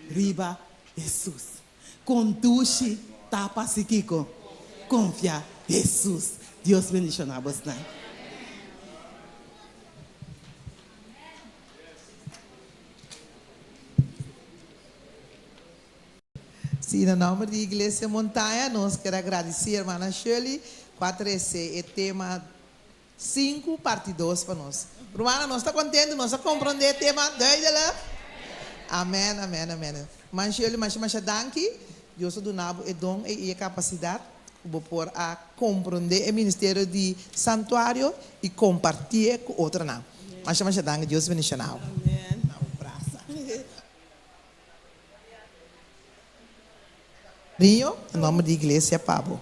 riba Hesus. Kondushi ta pa si kiko? Konfia Hesus. Dios bendishoná bosnan. Sí, na nomber di Iglesia Montaña nos ker a gradisí hermana Shirley ku a trese e tema Sinku parti dos pa nos. Rumannan nos ta kontentu nos a komprondé e tema duidelijk? Amen amen amen. Man Shirley masha masha danki. Dios a duna bo e don ei i e kapasidat ku bo por a komprondé e ministerio di santuario i kompartié ku otronan. Masha masha danki Dios bendishona bo. Rio, na nomber di Iglesia pa bo.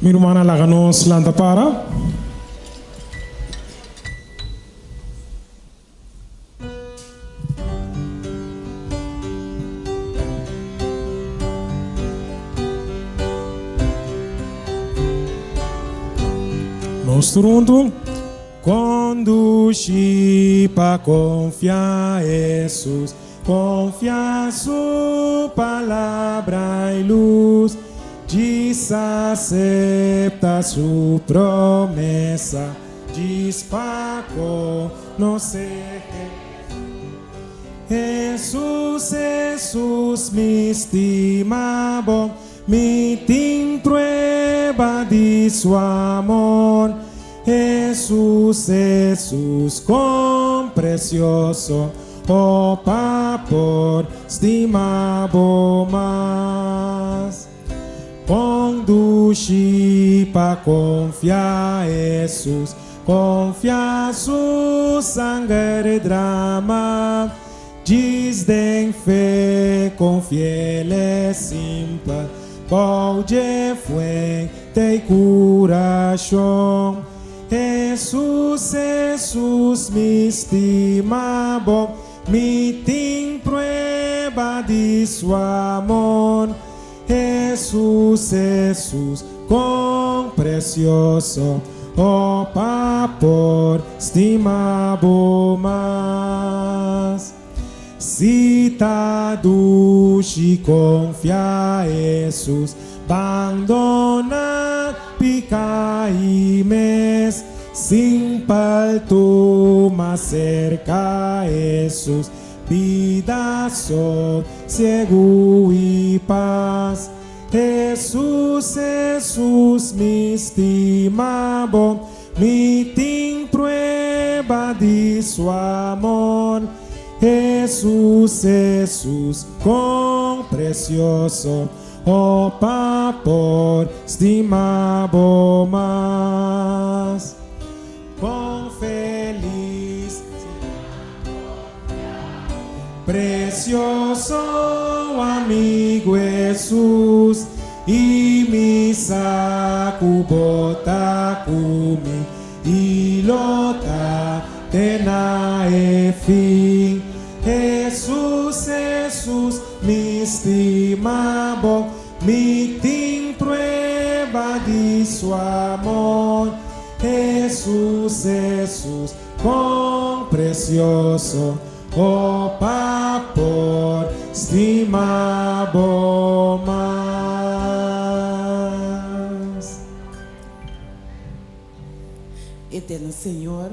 Mi rumannan laga nos lanta para. Nos tur huntu. Conduci pa confia Hesus, confia su palabra y luz, djis acepta su promesa. Djis pa conoce. Hesus, Hesus, mi stima bo, mi tin prueba di su amor. Hesus, Hesus, kon presioso, o pa por stima bo mas. Kon dushi pa konfia Hesus, konfia su sanger drama. Djis den fe konfi'El simpel, bou dje fuente i kurashon. Hesus, Hesus, mi stima bo, mi tin prueba di su amor. Hesus, Hesus, kon presioso, o pa por stima bo mas. Si ta dushi konfia Hesus, bandona pika i mes, simpel tuma serka Hesus, Bida sosiegu i pas. Hesus, Hesus, mi stima bo, mi tin prueba di su amor. Hesus, Hesus, kon presioso, o pa por stima bo mas. Kon felis Precioso amigo Hesus i mi sa ku bo ta ku mi i lo ta te na e fin. Hesus, Hesus, mi stima bo, mi tin prueba di su amor. Hesus, Hesus, kon presioso, o pa por stima bo mas. Eterno Señor,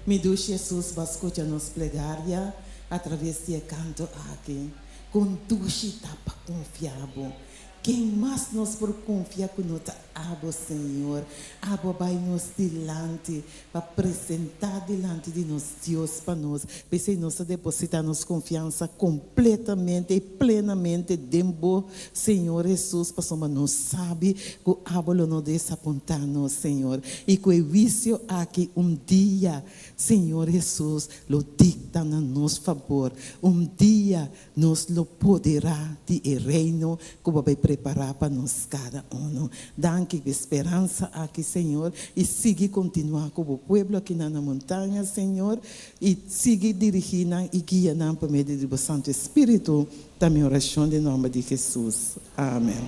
mi dushi Hesus bo a skucha nos plegaria atraves di e kanto aki. Kon dushi ta pa konfia bo! Ken mas nos por konfia ku no ta Abo, Señor? Abo a bai nos dilanti pa presentá dilanti di nos Dios pa nos. P'esei nos ta depositá nos konfiansa kompletamente i plenamente den Bo, Señor Hesus, pasobra nos sabi ku Abo lo no desapuntá nos, Señor, i ku e huisio aki un dia, Señor Hesus, lo dikta na nos fabor. Un dia Nos lo poderá di e Reino ku bo bai prepará pa nos kada unu. Danki ku e speransa aki, Señor, i sigui kontinuá ku bo pueblo akinan na montaña, Señor, i sigui dirigí nan i guia nan pa medio di bo Santu Espíritu, ta mi orashon den nòmber di Hesus. Amen.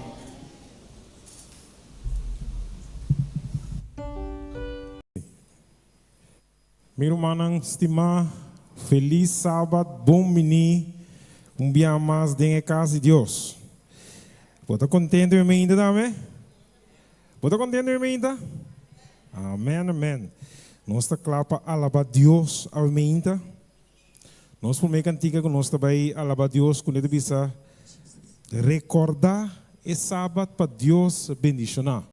Mi rumannan stimá, felis Sabat, bon biní un bia mas den e kas di Dios. Bo ta kontento mi mainta tambe? Bo ta kontento mi mainta? Amen, amen. Nos ta kla pa alabá Dios awe mainta. Nos promé kantika ku nos ta bai alabá Dios kuné ta bisa, Rekordá e Sabat pa Dios bendishoná.